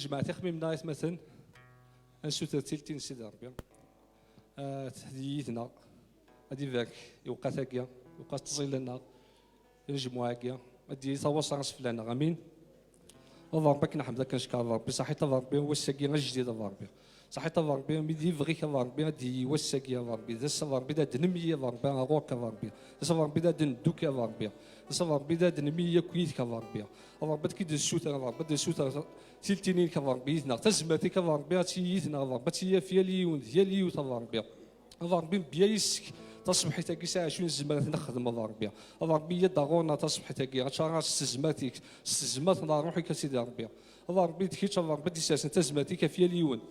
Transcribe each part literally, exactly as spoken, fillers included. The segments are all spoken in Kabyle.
Jemɛet ixemmimen-nneɣ, aytmaten, ad nsuter tiltin n Sidi Ṛebbi. Ah, ad yid-neɣ, ad ibarek i lewqat-agi, i lewqat n tẓilla-nneɣ, n lejmuɛa-agi, ad d-yili tawaṣṣa-ines fell-aneɣ. Amin. A Ṛebbi, ad k-neḥmed, ad k-neckeṛ a Ṛebbi, ṣaḥit a Ṛebbi, wass-agi ajdid a Ṛebbi. Ṣaḥit a Ṛebbi, mi d-yebɣi-k a Ṛebbi, ad d-yili wass-agi a Ṛebbi, d ass a Ṛebbi, d ad d-nemyili a Ṛebbi, ɣer ɣur-k a Ṛebbi, d ass a Ṛebbi, d ad d-neddu a Ṛebbi, d ass a Ṛebbi, d ad d-nemyili akk yid-k a Ṛebbi. A Ṛebbi, ad k-id-nessuter a Ṛebbi, ad d-nessuter tiltin-inek a Ṛebbi yid-neɣ, tazmert-ik a Ṛebbi, ad tili yid-neɣ a Ṛebbi, ad tili ɣef yal yiwen d yal yiwet a Ṛebbi. A Ṛebbi, mebya yes-k, taṣebḥit-agi s ɛacu nezmer ad t-nexdem a Ṛebbi. A Ṛebbi, yya-d ɣur-neɣ taṣebḥit-agi, ad tcaṛ s tezmert-ik, s tezmert n ṛṛuḥ-ik a Sidi Ṛebbi. A Ṛebbi, d kečč a Ṛebbi, ad d-isersen tazmert-ik ɣef yal yiwen.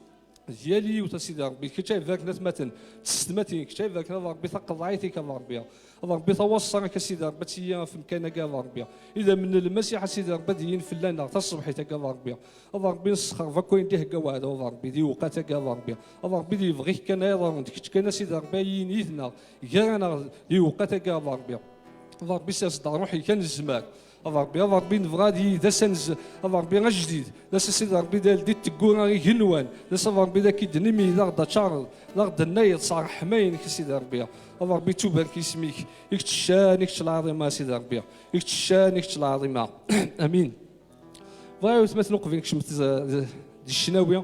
D yal yiwet a Sidi Ṛebbi, d kečč ay ibarken atmaten, d tsetmatin, d kečč ay ibarken a Ṛebbi, taqeḍɛit-ik a Ṛebbi. A Ṛebbi, tawaṣṣa-k a Sidi Ṛebbi, ad tili ɣef umkan-agi a Ṛebbi. Idammen n Lmasiḥ a Sidi Ṛebbi, ad d-yilin fell-aneɣ taṣebḥit-agi a Ṛebbi. A Ṛebbi, nessexreb akk ayen d-ihegga weɛdaw a Ṛebbi, di lewqat-agi a Ṛebbi. A Ṛebbi, d lebɣi-k kan ay iḍerrun, d kečč kan a Sidi Ṛebbi, ay yilin yid-neɣ, gar-aneɣ di lewqat-agi a Ṛebbi. A Ṛebbi, sers-d ṛṛuḥ-ik ad nezmer. A Ṛebbi, a Ṛebbi, nebɣa ad yili d ass anez-, a Ṛebbi, ajdid. D ass a Sidi Ṛebbi, d aldit teggura igenwan. D ass a Ṛebbi, d ak-id-nimi, d aɣ-d-aččareḍ, d aɣ-d-tennayeḍ s ṛṛeḥma-inek a Sidi Ṛebbi. A Ṛebbi, tubarek isem-ik. I kečč ccan, i kečč lɛaḍima a Sidi Ṛebbi. I kečč ccan, i kečč lɛaḍima. Amin. Bɣiɣ a weltma-tneɣ uqbel nekcem di ccnawi.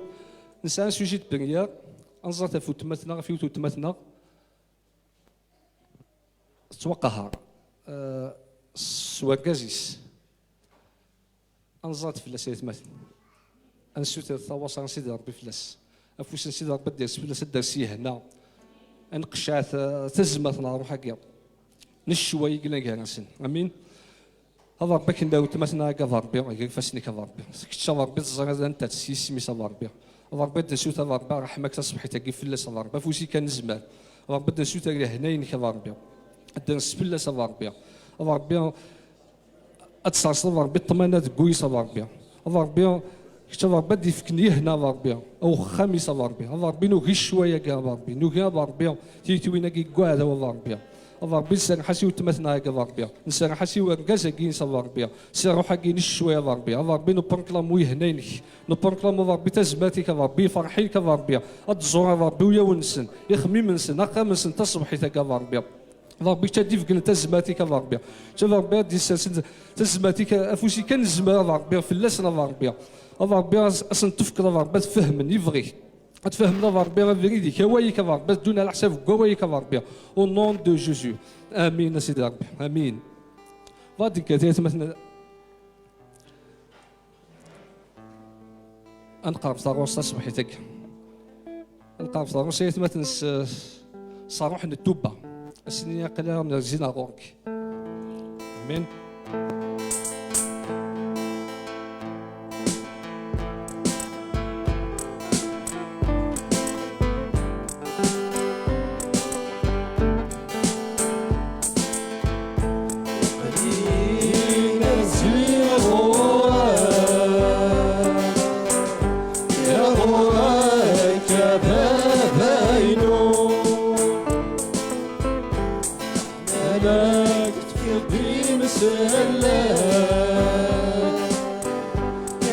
Nesɛa un sujet de prière. Ad nẓer ɣef weltma-tneɣ, ɣef yiwet n weltma-tneɣ. Tettwaqehher, eh, s wergaz-is. Ad nẓer fell-as ay atmaten. Ad nessuter tawaṣa n Sidi Ṛebbi fell-as. Afus n Sidi Ṛebbi ad d-yers fell-as, ad d-ters yehna. Ad nqecceɛ ta-, tazmert n ṛṛuḥ-agi. N ccwa i yellan gar-asen. Amin. A Ṛebbi, akken d weltma-tneɣ-agi a Ṛebbi, ger ifassen-ik a Ṛebbi. Kečč a Ṛebbi teẓriḍ anta-tt s yisem-is a Ṛebbi. A Ṛebbi, ad d-nessuter a Ṛebbi ṛṛeḥma-k taṣebḥit-agi fell-as a Ṛebbi, afus-ik ad nezmer. A Ṛebbi, ad d-nessuter lehna-inek a Ṛebbi. Ad d-nres fell-as a Ṛebbi. A Ṛebbi, ad d-tserseḍ a Ṛebbi ṭṭmana deg wul-is a Ṛebbi. A Ṛebbi, kečč a Ṛebbi ad d-ifken yehna a Ṛebbi, a uxxam-is a Ṛebbi. A Ṛebbi, nugi ccwaya-agi a Ṛebbi, nugi a Ṛebbi tiyitwin-agi deg uɛdaw a Ṛebbi. A Ṛebbi, nserreḥ-as i weltma-tneɣ-agi a Ṛebbi, nserreḥ-as i wergaz-agi-ines a Ṛebbi, si ṛṛuḥ-agi n ccwaya a Ṛebbi. A Ṛebbi, nuproklam yehna-inek, nuproklam a Ṛebbi tazmert-ik a Ṛebbi, iferḥ-ik a Ṛebbi, ad d-tẓur a Ṛebbi ulawen-nsen, ixemmimen-nsen, axxam-nsen taṣebḥit-agi a Ṛebbi. A Ṛebbi, kečč ad d-ibeggen tazmert-ik a Ṛebbi. Kečč a Ṛebbi, ad d-issersen tazmert-ik, afus-ik ad nezmer a Ṛebbi fell-asen a Ṛebbi. A Ṛebbi, as-, ad sen-tefkeḍ a Ṛebbi ad fehmen lebɣi-k. Ad fehmen a Ṛebbi abrid-ik, awal-ik a Ṛebbi, ad ddun ɛla ḥsab n wawal-ik a Ṛebbi. Au nom de Jésus. Amin a Sidi Ṛebbi. Amin. Bɣiɣ ad d-nekkat ay atmaten. Ad nqerreb taɣur-s taṣebḥit-agi. Ad nqerreb taɣur-s ay atmaten s, s ṛṛuḥ n ttuba. Ad s-nini aql-aɣ nerzi ɣur-k. Amin.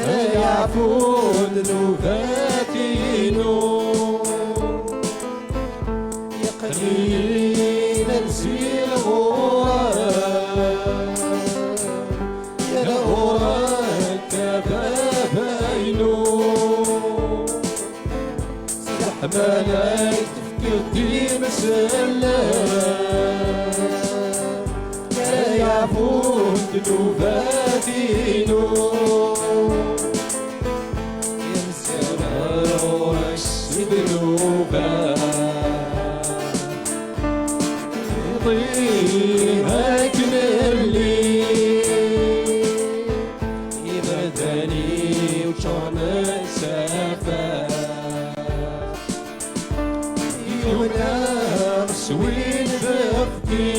Ay aɛfu ddnubat-inu, yeqlin ad ziɣ ɣur-k, ɣur-k a baba-inu. S leḥmala i tefkiḍ d imsella, ay aɛfu n ddnubat-inu. Imsella ɣur-k s ddnubat, iḍim akken lli. Iberdan-iw ččuren s afat, yunaɣ s win befti.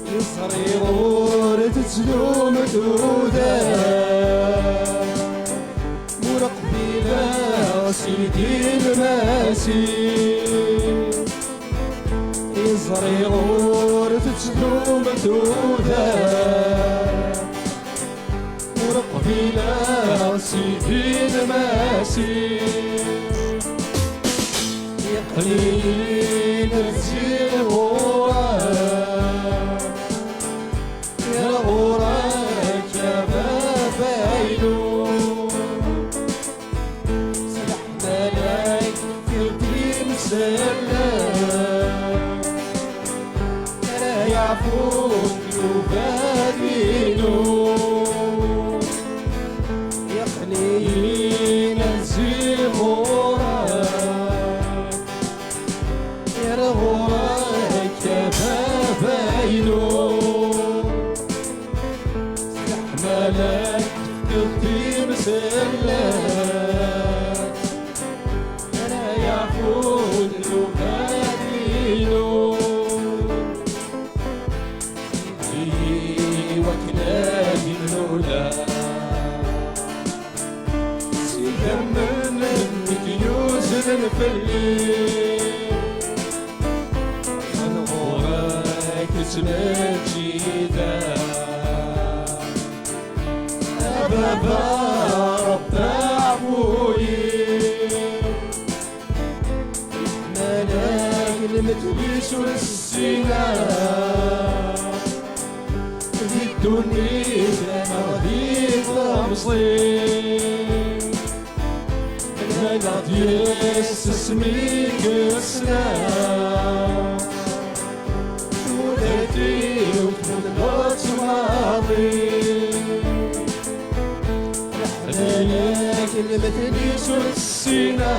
Yeẓri ur tettdum tudert, ur qbileɣ Sidi Lmasiḥ. Iẓri ur tettdum tudert, ur Ila Sidi Lmasiḥ, yeqqen-iyi-d si ɣur-k, ila ɣur-k a Baba-inu. S leḥmala-k tefkiḍ-d imsalla, ara yeɛfu ddnubat-inu. Yeqqen-iyi-d si ɣur-k, ila ɣur-k a Baba-inu. S leḥmala-k tefkiḍ-d imsalla, ara yeɛfu ddnubat-inu. Iwakken ad imlula s idammen-nnek yuzlen fell-i. Ad ɣur-k ttmeǧǧideɣ, a Baba Ṛebbi aɛfu-yi. Leḥmala-k lmetli-s ur ssinaɣ, di ddunit neɣ di temẓi. Mlaleɣ-d yes-s mi k-ssneɣ, tudert-iw tbeddleḍ-tt maḍi. Leḥmala-k lmetli-s ur ssinaɣ,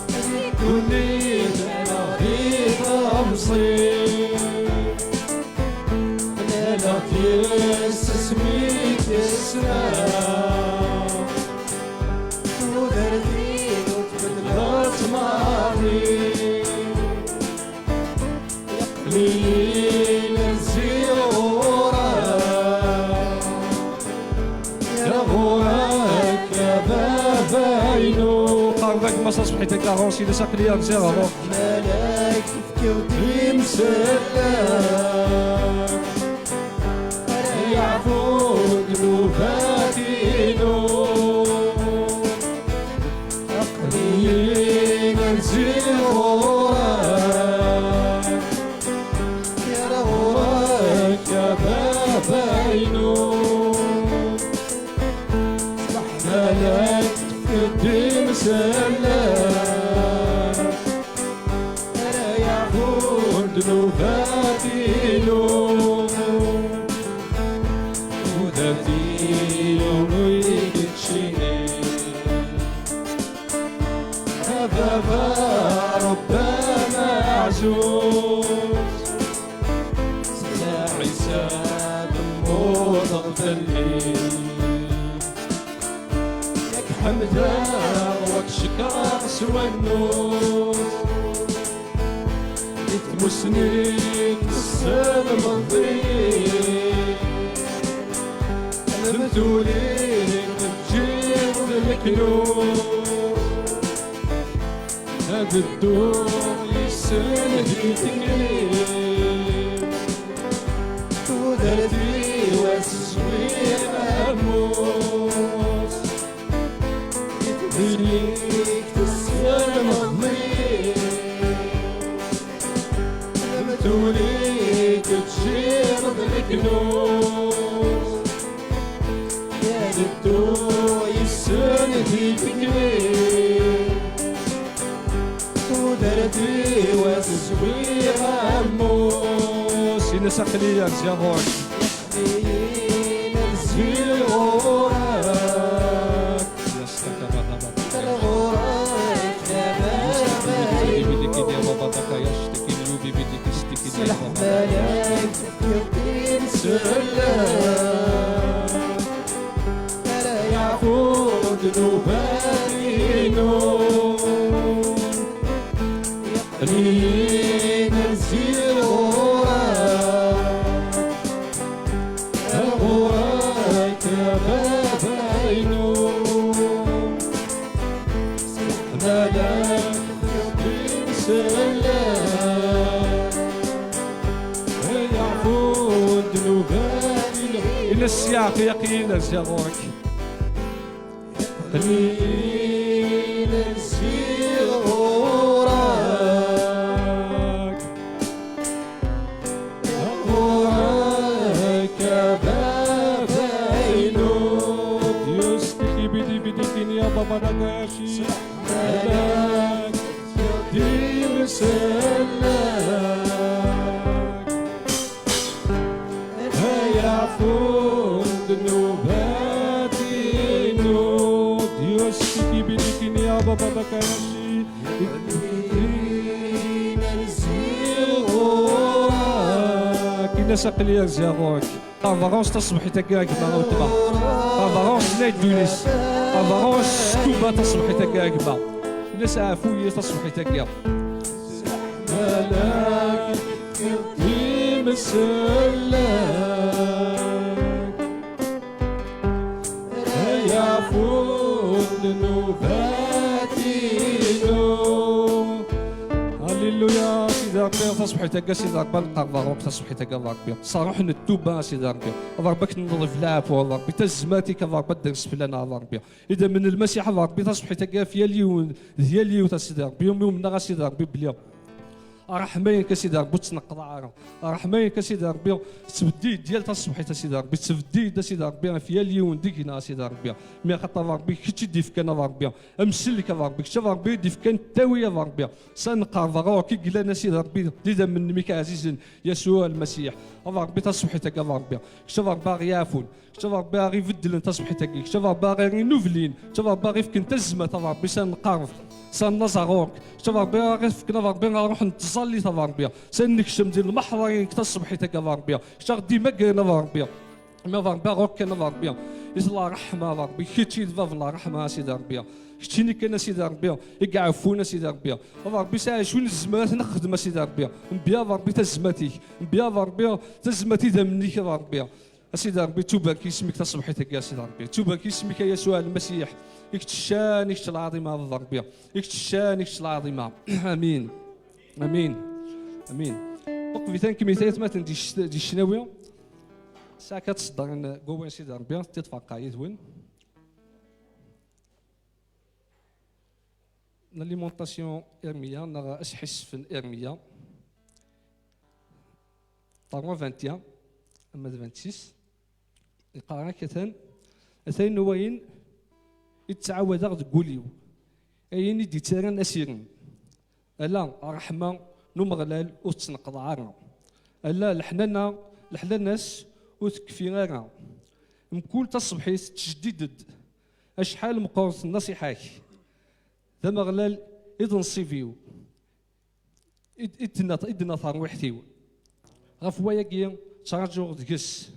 di ddunit neɣ di temẓi. Mlaleɣ-d yes-s mi k-ssneɣ, tudert-iw tbeddleḍ-tt maḍi. Yeqqen-iyi-d si ɣur-k, ila ɣur-k a Baba-inu. Qerreb a gma-s, aṣebḥit-agi ɣur-s, iles aql-i rziɣ ɣur-k. Leḥmala-k tefkiḍ-d imsalla, ara yeɛfu ddnubat-inu. Aql-iyi-d si ɣur-k, ila ɣur-k a Baba-inu. S leḥmala-k tefkiḍ-d imsalla, ara yeɛfu ddnubat-inu. Tudert-inu i keččini, a Baba Ṛebbi ameɛzuz. S lɛisa temmuteḍ fell-i, ad k-ḥemdeɣ u ad k-cekkreɣ s wannuz. Di tmusni-k tesselmeḍ-iyi, lmetli-k teǧǧiḍ d leknuz. Ad dduɣ yes-sen di tekli, tudert-iw ad tezwi ammus. Di tdili-k tesselmeḍ-iyi, lmetli-k teǧǧiḍ d leknuz. Ad dduɣ yes-sen di tekli, tudert-iw ad tezwi ammus. Ini-as aql-iyi rziɣ ɣur-k. Aql-iyi rziɣ ɣur-k. Ɣur-k a Baba. S leḥmala-k tefkiḍ-d imsalla, ara yeɛfu ddnubat-inu. Aql-iyi rziɣ ɣur-k, ɣur-k a Baba-inu. S leḥmala-k tefkiḍ-d imsalla, ara yeɛfu ddnubat-inu. Ini-as sya. Yaqin ziɣ ɣur-k. Yaqin ziɣ ɣur-k. Ɣur-k a baba-inu. Dios tiki bidi bidi kini a baba nagashi. Malak, di msellak. Ay aɛfu ddnubat-inu. Dios tiki bidi kini a baba nagashi. Kina saqli a ziɣ ɣur-k. Ɣer beṛṛa-s taṣebḥit-agi a gma a weltma. Ɣer beṛṛa-s n aydul-is. Ɣer beṛṛa-s s tuba taṣebḥit-agi a gma. Ini-as ɛfu-yi taṣebḥit-agi. Malak imsellek. Ay aɛfu ddnubat-inu. Alléluia, Sidi Ṛebbi, taṣebḥit-agi, Sidi Ṛebbi, ad nqerreb ɣur-k taṣebḥit-agi, a Ṛebbi. S ṛṛuḥ n ttuba, a Sidi Ṛebbi. A Ṛebbi, ad k-neḍleb leɛfu, a Ṛebbi. Tazmat-ik, a Ṛebbi, ad d-nesseflen, a Ṛebbi. Idammen n Lmasiḥ, a Ṛebbi, taṣebḥit-agi, ɣef yal yiwen, d yal yiwet, a Sidi Ṛebbi, umi umneɣ, a Sidi Ṛebbi, belli ṛṛeḥma-inek, a Sidi Ṛebbi, ur tt-neqḍeɛ ara. Ṛṛeḥma-inek, a Sidi Ṛebbi, tettbeddil-d yal taṣebḥit, a Sidi Ṛebbi, tettbeddil-d, a Sidi Ṛebbi, ɣef yal yiwen deg-neɣ, a Sidi Ṛebbi. Mi axaṭer, a Ṛebbi, kečč i d-ifkan, a Ṛebbi, amsellek, a Ṛebbi, kečč, a Ṛebbi, i d-ifkan ttawi, a Ṛebbi. Sa neqqerb ɣur-k i yellan, a Sidi Ṛebbi, d idammen-nnem-ik ɛzizen, Yasuɛ Lmasiḥ. A Ṛebbi, taṣebḥit-agi, a Ṛebbi, kečč, a Ṛebbi, a ɣ-yeɛfun. Kečč a Ṛebbi a ɣ-ibeddlen taṣebḥit-agi, kečč a Ṛebbi a ɣ-inublin, kečč a Ṛebbi a ɣ-ifken tazmat, a Ṛebbi, s ad nqerreb, s ad naẓ ɣur-k, kečč a Ṛebbi a ɣ-ifken, a Ṛebbi, ṛṛuḥ n tẓallit, a Ṛebbi, s ad nekcem di lmeḥḍa-inek taṣebḥit-agi, a Ṛebbi, kečč a ɣ-d-imagren, a Ṛebbi, ma a Ṛebbi ɣur-k kan, a Ṛebbi, i tella ṛṛeḥma, a Ṛebbi, kečč i d bab n ṛṛeḥma, a Sidi Ṛebbi, keččini kan, a Sidi Ṛebbi, i iɛeffun, a Sidi Ṛebbi, a Ṛebbi, s acu nezmer ad t-nexdem, a Sidi Ṛebbi, mbi, a Ṛebbi, tazmat-ik, mbi, a Ṛebbi, tazmat idammen-ik, a Ṛebbi. A Sidi Ṛebbi, tubarek isem-ik taṣebḥit-agi, a Sidi Ṛebbi. Tubarek isem-ik, a Yasuɛ Lmasiḥ. I kečč ccan, i kečč lɛaḍima, a Baba Ṛebbi. I kečč ccan, i kečč lɛaḍima. Amin. Amin. Amin. Uqbel ad nkemmel tayetmaten di cc-, di ccnawi. Saɛa kan tṣeddren deg wawal n Sidi Ṛebbi, tiṭ ferqeɣ yid-wen. L'alimentation Irmiya, neɣ asḥissef n Irmiya. Trois vingt et un, ama d vingt-six, yeqqar-ak atan, atan wayen i ttɛawadeɣ deg wul-iw, ayen i d-ittarran asirem. Ala, ṛṛeḥma n Umeɣlal ur tettneqḍaɛ ara. Ala, leḥnana, leḥnana-s ur tekfi ara. Mkul taṣebḥit tettjeddid-d. Acḥal meqqret nnṣiḥa-k! D Ameɣlal i d nnṣib-iw. I d, i d-tenna, i d-tenna terwiḥt-iw. Ɣef wayagi, ttraǧuɣ deg-s.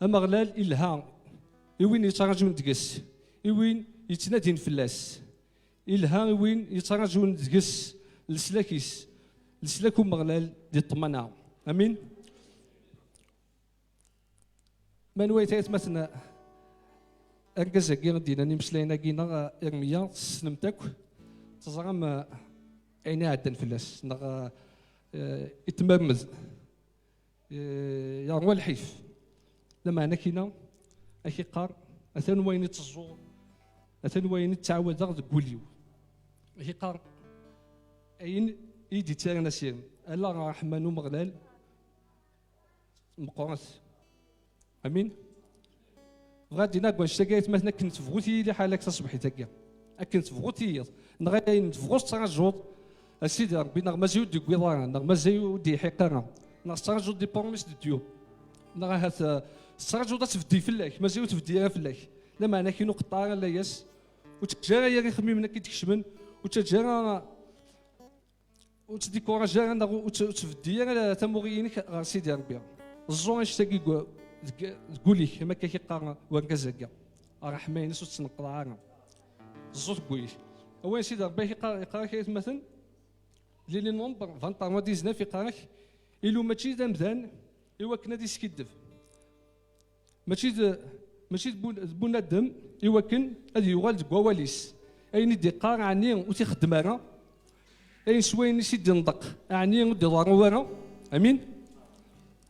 Ameɣlal ilha i win yettraǧun deg-s, i win yettnadin fell-as. Ilha i win yettraǧun deg-s leslak-is, leslak Umeɣlal di ṭṭmana. Amin. Manwa ay taytmaten argaz-agi i d-yennan imeslayen-agi, neɣ Irmiya, tessnem-t akk, teẓram, eh, ayen iɛeddan fell-as, neɣ, eh, itmermed, eh, yerwa lḥif. Lameɛna kina, ak-iqqar, atan wayen i tteẓẓuɣ, atan wayen i ttɛawadeɣ deg wul-iw. Ak-iqqar, ayen i d-ittarran asirem, ala ṛṛeḥma n Umeɣlal, meqqret. Amin. Bɣiɣ ad d-iniɣ deg wannect-agi, aytmaten, akken tebɣu tili lḥala-k taṣebḥit-agi, akken tebɣu tiyiḍ, neɣ ayen tebɣu tettraǧuḍ, a Sidi Ṛebbi, neɣ mazal ur d-yewwiḍ ara, neɣ mazal ur d-yeḥiq ara, neɣ tettraǧuḍ des promesses de Dieu, neɣ ahat, eh, tettraǧuḍ ad tbeddi fell-ak, mazal ur tbeddi ara fell-ak, lameɛna akin ur qeṭṭeɛ ara layas, ur ttaǧǧa ara yir ixemmimen akka i d-kecmen, ur ttaǧǧa ara Ur ttdikuraǧ ara neɣ ur tt-, ur ttbeddi ara tamuɣli-inek ɣer Sidi Ṛebbi. Ẓẓu annect-agi deg, deg, deg wul-ik, am akka i k-iqqar wergaz-agi. Ṛṛeḥma-ines ur tt-neqḍeɛ ara. Ẓẓu-t deg wul-ik. Awal n Sidi Ṛebbi ak-iqqar, iqqar-ak ay atmaten, di Les Nombres vingt-trois dix-neuf, iqqar-ak, ilu mačči d amdan i wakken ad iskiddeb. Mačči d, mačči d bun-, d bunadem i wakken ad yuɣal deg wawal-is. Ayen i d-iqqar, ɛni ur t-ixeddem ara? Ayen s wayen i s-id-inṭeq, ɛni ur d-iḍerru ara? Amin?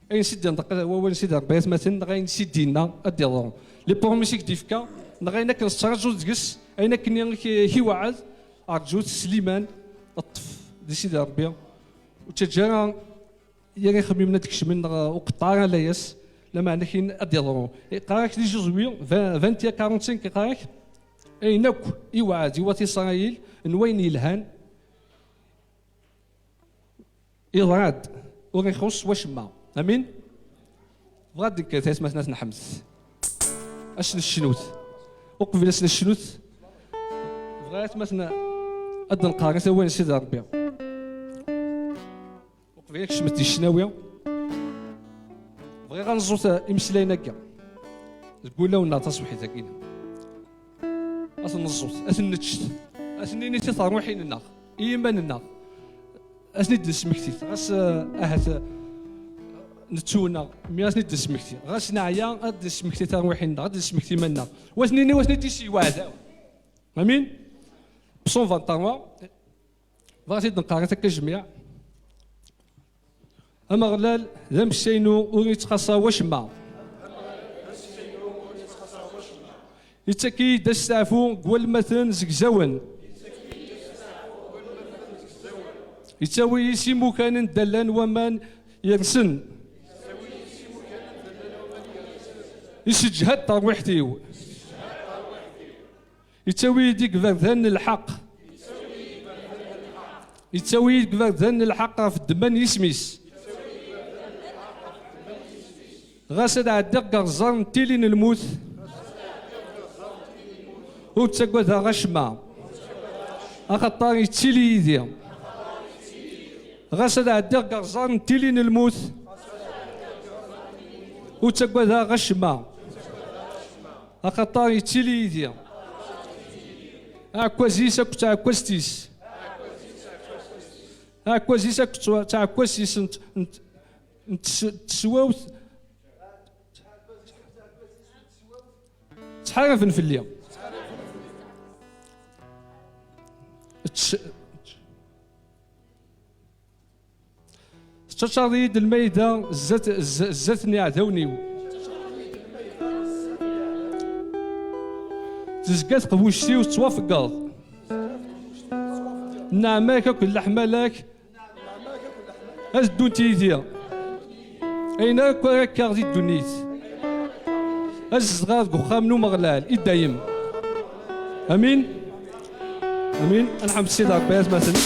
Ayen s i d-yenṭeq wawal n Sidi Ṛebbi, ay atmaten, neɣ ayen s i d-yenna ad d-yeḍru. Les promesses i k-d-yefka, neɣ ayen akken tettṛaǧuḍ deg-s, ayen akken i k-, i k-iweɛɛed, ṛǧut s liman, ṭṭef di Sidi Ṛebbi. Ur ttaǧǧa ara yir ixemmimen ad d-kecmen, neɣ ur qeṭṭeɛ ara layas, lameɛna akken ad d-yeḍru. Iqqar-ak di Josué vingt, vingt et un quarante-cinq, iqqar-ak, ayen akk iweɛɛed i wat Isṛayil n wayen yelhan, yeḍra-d, ur ixuṣṣ wacemma. Amin? Bɣa ad d-nekker, ay atmaten, ad t-nḥemdet. Ad s-necnut. Uqbel ad s-necnut, bɣa, ay atmaten, ad d-nqer i tawal n Sidi Ṛebbi. Uqbel ad kecmet di ccnawi, bɣiɣ ad neẓẓu ta-, imeslayen-agi deg wulawen-nneɣ taṣebḥit-agi. Ad ten-neẓẓut, ad ten-neččet, ad ten-nini i terwiḥin-nneɣ, i yiman-nneɣ, ad ten-id-nesmektit. Ɣas, eh, ahat, eh, nettuneɣ, mi ad ten-id-nesmekti. Ɣas neɛya, ad d-nesmekti tarwiḥin-nneɣ, ad d-nesmekti iman-nneɣ. Wa ten-nini, wa ten-id-iseyweɛ daw. Amin? Psaume vingt et un. Bɣiɣ ad t-id-neqqar i takka jmiɛ. Ameɣlal d ameksa-inu, ur yettxaṣṣa wacemma. Yettak-iyi-d asteɛfu deg walmaten zegzawen. Yettawi-yi s imukan n dalla n waman yersen. Isseǧhad tarwiḥt-iw. Yettawi-yi-d deg iberdan n lḥeqq. Yettawi-yi deg iberdan n lḥeqq ɣef ddemma n yisem-is. Ɣas ad ɛeddiɣ deg aɣẓer n tili n lmut, ur ttagadeɣ acemma, axaṭer yettili yid-i. Ɣas ad ɛeddiɣ deg aɣẓer n tili n lmut, ur ttagadeɣ acemma, axaṭer yettili yid-i. Aɛekkaz-is akked tɛekkazt-is. Aɛekkaz-is akked twa-, tɛekkazt-is n t-, n t-, n tes-, teswawt. Ttḥaraben fell-i. Tt-, Tettaččareḍ-iyi-d lmayda zdat, z-, zdat n yiɛdawen-iw. Tezga teqbuct-iw tettwafeggeḍ. Nneɛma-k akked leḥmala-k ad ddunt yid-i. Ayen akk ara kkeɣ di ddunit, ad zedɣeɣ deg uxxam n Umeɣlal i dayem. Amin. Amin. Ad nḥemd Sidi Ṛebbi, ay atmaten.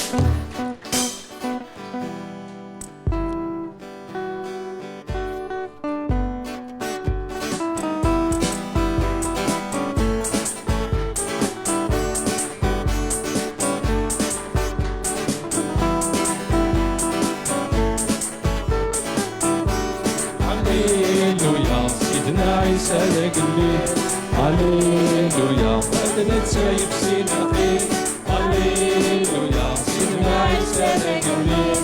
Alléluia, Sidna Ɛisa d agellid. Alléluia, d netta yefsin lqid. Alléluia, Sidna Ɛisa d agellid.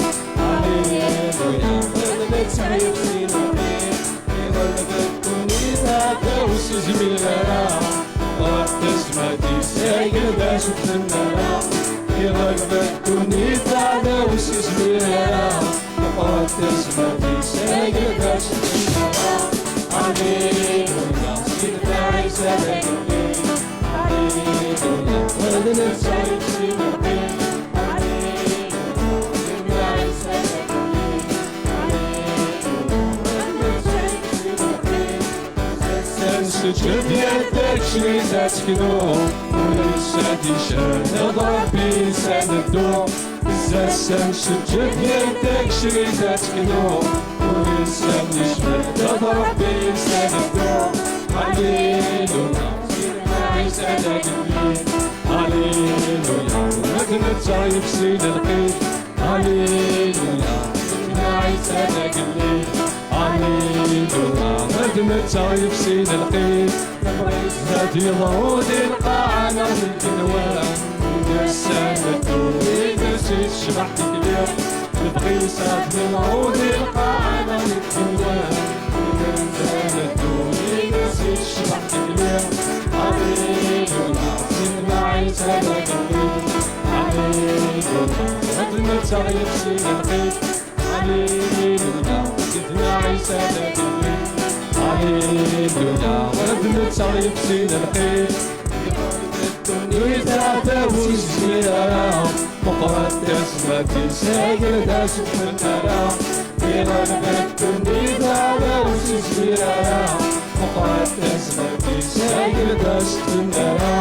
Alléluia, d netta yefsin lqid. Iɣleb ddunit, aɛdaw ur s-izmir ara. Ɣer tezmert-is, agdud ur s-ttnal ara. Iɣleb ddunit, aɛdaw ur s-izmir ara. Meqqret tezmert-is, agdud ur s-ttnal ara. Alléluia, Sidna Ɛisa d agellid. Alléluia, d netta yefsin lqid. Alléluia, Sidna Ɛisa d agellid. Ass-a nseǧǧed yal takcrit ad teknu, ur nessad icehhed Ṛebbi s ad neddu. Ass-a nseǧǧed yal takcrit ad teknu, ur nessad icehhed Ṛebbi s ad neddu. Alléluia, Sidna Ɛisa d agellid. Alléluia, d netta yefsin lqid. Alléluia, Sidna Ɛisa d agellid. Alléluia, d netta yefsin lqid. Ad yeḍru di lqaɛa neɣ di lǧenwat, d ass-a neddu ines i tecbeḥ tikli. Lebɣi-s ad yeḍru di lqaɛa neɣ di lǧenwat, d ass-a neddu ines i tecbeḥ tikli. Alléluia, Sidna Ɛisa d agellid. Alléluia, d netta yefsin lqid. Alléluia, Sidna Ɛisa Aliluya, d netta yefsin lqid. Ddunit teɛtab ur tezmir ara, meqqret tazmert-is, agel d asfenna ara. Iɣleb ddunit teɛtab ur tezmir ara, meqqret tazmert-is, agel d asfenna ara.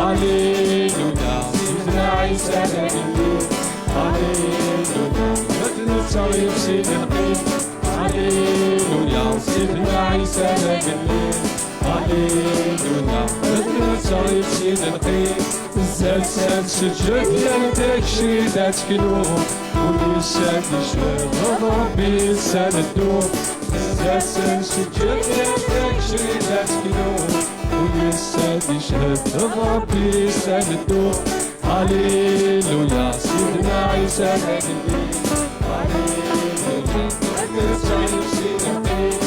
Aliluya, Sidna Ɛisa d agellid. Aliluya, d netta yefsin lqid. Aliluya, Sidna Ɛisa d agellid. Aliluya, d netta yefsin lqid. Zdat-s ad tseǧǧed yal tagecrit ad teknu, ul-is ad d-iched d Ṛebbi-s ad neddu. Zdat-s ad tseǧǧed yal tagecrit ad teknu, ul-is ad d-iched d Ṛebbi-s ad neddu. Aliluya, Sidna Ɛisa d agellid. Aliluya, netta yefsin lqid.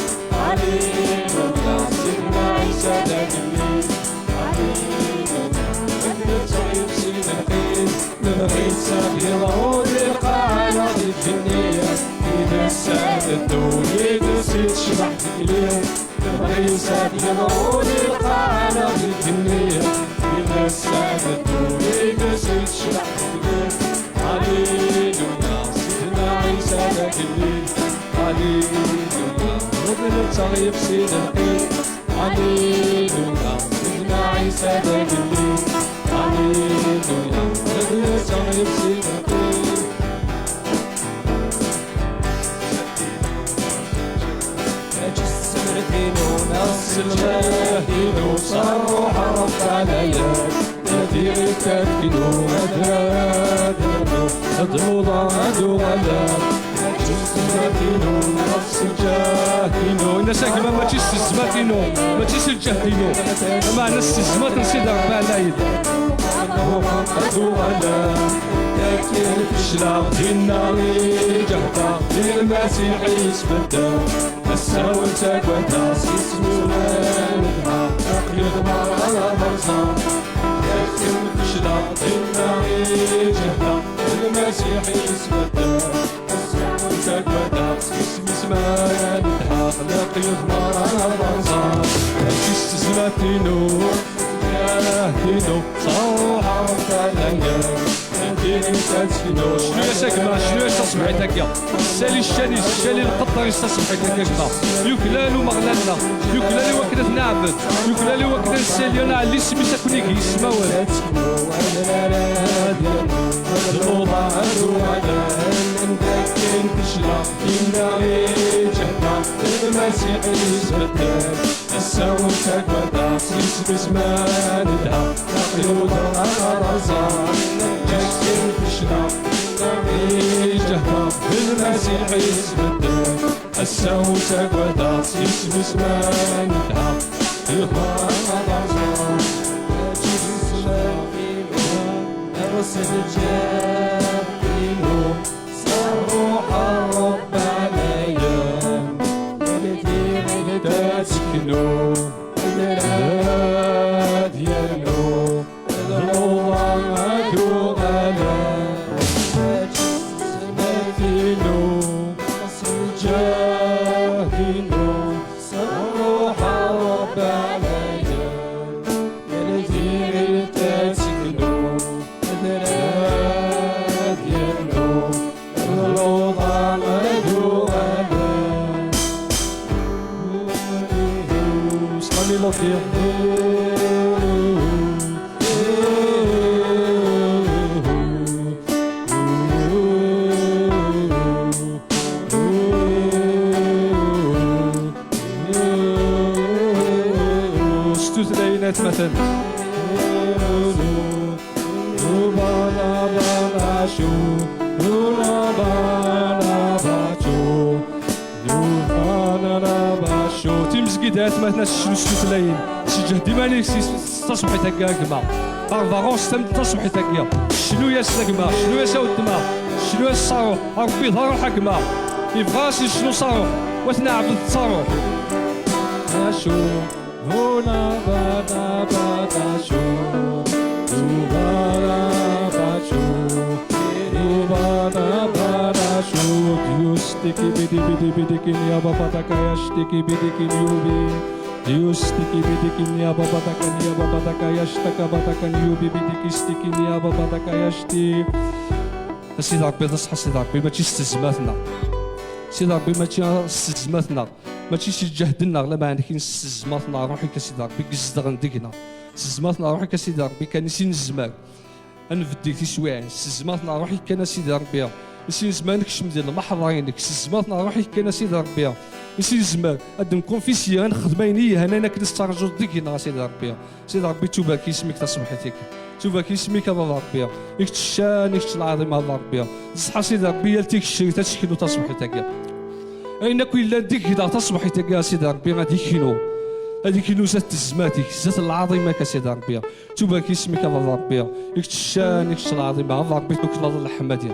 Aliluya, Sidna Ɛisa d agellid. Aliluya, netta yefsin lqid. Lebɣi-s ad yeḍru di lqaɛa neɣ di lǧenni, yid-s ad neddu, yid-s i tecbeḥ tikli. Lebɣi-s ad yeḍru di lqaɛa neɣ di lǧenni, yid-s ad neddu, yid-s i tecbeḥ tikli. Aliluya, Sidna Ɛisa d agellid. Aliluya, d netta yefsin lqid. Aliluya, Sidna Ɛisa d agellid. Aliluya, d netta yefsin lqid. Aǧ s tezmert-inu neɣ s lǧehd-inu, s Ṛṛuḥ Ṛebbi ɛlayen. Ad iɣit ad knu, ad rad yernu, ad luḍa ad uɣalen. Aǧ s tezmert-inu neɣ s lǧehd-inu. Ini-as a gma, mačči s tezmert-inu, mačči s lǧehd-inu, ameɛna s tezmert n Sidi Ṛebbi ɛlayen. Ad ruḥen ad uɣalen. Akken fecleɣ dinna i ǧehdeɣ, di Lmasiḥ i sbeddeɣ. Ass-a ur ttagadeɣ, s yisem-is ad nedheɣ, aql-i ḍemreɣ ad rẓeɣ. Akken fecleɣ dinna i ǧehdeɣ, Lmasiḥ i sbeddeɣ. Ass-a ur ttagadeɣ, s yisem-is ad nedheɣ, aql-i ḍemreɣ ad rẓeɣ. Aǧ s tezmert-inu, s lǧehd-inu, s Ṛṛuḥ Ṛebbi ɛlayen. Cnu-yas a gma, cnu-yas taṣebḥit-agi. Ssali ccan-is, ssali lqeṭṭer-is taṣebḥit-agi a gma. Yuklal Umeɣlal-nneɣ, yuklal i wakken ad t-neɛbed, yuklal i wakken ad nessali, ad nɛelli isem-is akk nnig yismawen. Ad luḍa ad uɣalen, akken fecleɣ, dinna i ǧehdeɣ, Lmasiḥ i sbeddeɣ. Ass-a ur ttagadeɣ, s yisem-is ad nedheɣ, aql-i ḍemreɣ ad rẓeɣ. Akken fecleɣ, i ǧehdeɣ, d Lmasiḥ i sbeddeɣ. Ass-a ur ttagadeɣ, s yisem-is ad nedheɣ, aql-i ḍemreɣ ad rẓeɣ. Aǧ s tezmert-inu, s lǧehd-inu, s Ṛṛuḥ Ṛebbi ɛlayen, yal tiɣilt ad teknu, ad rad yernu, d luḍa ad uɣalen. Aǧ s tezmert-inu, s lǧehd-inu, s Ṛṛuḥ Ṛebbi ɛlayen, yal tiɣilt ad teknu, ad rad yernu, d luḍa ad uɣalen. S la mélodie. S tutlayin atmaten. Timezgida atmaten, ad tecnu s tutlayin. Sǧehd iman-ik s taṣebḥit-agi a gma. Barbaros, tameddit taṣebḥit-agi. Cnu-yas a gma, cnu-yas a weltma, cnu-yas s ṛṛuḥ. Ṛebbi d ṛṛuḥ a gma. Yebɣa ad s-necnu s ṛṛuḥ, u ad t-neɛbed s ṛṛuḥ. Acu? Huna bana bana shu, hubana bashu, hubana bana shu. Dius tiki bidi bidi Bidikin ya baba da kayashti ki bidikin yubi. Yustiki bidikin ya baba da kan ya baba da kayashta ka baba da kan yubi bidikistiki ya baba da kayashti. A Sidi Ṛebbi, d ṣṣeḥ a Sidi Ṛebbi, mačči s tezmat-nneɣ. Sidi Ṛebbi, mačči s tezmat-nneɣ. Mačči s lǧehd-nneɣ, lameɛna kan s tezmat-nneɣ, ṛuḥ-ik a Sidi Ṛebbi, i izedɣen deg-neɣ. S tezmat-nneɣ, ṛuḥ-ik a Sidi Ṛebbi, kan i s-nezmer. Ad nbeddel tiswiɛin. S zzmat n ṛṛuḥ-ik kan a Sidi Ṛebbi. I s-nezmer ad nekcem di lmeḥḍer-inek. S zzmat n ṛṛuḥ-ik kan a Sidi Ṛebbi. I s-nezmer ad nkunfisyi, ad nexdem ayen i yehnan akken i tettṛaǧuḍ deg-neɣ a Sidi Ṛebbi. Sidi Ṛebbi, tubarek isem-ik taṣebḥit-agi. Tubarek isem-ik a Baba Ṛebbi. I kečč ccan, i kečč lɛaḍima a Baba Ṛebbi. D ṣṣeḥ a Sidi Ṛebbi, yal tigecrit ad teknu taṣebḥit-agi. Ayen akk yellan deg-neɣ taṣebḥit-agi a Sidi Ṛebbi ad iknu. Ad iknu zdat tezmat-ik, zdat lɛaḍima-k a Sidi Ṛebbi. Tubarek isem-ik a Baba Ṛebbi, i kečč ccan, i kečč lɛaḍima, a Baba Ṛebbi tuklaleḍ leḥmadi.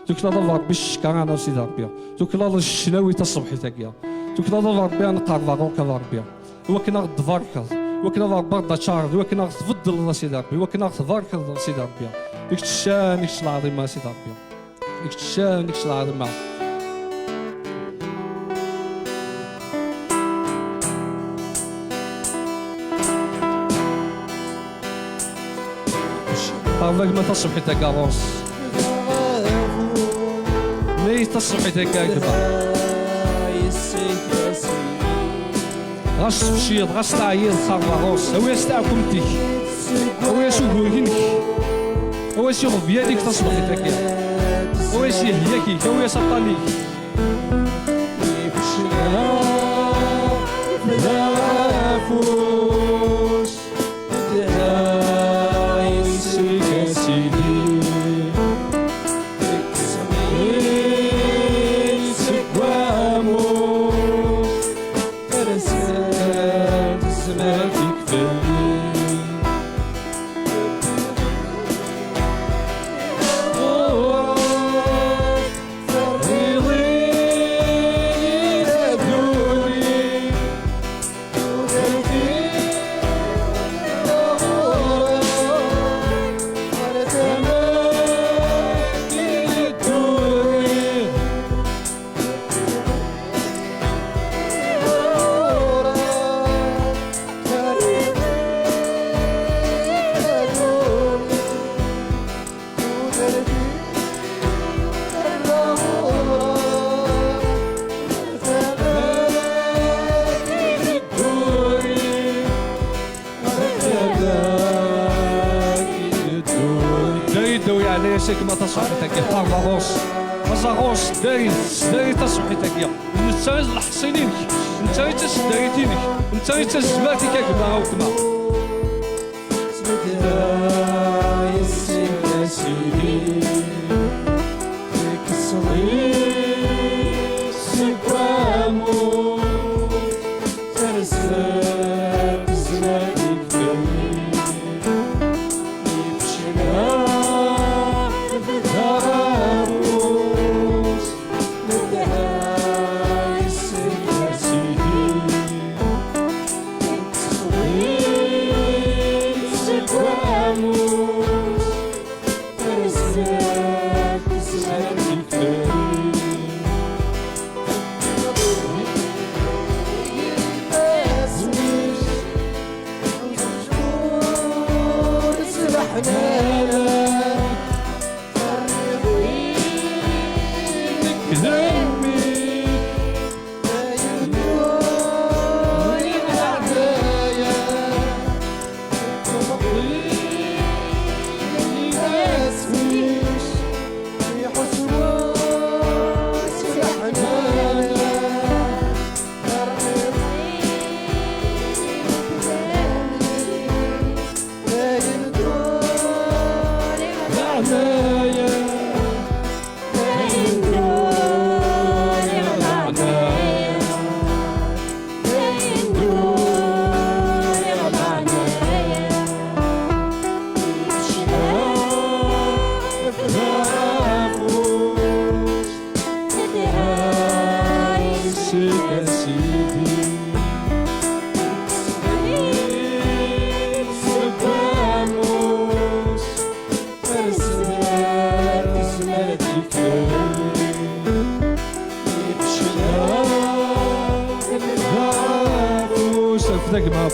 Tuklaleḍ a Baba Ṛebbi ccekran a Sidi Ṛebbi. Tuklaleḍ ccnawi taṣebḥit-agi. Tuklaleḍ a Baba Ṛebbi ad nqerreb ɣur-k a Baba Ṛebbi. Wakken ad ɣ-d-tbarkeḍ, wakken a Baba Ṛebbi ad ɣ-d-taččareḍ, wakken ad ɣ-tbeddleḍ a Sidi Ṛebbi, wakken ad ɣ-tbarkeḍ a Sidi Ṛebbi. I kečč ccan, i kečč lɛaḍima a Sidi Ṛebbi. I kečč ccan, i kečč lɛaḍima. Ɣer gma taṣebḥit-agi a ɣur-s. Ney taṣebḥit-agi a gma. Ɣas tefciḍ, ɣas teɛyiḍ, qqar ɣur-s, awi-as taɛkumt-ik, awi-as uguren-ik, awi-as iɣeblan-ik taṣebḥit-agi, awi-as iheyyak-ik, awi-as aṭṭan-ik. Dayed, ur yeɛni-as i gma taṣebḥit-agi, qqar ɣur-s. Aẓ ɣur-s, dayed, dayed taṣebḥit-agi. Netta i d leḥṣin-inek, netta i d taseddarit-inek, netta i d tazmert-ik a gma, a weltma.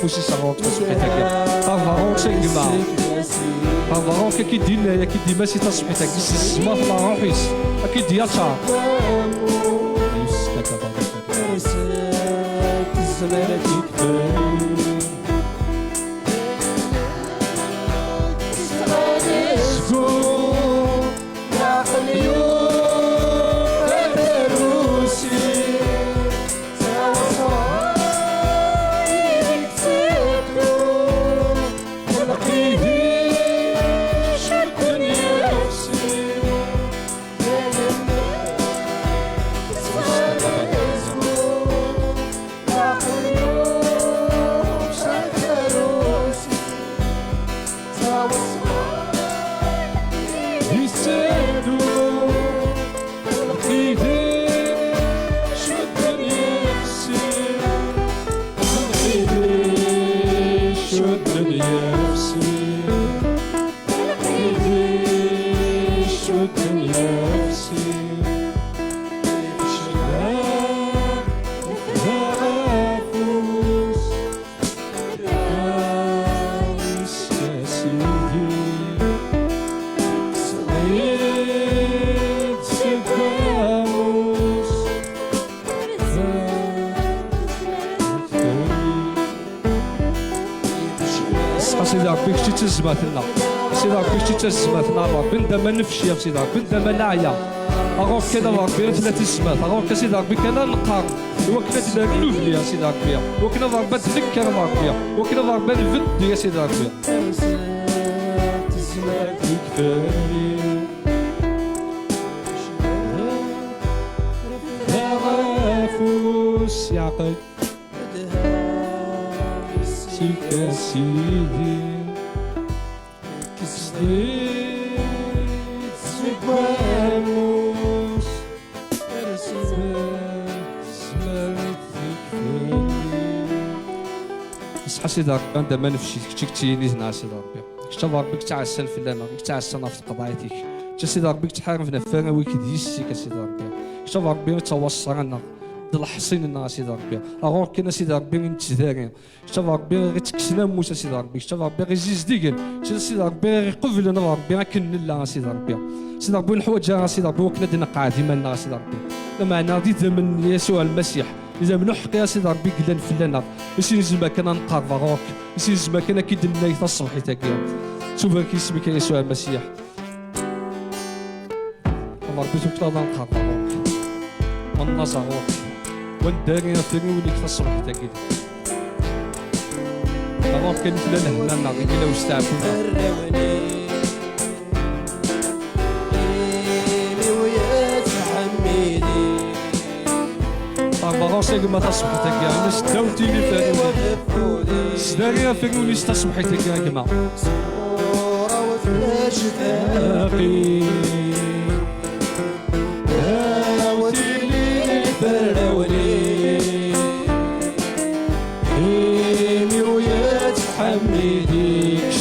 Ur s-iseɣ ɣur-k taṣebḥit-agi. Ɣer berra ur s-gma. Ɣer berra ur k-id-yenna, ad k-id-yemasi taṣebḥit-agi. S zzma-s, ṛṛuḥ-is. Ad k-id-yaččar. Yusef-ak a baba. Ṣṣeḥ a Sidi Ṛebbi, kečč i d tazmert-nneɣ. Sidi Ṛebbi, kečč i d tazmert-nneɣ. Ṛebbi, anda ma nefci, a Sidi Ṛebbi, anda ma neɛya. Ɣur-k kan a Ṛebbi i tella tazmert. Ɣur-k a Sidi Ṛebbi kan ad neqqar. Iwakken ad d-nernu fell-i a Sidi Ṛebbi. Iwakken a Ṛebbi ad d-nekker a Ṛebbi. Iwakken a Ṛebbi ad nbeddi a Sidi Ṛebbi. Afus yeɛqel. Seg a Sidi, kkes-d seg wammus, tezmer tekfel. Ṣṣeḥ a Sidi Ṛebbi, anda ma nefci, kečč i yettini-ten a Sidi Ṛebbi. Kečč a Ṛebbi i yettɛassan fell-aneɣ, i yettɛassan ɣef tqeḍɛit-ik. Kečč a Sidi Ṛebbi i yettḥaraben ɣef warraw-ik d yessi-k a Sidi Ṛebbi. Kečč a Ṛebbi i d tawaṣṣa-nneɣ, d leḥṣin-nneɣ a Sidi Ṛebbi. Ɣur-k kan a Sidi Ṛebbi i nettdari. Kečč a Ṛebbi i ɣ-ittekksen ammus a Sidi Ṛebbi. Kečč a Ṛebbi i ɣ-izizdigen. Kečč a Sidi Ṛebbi i ɣ-iqublen a Ṛebbi akken nella a Sidi Ṛebbi. A Sidi Ṛebbi ur neḥwaǧ ara a Sidi Ṛebbi wakken ad d-neqɛed iman-nneɣ a Sidi Ṛebbi. Lameɛna d idammen n Yasuɛ Lmasiḥ. Idammen uḥeqqi a Sidi Ṛebbi i yellan fell-aneɣ. I s nezmer kan ad nqerreb ɣur-k. I s nezmer kan ad k-id-nnay taṣebḥit-agi. Tubarek isem-ik a Yasuɛ Lmasiḥ. A Ṛebbi tuklaleḍ ad nqerreb ɣur-k. Wa nnaẓ ɣur-k. Wa neddari afriwen-ik taṣebḥit-agi. Ɣur-k kan i tella lehna-nneɣ, i yella usteɛfu-nneɣ. Ṛebba ɣur-s a gma taṣebḥit-agi, ini s ddaw tili faruni. Sdari afaruni-s taṣebḥit-agi a gma.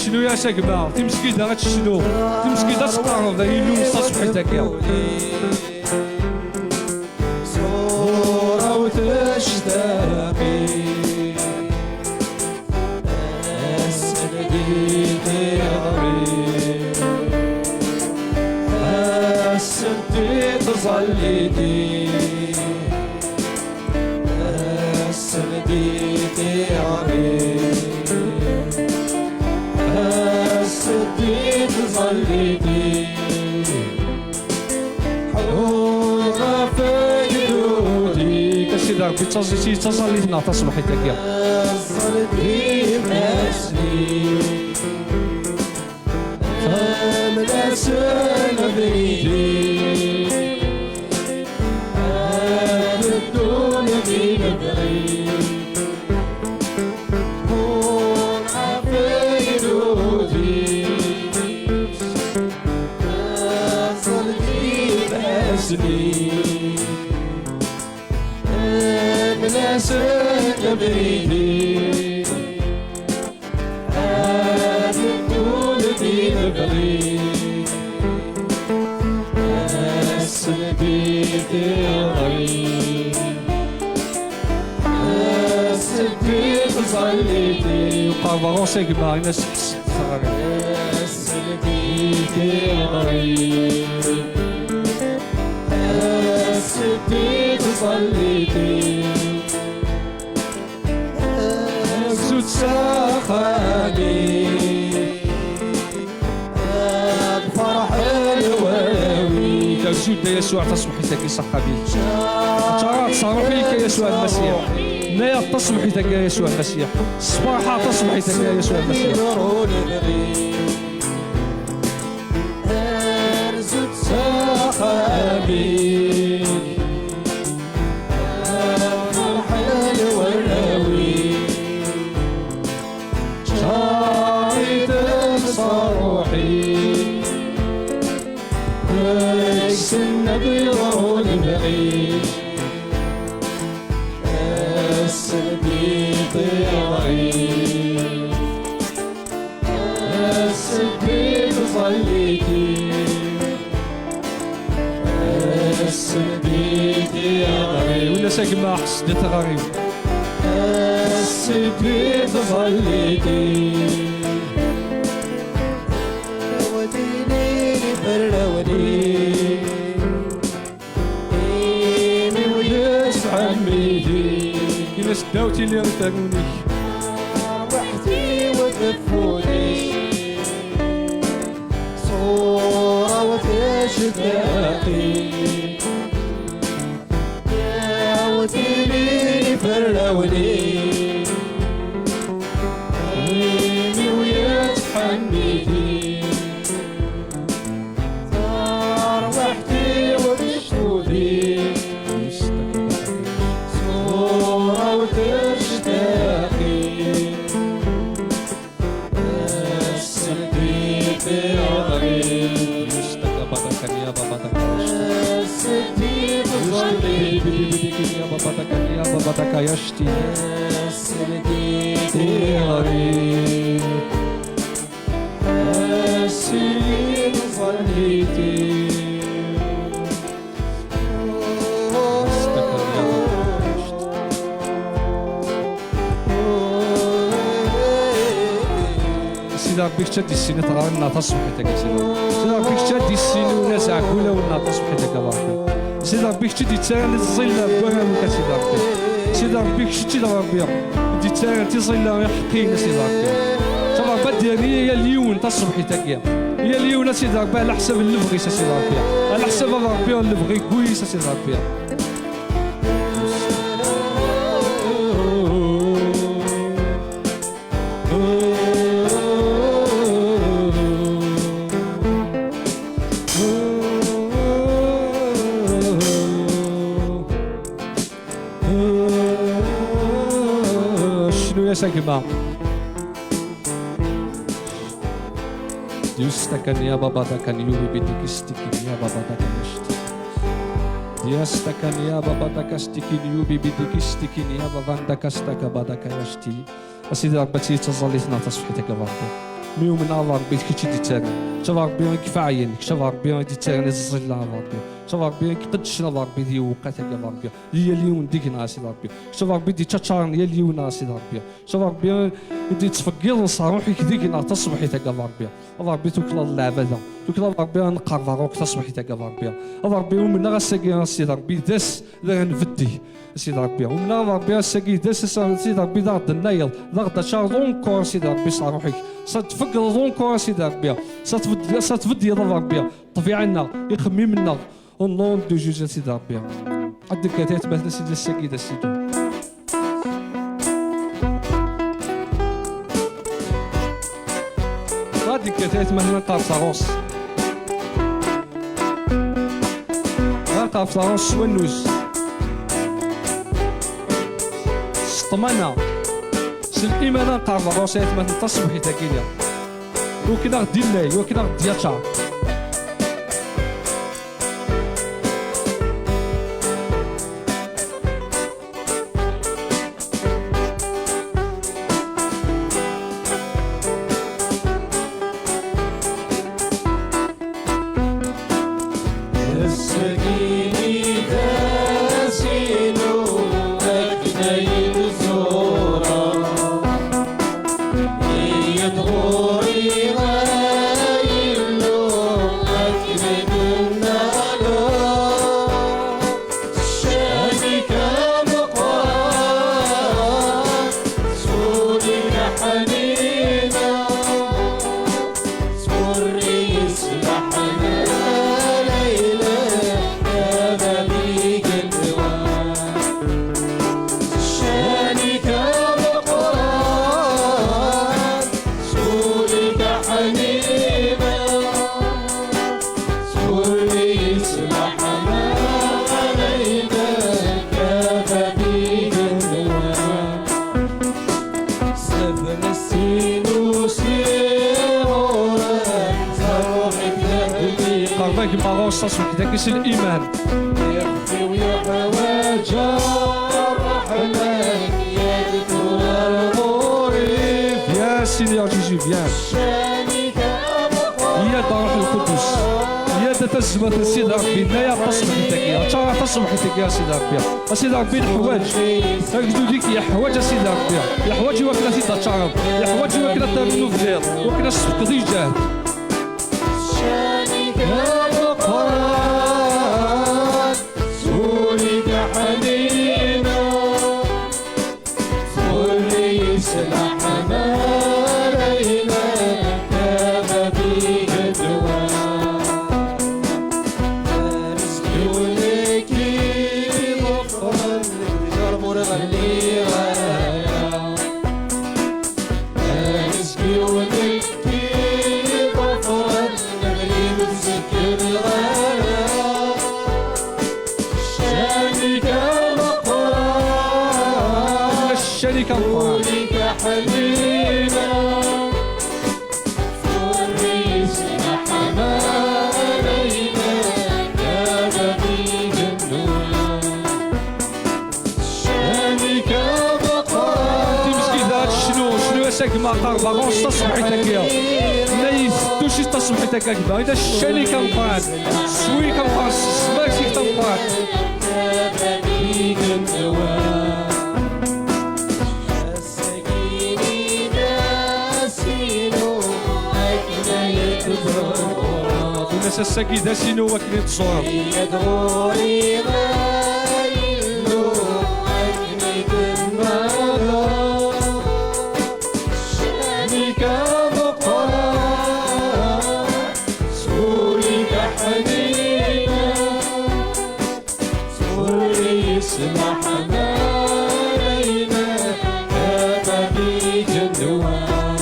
Cnu-yas a gma, timezgida ad tecnu, timezgida ad tqerreb, ay Illu s taṣebḥit-agi. Ṣṣura-w tectaqi, ass-n di tiɣri, ass-n di tẓallit-i, ass-n di tiɣri, ass-n di tẓallit-i. Ḥuɣ ɣef agdud-ik. A Sidi Ṛebbi, ttaẓ-, ttaẓ-, ttaẓallit-nneɣ taṣebḥit-agi. Ẓẓel di ifassen-ik. Xdem-asen abrid-ik. Ad ddun di lebɣi-k. Ḥuɣ ɣef agdud-ik. Ẓẓel di ifassen-ik, mel-asen abrid-ik, ad ddun di lebɣi-k, ass-n di tiɣri, ass-n di tẓallit. Baɣus a gma, ini-as ḥess-d teɣri. Ass-d i tiɣri, ass-d i tẓallit-iw, azut s axxam-ik, ad ferḥen warraw-ik. Azut a Yasuɛ taṣebḥit-agi s axxam-ik. Ččareɣ-d s ṛṛuḥ-ik a Yasuɛ Lmasiḥ. Nnayeɣ-d taṣebḥit-agi a Yasuɛ Lmasiḥ. Sferḥeɣ taṣebḥit-agi a Yasuɛ Lmasiḥ. Arzut s axxam-ik, ad ferḥen warraw-ik. Ččar-iten s ṛṛuḥ-ik, deg-sen ad yeḍru lebɣi-k. Ass-d i tiɣri, ass-d i tẓallit-iw, ass-d i tiɣri. Win-as a gma ḥess-d i tɣri. Ass-d i tẓallit-iw, ad ilin iferrawen-iw. Imi-w yettḥemmid-ik. Ini-as ddaw tili iferrawen-ik. Tarwiḥt-iw teffud-ik, ṣṣura-w tectaq-ik. Ddaw tili iferrawen-ik. Imi-w yettḥemmid-ik. Tarwiḥt-iw tectudi, ṣṣura-w tectaqi. Ass-d i tiɣri, yectaq baṭakan ya babaṭakan. Ass-d i tẓallit, ya babaṭakan ya babaṭakan ya cti. Ass-d i tiɣri. Ass-agi tẓallit-iw. Sidi Ṛebbi, kečč ad d-issin i tɣari-nneɣ taṣebḥit-agi, Sidi Ṛebbi. Sidi Ṛebbi, kečč ad d-issin i unazeɛ deg wulawen-nneɣ taṣebḥit-agi, a Ṛebbi. Sidi Ṛebbi, kečč i d-ittarran i tẓilla n warraw-ik, a Sidi Ṛebbi. Sidi Ṛebbi, kečč i d Ṛebbi i d-ittarran tiẓilla iḥeqqiyen, a Sidi Ṛebbi. Sidi Ṛebbi, ad d-yerr i yal yiwen taṣebḥit-agi. Yal yiwen, a Sidi Ṛebbi, ɛla ḥsab n lebɣi-s, a Sidi Ṛebbi. Ɛla ḥsab, a Ṛebbi, n lebɣi n wul-is, a Sidi Ṛebbi. Cnu-yas a gma. Dius takan ya baba takan yubi bidiki stikin ya baba takan yashti. Dias takan ya baba takas tikin yubi bidiki stikin ya baba takas taka baba takan yashti. A Sidi Ṛebbi, ad tili d taẓallit-nneɣ taṣebḥit-agi, a Ṛebbi. Mi umneɣ, a Ṛebbi, d kečč i d-ittarran. Kečč, a Ṛebbi, i ifeɛyen. Kečč, a Ṛebbi, i d-ittarran i tẓilla, a Ṛebbi. Kečč, a Ṛebbi, i iqeddcen, a Ṛebbi, di lewqat-agi, a Ṛebbi. Di yal yiwen deg-neɣ, a Sidi Ṛebbi. Kečč, a Ṛebbi, i d-ittaččaren yal yiwen, a Sidi Ṛebbi. Kečč, a Ṛebbi, i d-ittfeggiḍen s ṛṛuḥ-ik deg-neɣ taṣebḥit-agi, a Ṛebbi. A Ṛebbi, tuklaleḍ leɛbada. Tuklaleḍ, a Ṛebbi, ad neqqerber akk taṣebḥit-agi, a Ṛebbi. A Ṛebbi, umneɣ ass-agi, a Sidi Ṛebbi, d ass d ara nbeddi. A Sidi Ṛebbi, umneɣ a Ṛebbi ass-agi d ass, a Sidi Ṛebbi, d aɣ-d-tennayeḍ, d aɣ-d-taččareḍ encore, a Sidi Ṛebbi, s ṛṛuḥ-ik. S ad tfeggreḍ encore, a Sidi Ṛebbi. S ad tbed-, s ad tbeddiḍ, a Ṛebbi, ṭṭbiɛa-nneɣ, ixemmimen-nneɣ. Au nom de Jésus, a Sidi Ṛebbi. Ad d-nekkat aytmaten, a Sidi, ass-agi d ass-agi. Ad d-nekkat aytmaten, ad nqerreb ɣur-s. Ad nqerreb ɣur-s s wannuz, s ṭṭmana, s liman, ad nqerreb ɣur-s aytmaten taṣebḥit-agi-nni. Wakken ad ɣ-d-innay, wakken ad ɣ-d-yaččar. Ass-agi d ass-inu akken ay d-zureɣ. Ɣur-i ay Illu, akken i d-nnaɣ, ccan-ik ameqqran, s wul-ik aḥnin, s wul-is leḥmala, a bab igenwan. Ccan-ik ameqqran, s wul-ik aḥnin, s wul-is leḥmala, a bab igenwan. Seb nessin usiɣur, s ṛṛuḥ-ik d aḥnin. Qerreb a gma Ɣus, taṣebḥit-agi s liman. Ixef-iw yeḥwaǧ ṛṛeḥma-k, ya Seigneur Jésus, viens. Ya Ṛṛuḥ Lqudus, ya Tazmert n Sidi Ṛebbi, nna-yaɣ taṣebḥit-agi, aččar taṣebḥit-agi a Sidi Ṛebbi. A Sidi Ṛebbi, neḥwaǧ, agdud-ik yeḥwaǧ a Sidi Ṛebbi, yeḥwaǧ i wakken ad t-id-aččareḍ, yeḥwaǧ i wakken ad t-ternuḍ diḍ, wakken ad s-tefkeḍ i lǧehd. Ameqqran, s wul-ik aḥnin, s wul-is leḥmala, a bab igenwan. Amezgiw-nnek iḍefren, ur ɣelliɣ ara. Amezgiw-nnek iḍefren, abrid ur t-zeggreɣ ara. Ccan-ik ameqqran, ccan-ik ameqqran, wul-ik aḥnin, wul-is leḥmala, a bab igenwan. Ccan-ik ameqqran. Timezgida ad tecnu, cnu-as a gma Qerreb Ɣus taṣebḥit-agi. La iteddu si taṣebḥit-agi a gma. Ila ccan-ik ameqqran. S wul-ik ameqqran, s ssmax-ik tameqqrant. Ass-agi d ass-inu akken ay teẓriḍ. Ini-as ass-agi d ass-inu akken i teẓriḍ. Yya-d ɣur-i a Illu akken i d-nnaɣeɣ. Ccan-ik ameqqran, s wul-ik aḥnin, s wul-is leḥmala, a bab igenwan.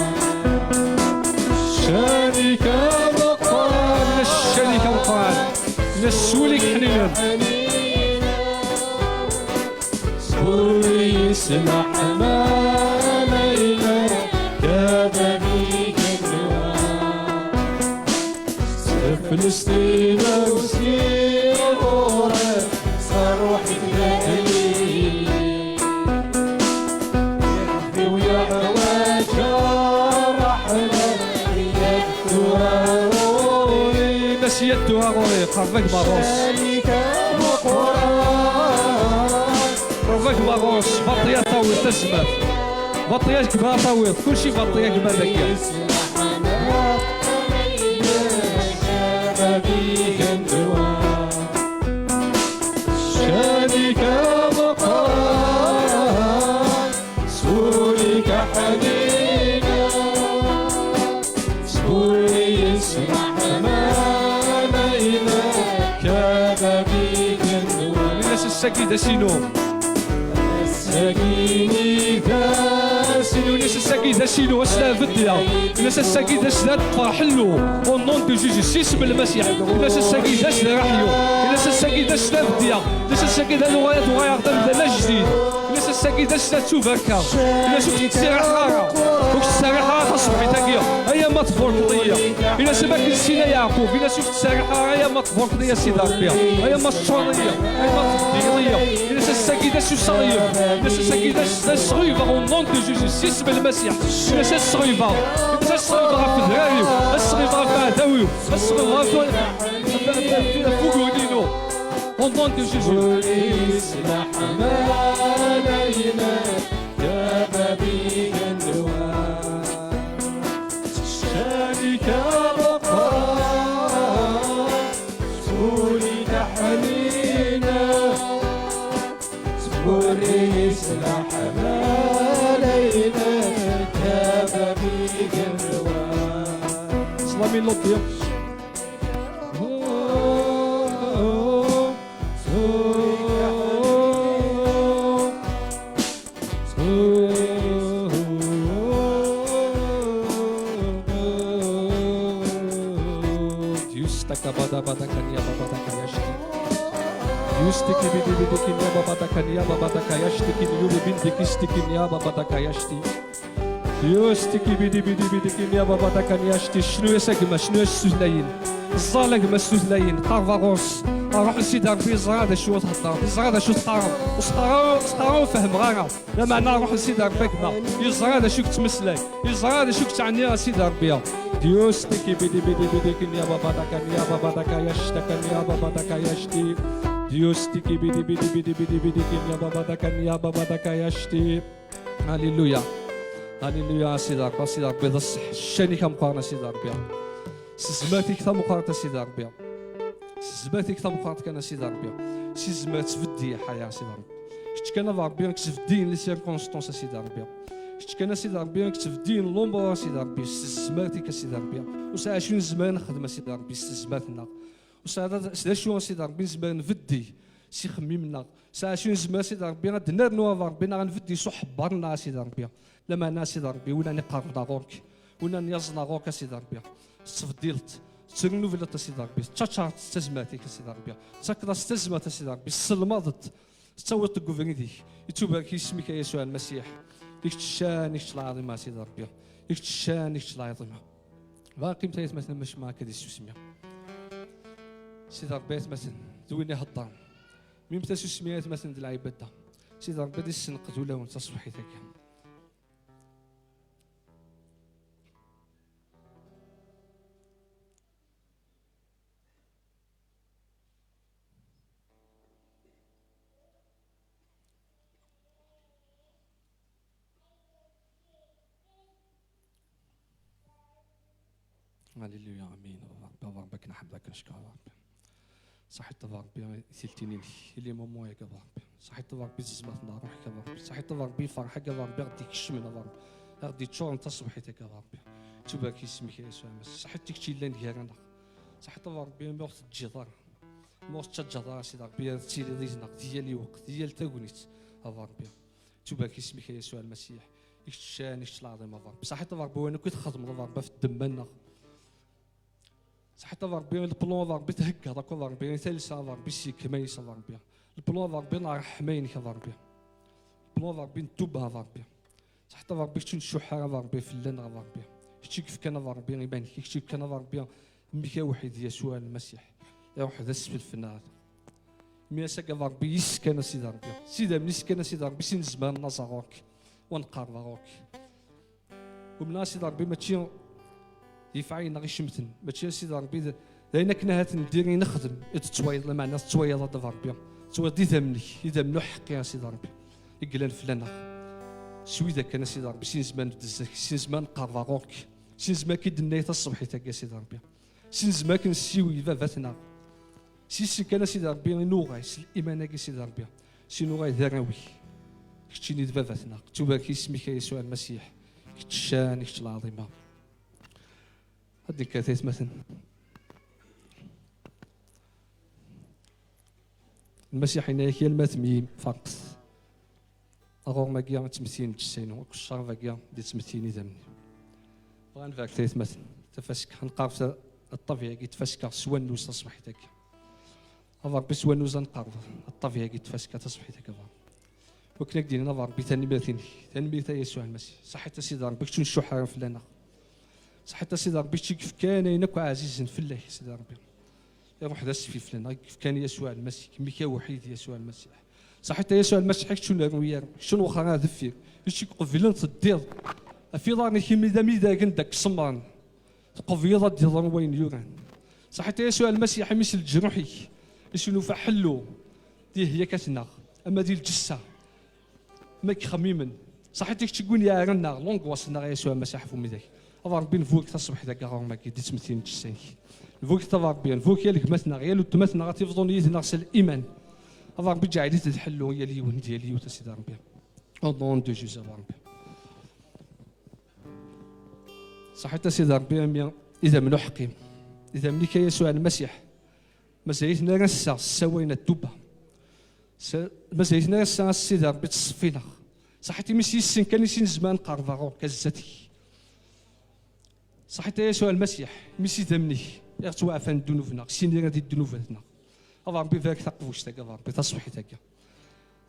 Ccan-ik ameqqran, ccan-ik ameqqran, s wul-ik ḥninen. S wul-is leḥmala, a bab igenwan. Seflest ila usiɣur, s ṛṛuḥ-ik d aḥnin. Ixef-iw yeḥwaǧ ṛṛeḥma, yya-d tura ɣur-i. Ini-as yya-d tura ɣur-i, qerreb a gma Ɣus. Ccan-ik ameqqran. Qerreb a gma Ɣus, baṭṭi ad tawiḍ tazmert. Baṭṭi a gma ad tawiḍ, kulci baṭṭi a gma dagi. Ccan-ik ameqqran, s wul-ik aḥnin, s wul-is leḥmala, a bab igenwan. Ini-as ass-agi d ass-inu. Ass-agi d ass-inu, ini-as ass-agi d ass-inu, ass n lbedya. Ini-as ass-agi d ass n lferḥ ḥellu. Au nom de Jésus, s isem n Lmasiḥ. Ini-as ass-agi d ass n ṛṛeḥyu. Ini-as ass-agi d ass n lbedya. Ini-as ass-agi d aluɣal, ad uɣaleɣ d amdan ajdid. Ini-as ass-agi d ass n tubarka. Ini-as ur k-ttserriḥeɣ ara. Ur k-ttserriḥeɣ ara taṣebḥit-agi. Ay ama tburkeḍ-iyi. Ini-as am akken Sina Yeɛqub. Ini-as ur k-ttserriḥeɣ ara, ay ama tburkeḍ-iyi a Sidi Ṛebbi. Ay ama teččureḍ-iyi. Ay ama tbeddileḍ-iyi. Ini-as ass-agi d ass useɣyel. Ini-as ass-agi d ass, d ass ɣibeɣ au nom de Jésus, s isem n Lmasiḥ. Ini-as ass ɣibeɣ. Ini-as ass ɣibeɣ ɣef drar-iw. Ass ɣibeɣ ɣef aɛdaw-iw. Ass ɣibeɣ ɣef, ɣef, ɣef, ɣef uguren-inu. Au nom de Jésus. Wul-is leḥmala, a bab igenwan. Ika meqqar, tuli taḥnina, tmurri-s leḥmala-inek, a bab igenwan. Ṣla mi lutya. Dios takabada bada kanya baba da kayashti. Dios tiki bidi bidi kinya baba da kanya baba da kayashti kin yubi bindi kisti kinya baba da kayashti. Dios tiki bidi bidi bidi kinya baba da kanyashti. Cnu-yas a gma, cnu-yas s tutlayin. Ẓẓal a gma s tutlayin. Qerba ɣur-s. Ṛuḥ n Sidi Ṛebbi yeẓra d acu i theddreḍ, yeẓra d acu teqqareḍ. Ur s-qqar ara, ur s-qqar ara ur fehmeɣ ara. Lameɛna ṛuḥ n Sidi Ṛebbi a gma. Yeẓra d acu i yettmeslay. Yeẓra d acu i yettɛenni a Sidi Ṛebbi. Dios tiki bidi bidi bidi kinya baba da kanya baba da kayashta kanya baba da kayashti. Dios tiki bidi bidi bidi bidi bidi kinya baba da kanya baba da kayashti. Aliluya. Aliluya a Sidi Ṛebbi, a Sidi Ṛebbi d ṣṣeḥ. Ccan-ik ameqqran a Sidi Ṛebbi. S tezmert-ik tameqqrant a Sidi Ṛebbi. S tezmert-ik tameqqrant kan a Sidi Ṛebbi. S tezmert tbeddi lḥaya a Sidi Ṛebbi. Kečč kan a Ṛebbi i yettbeddilen les circonstances a Sidi Ṛebbi. Kečč kan a Sidi Ṛebbi i yettbeddilen l'umur a Sidi Ṛebbi. S tezmert-ik a Sidi Ṛebbi. Ur sɛi acu nezmer ad nexdem a Sidi Ṛebbi s tezmert-nneɣ. Ur sɛi ara s d acu a Sidi Ṛebbi nezmer ad nbeddi s ixemmimen-nneɣ. S d acu nezmer a Sidi Ṛebbi ad d-nernu a Ṛebbi neɣ ad nbeddi s uḥebber-nneɣ a Sidi Ṛebbi. Lameɛna a Sidi Ṛebbi, win ara iqerben ɣur-k, win ara yaẓen ɣur-k a Sidi Ṛebbi, tettbeddileḍ-t, tettrennubileḍ-t a Sidi Ṛebbi, tettaččareḍ s tazmert-ik a Sidi Ṛebbi, tettakeḍ-as tazmert a Sidi Ṛebbi, tesselmadeḍ-t, tettawiḍ-t deg ubrid-ik. Ittubarek yisem-ik a Yasuɛ Lmasiḥ. I kečč ccan, i kečč lɛaḍima a Sidi Ṛebbi. I kečč ccan, i kečč lɛaḍima. Bɣiɣ qqimet ay atmaten, maca ma akka di tsusmi. Sidi Ṛebbi ay atmaten, d win iheddren. Mi tasusmi ay atmaten d lɛibada. Sidi Ṛebbi ad issenqed ulawen taṣebḥit-agi. Aliluya, amin. A Ṛebbi, a Ṛebbi, akken ḥemdeɣ-k, neckeṛ a Ṛebbi. Ṣaḥit a Ṛebbi, tiltinin-ik, i les moments-agi a Ṛebbi. Ṣaḥit a Ṛebbi, tezmert n ṛṛuḥ-ik a Ṛebbi. Ṣaḥit a Ṛebbi, lferḥ-agi a Ṛebbi, ɣ-d-ikecmen a Ṛebbi. Ɣ-d-iččuren taṣebḥit-agi a Ṛebbi. Ittubarek yisem-ik a Yasuɛ Lmasiḥ. Ṣaḥit tikci yellan gar-aneɣ. Ṣaḥit a Ṛebbi, mi ur teǧǧiḍ ara. Ma ur tettaǧǧaḍ ara a Sidi Ṛebbi, ad tiliḍ yid-neɣ di yal lweqt, di yal tagnit a Ṛebbi. Ittubarek yisem-ik a Yasuɛ Lmasiḥ. I kečč ccan, i kečč lɛaḍima a Ṛebbi. Ṣaḥit a Ṛebbi, wayen akk i txedmeḍ a Ṛebbi ɣef ddemma-nneɣ. Ṣaḥit a Ṛebbi, leplan a Ṛebbi theggaḍ akk a Ṛebbi, i talsa a Ṛebbi s yekmayes a Ṛebbi. Leplan a Ṛebbi n ṛṛeḥma-inek a Ṛebbi. Leplan a Ṛebbi n tuba a Ṛebbi. Ṣaḥit a Ṛebbi, kečč ur tcuḥḥ ara a Ṛebbi fell-aneɣ a Ṛebbi. Kečč i yefkan a Ṛebbi iman-ik, kečč i yefkan a Ṛebbi mmi-k awḥid Yasuɛ Lmasiḥ. Iṛuḥ d asfel fell-aɣ. Mi ass-agi a Ṛebbi yis-k kan a Sidi Ṛebbi. S idammen-is kan a Sidi Ṛebbi, sin nezmer ad naẓ ɣur-k, u ad nqerreb ɣur-k. Umneɣ a Sidi Ṛebbi mačči yif ayen neɣ icemten, mačči a Sidi Ṛebbi d, d ayen akken ahat ndiri nexdem, i d-tettwayeḍ, lameɛna tettwayeḍ a Ṛebbi. Tettwayeḍ d idammen-ik, idammen uḥeqqi a Sidi Ṛebbi, i yellan fell-aneɣ. S wid akken a Sidi Ṛebbi, sin nezmer ad nebded zdat-k, sin nezmer ad nqerreb ɣur-k, sin nezmer ad k-id-nnay taṣebḥit-agi a Sidi Ṛebbi. Sin nezmer ad k-nessiwel i baba-tneɣ. S yis-sen kan a Sidi Ṛebbi i nuɣal s liman-agi a Sidi Ṛebbi. S i nuɣal d arraw-ik. Keččini d baba-tneɣ. Tubarek yisem-ik a Yasuɛ Lmasiḥ. Kečč ccan, kečč lɛaḍima. Ad d-nekkat aytmaten. Lmasiḥ yenna-yak yal ma tmeyim faqet. Aɣurm-agi yettmettin lǧessa-inu, akked ccerb-agi d-yettmettin idammen-iw. Bɣan barek taytmaten, tafaska, ad neqqar ta-, ṭṭabiɛ-agi n tfaska s wannuz taṣebḥit-agi. A Ṛebbi s wannuz ad neqqar ṭṭabiɛ-agi n tfaska taṣebḥit-agi, a Ṛebbi. Wakken ad k-d-inin a Ṛebbi tanemmirt-inek, tanemmirt a Yasuɛ Lmasiḥ. Ṣaḥit a Sidi Ṛebbi, kečč ur ncuḥ ara fell-aneɣ. Ṣaḥit a Sidi Ṛebbi, kečč i yefkan ayen akk ɛzizen fell-ak a Sidi Ṛebbi. Iruḥ d asfel fell-aneɣ, i yefkan Yasuɛ Lmasiḥ, mmi-k awḥid Yasuɛ Lmasiḥ. Ṣaḥit a Yasuɛ Lmasiḥ, kečč ur nerwi ara, kečč ur nwexxer ara deffir, kečč i iqeblen teddiḍ. Ɣef iḍarren-ik imi d amidag anda k-semmren, tqebleḍ ad d-iḍru wayen yuran. Ṣaḥit a Yasuɛ Lmasiḥ, imi s leǧruḥ-ik i s-nufa ḥellu, d ihya-k ad t-naɣ, ama di lǧessa, ma ixemmimen. Ṣaḥit i kečč i win yeɛran-aɣ, l'angoisse-nneɣ a Yasuɛ Lmasiḥ ɣef umidag. A Ṛebbi, nbuk taṣebḥit-agi ɣur-m-agi, di tmetti n ǧessa-k. Nbuk a Ṛebbi, nbuk yal gma-tneɣ, yal weltma-tneɣ, ad tifḍun yid-neɣ s liman. A Ṛebbi, ǧɛel-it d ḥellu i yal yiwen d yal yiwet, a Sidi Ṛebbi. Au nom de Jésus, a Ṛebbi. Ṣaḥit, a Sidi Ṛebbi, a mmi, idammen uḥeqqi. Idammen-ik, a Yasuɛ Lmasiḥ. Mazal-iten ar ass-a ssawalen ddubba. Sa-, mazal-iten ar ass-a, a Sidi Ṛebbi, ttṣeffin-aɣ. Ṣaḥit, imi s yis-sen kan i sin nezmer ad nqerreb ɣur-k, ar zdat-k. Ṣaḥit, a Yasuɛ Lmasiḥ, imi s idammen-ik i ɣ-ttwaɛfan ddunub-nneɣ, sinirad i ddnubat-nneɣ. A Ṛebbi, barek taqbuct-agi, a Ṛebbi, taṣebḥit-agi.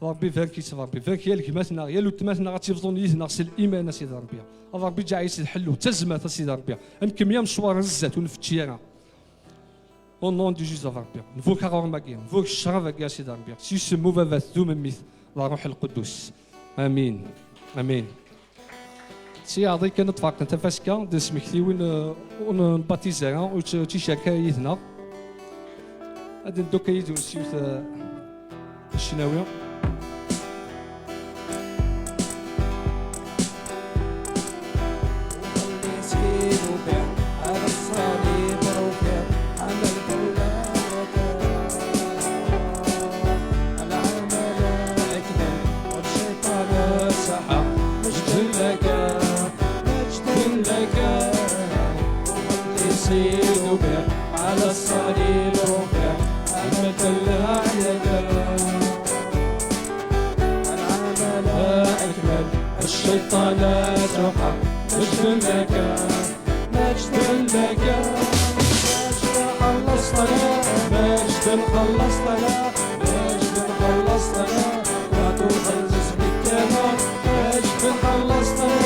A Ṛebbi, barek-itt, a Ṛebbi, barek yal gma-tneɣ, yal weltma-tneɣ, ad tifḍun yid-neɣ s liman, a Sidi Ṛebbi. A Ṛebbi, ǧɛel-itt d ḥellu, d tazmert, a Sidi Ṛebbi. Ad nkemmel amecwar ar zdat, ur nfečči ara. Au nom de Jésus, a Ṛebbi. Nbuk aɣrum-agi, nbuk ccrab-agi, a Sidi Ṛebbi. S yisem n Ubabat, d Umemmit, d Ṛṛuḥ Lqudus. Amin. Amin. Si yeɛḍi kan ad tferqen tafaska, d smektiwin, eh, ur n-, nbatiz ara, ur tt-, ur tt-icerk ara yid-neɣ. Ad neddu akka yid-wen s yiwet, eh, ccnawi. سيد وبيع على الصليب رفع، أمة العيلة. العمل أكمل، الشيطان تقع، مجد لك، مجد لك. مجد خلصتنا، مجد خلصتنا، مجد خلصتنا، لا تخلص بالدماء. مجد خلصتنا،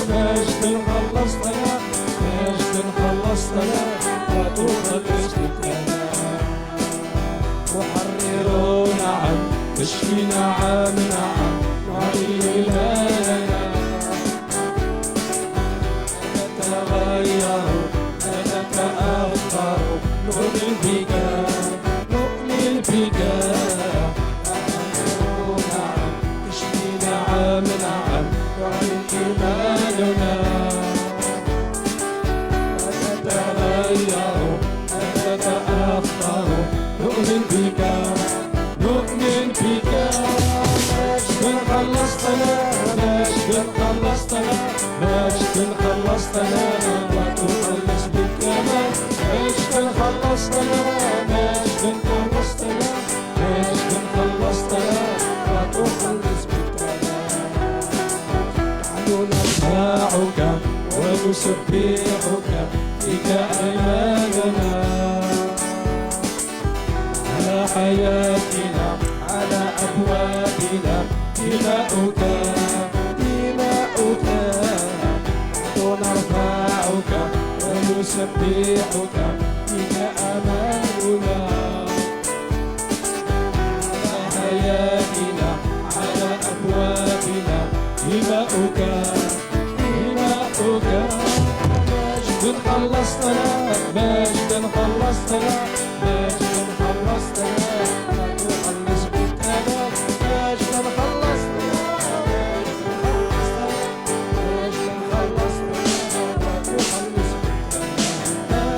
مجد خلصتنا، مجد خلصتنا، لا تخلص بالدماء. محرر نعم، تشفي نعم، نعم، نعطي إيماننا. تغير، أنت أفخر، نؤمن بك، نؤمن بك. نعم، تشفي، نعم، نعم، يعلن إيماننا. تتغير، تتأخر، نؤمن بك، نؤمن بك. مجد خلصتنا، مجد خلصتنا، مجد خلصتنا، وتخلص بالكمال. مجد خلصتنا، مجد خلصتنا، مجد خلصتنا، وتخلص بالكمال. نحن نرفعك ونسبحك، فيك أماننا. على حياتنا، على أبوابنا، دماؤك، دماؤك. نحن نرفعك ونسبحك، فيك أماننا. على حياتنا، على أبوابنا، دماؤك، دماؤك. مجد خلصتنا، مجد خلصتنا، مجد خلصتنا، لا تخلص بالثمن. مجد خلصتنا، مجد خلصتنا، مجد خلصتنا، لا تخلص بالثمن. مجد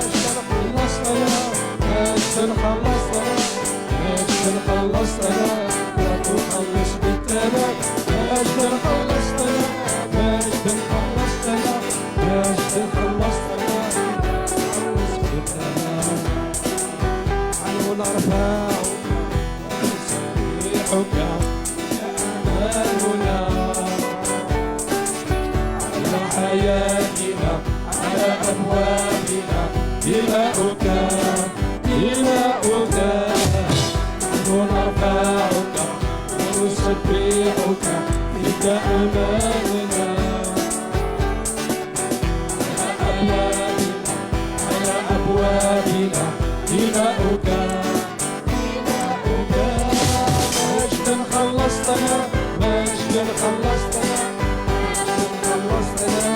خلصتنا، مجد خلصتنا، مجد خلصتنا، لا تخلص بالثمن. مجد خلصتنا، مجد خلصتنا، مجد خلصتنا، لا تخلص بالثمن. نحن نرفعك ونسبحك، أماننا. على حياتنا، على أبوابنا، دماؤك، دماؤك. نحن نرفعك ونسبحك، فيك أماننا. على أبوابنا، على أبوابنا، دماؤك. مجد خلصتنا، مجد خلصتنا، مجد خلصتنا،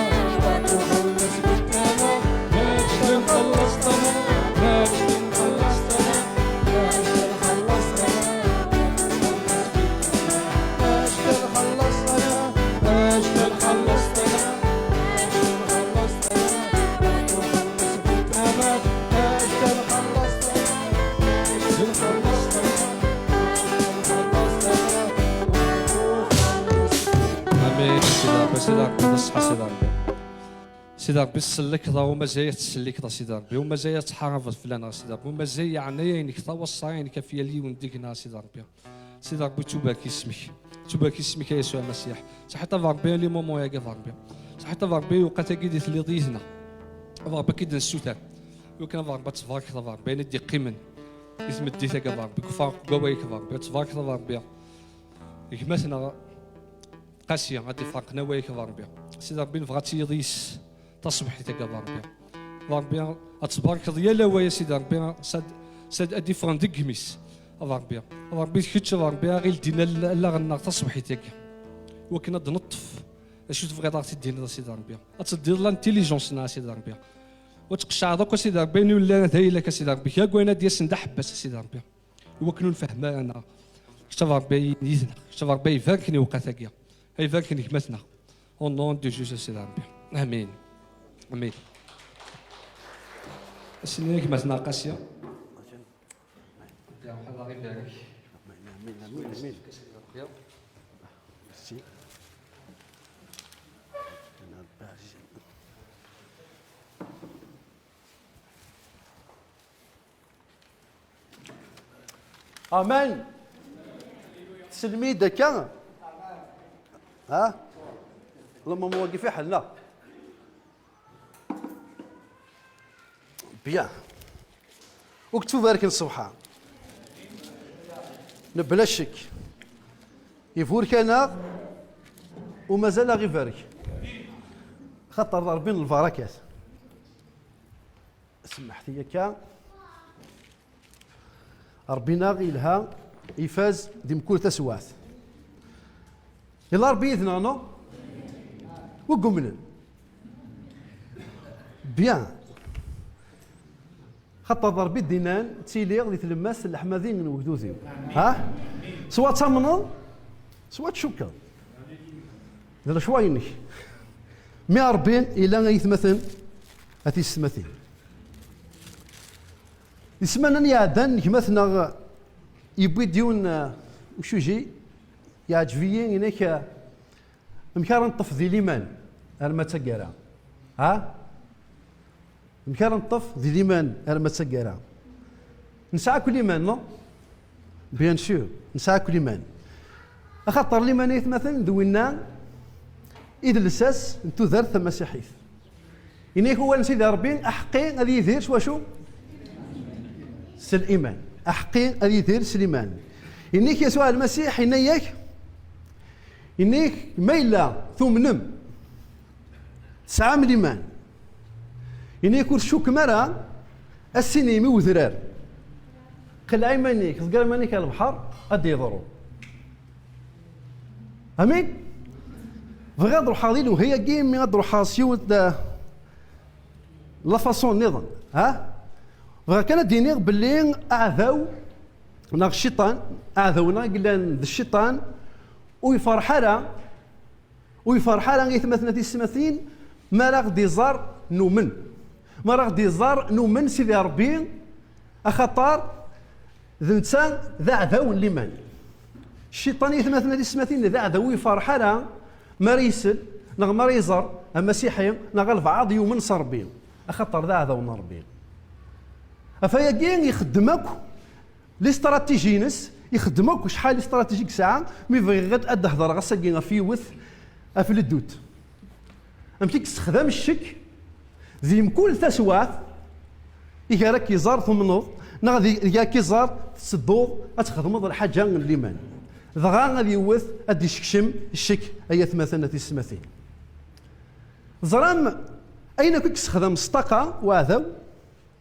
وتخلص بالثمن. مجد خلصتنا، مجد خلصتنا، مجد خلصتنا، مجد خلصتنا، مجد خلصتنا، مجد خلصتنا. Sidi Ṛebbi, tsellkeḍ-aɣ, u mazal ad tsellkeḍ, a Sidi Ṛebbi, u mazal ad tḥarabeḍ fell-aneɣ, a Sidi Ṛebbi, u mazal yeɛna-ak taweṣṣa-inek ɣef yal yiwen deg-neɣ, a Sidi Ṛebbi. Sidi Ṛebbi, ttubak isem-ik. Ttubak isem-ik, a Yasuɛ Amasiḥ. Saḥit a Ṛebbi, a les moments-agi, a Ṛebbi. Saḥit a Ṛebbi, i lewqat-agi di telliḍ yid-neɣ. A Ṛebbi, ad k-id-nessuter. Iwakken a Ṛebbi ad tbarkeḍ, a Ṛebbi, ayen i d-iqqimen di tmeddit-agi, a Ṛebbi, deg ufarq n wawal-ik, a Ṛebbi, ad tbarkeḍ, a Ṛebbi, gma-tneɣ Qasi, ad d-iferqen awal-ik, a Ṛebbi. Sidi Ṛebbi, nebɣa ad tiliḍ yis taṣebḥit-agi, a Ṛebbi. A Ṛebbi, ad tbarkeḍ yal awal, a Sidi Ṛebbi, sad, sad ad d-iffɣen deg yimi-s, a Ṛebbi. A Ṛebbi, d kečč, a Ṛebbi, ara ileddin all-, allaɣen-nneɣ taṣebḥit-agi. Iwakken ad d-neṭṭef acu tebɣiḍ ad ɣ-t-id-tiniḍ, a Sidi Ṛebbi. Ad teddiḍ l'intelligence-nneɣ, a Sidi Ṛebbi. Ur tqeccɛeḍ akk, a Sidi Ṛebbi, ayen ur yellan d ayla-k, a Sidi Ṛebbi. Kra n wayen ad d-yasen d aḥebbas, a Sidi Ṛebbi. Iwakken ur nfehhem ara, neɣ kečč a Ṛebbi ay yid-neɣ, kečč a Ṛebbi ay ibarken i lewqat-agi, ay ibarken gma-tneɣ. Au nom de Jésus, a Sidi Ṛebbi. Amin. Amin. Ass-nni a gma-tneɣ Qasi. Ṛebbi ad aɣ-ibarek. Amin, amin, amin, amin. Merci. Amen. Tselmid akka? Ha? Lmam wagi fiḥel, neɣ? Bien. Ur k-ttbarken ṣṣbeḥ-a. Nebla ccek. Iburek-aneɣ u mazal aɣ-ibarek. Xaṭer d Ṛebbi n lbarakat. Semmeḥt-iyi akka. Ṛebbi-nneɣ yelha, ifaz di mkul taswaɛt. Yella Ṛebbi yid-neɣ, neɣ? Wi yumnen? Bien. Xaṭer d Ṛebbi i d-yennan, ttiliɣ di tlemmast n leḥmadi n wegdud-iw. Ha? Swa tamneḍ, swa tcukkeḍ. D lecwa-inek. Mi Ṛebbi yella, ay atmaten, a tiyessetmatin. Di ssmana-nni iɛeddan, gma-tneɣ yewwi-d yiwen, uh, ucuji, yeɛǧeb-iyi, inek, uh, amek ara neṭṭef di liman arma d taggara? Ha? Amek ara neṭṭef di liman arma d taggara? Nesɛa akk liman, non? Bien sûr, nesɛa akk liman. Axaṭer liman, ay atmaten, d winna i d lsas n tudert tamasiḥit. Yenna-yak wawal n Sidi Ṛebbi, aḥeqqi ad yidir s wacu? S liman. Aḥeqqi ad yidir s liman. Yenna-yak Yasuɛ Lmasiḥ, yenna-yak, yenna-yak, ma yella tumnem, tesɛam liman, yenna-yak ur tcukkem ara, a s-tinim i wedrar, qleɛ iman-ik, ḍegger iman-ik ar lebḥer, ad d-yeḍru. Amin? Bɣiɣ ad ruḥeɣ di lewhi-agi, mi ad ruḥeɣ s yiwet d la façon nniḍen. Ha? Bɣiɣ kan ad d-iniɣ belli aɛdaw neɣ cciṭan, aɛdaw-nneɣ i yellan d cciṭan, ur yefreḥ ara, ur yefreḥ ara, ay atmaten, a tiyessetmatin, mi ara ɣ-d-iẓer numen. Mi ara ɣ-d-iẓer numen Sidi Ṛebbi, axaṭer d netta d aɛdaw n liman. Cciṭan, ay atmaten, a tiyessetmatin, d aɛdaw ur yefreḥ ara mi ara isel, neɣ mi ara iẓer amasiḥi, neɣ albeɛḍ yumen s Ṛebbi, axaṭer d aɛdaw n Ṛebbi. Ɣef wayagi ixeddem akk listratiji-ines, ixeddem akk acḥal listratiji i yesɛa, mi bɣiɣ ad, ad d-hedreɣ ass-agi ɣef yiwet, ɣef leddut. Amek i yessexdam ccek di mkul taswaɛt, i gar ad k-iẓer tumneḍ, neɣ di, di gar ad k-iẓer tettedduḍ ad txedmeḍ lḥaǧa n liman. Dɣa ad yewwet ad d-isekcem ccek, ay atmaten, a tiyessetmatin. Teẓram ayen akk i yessexdam s ṭṭaqa uɛdaw?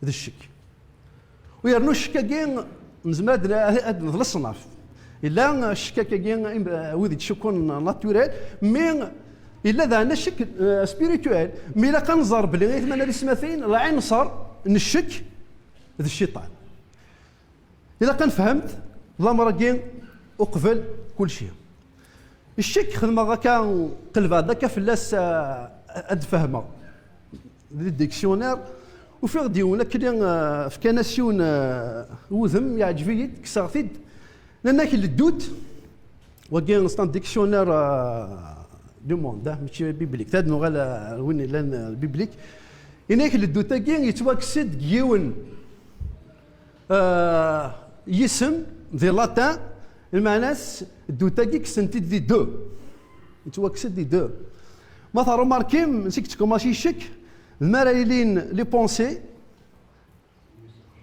D ccek. U yernu ccek-agi nezmer ad, ad, ad d-nefḍ leṣnaf. Yella ccek-agi, im-, wid yettcukkun naturel, mi yella daɣen ccek, eh, spirituel, mi ilaq ad nẓer belli, ay atmaten, a tiyessetmatin, lɛinṣer n ccek d cciṭan. Ilaq ad nefhem lamer-agi uqbel kulci. Ccek, xedmeɣ akka, qelbeɣ-d akka fell-as, ah, ad d-fehmeɣ. Di dictionnaire, ufiɣ-d yiwen, akken, ah, fkan-as yiwen, ah, wudem, yeɛǧeb-iyi-d, kkseɣ-t-id. Nnan-ak leddut, wagi c'est un dictionnaire, ah, du monde, ah, mačči biblique. Tad nuɣal ar win yellan, euh, biblique. Ini-ak, le doute-agi yettwakkes-d deg yiwen, euh, yisem di latin, lmeɛna-s, doute-agi kksen-t-id di deux. Yettwakkes-d di deux. Ma tṛumarkim, seg tkumaci ccek, d mi ara yilin les pensées,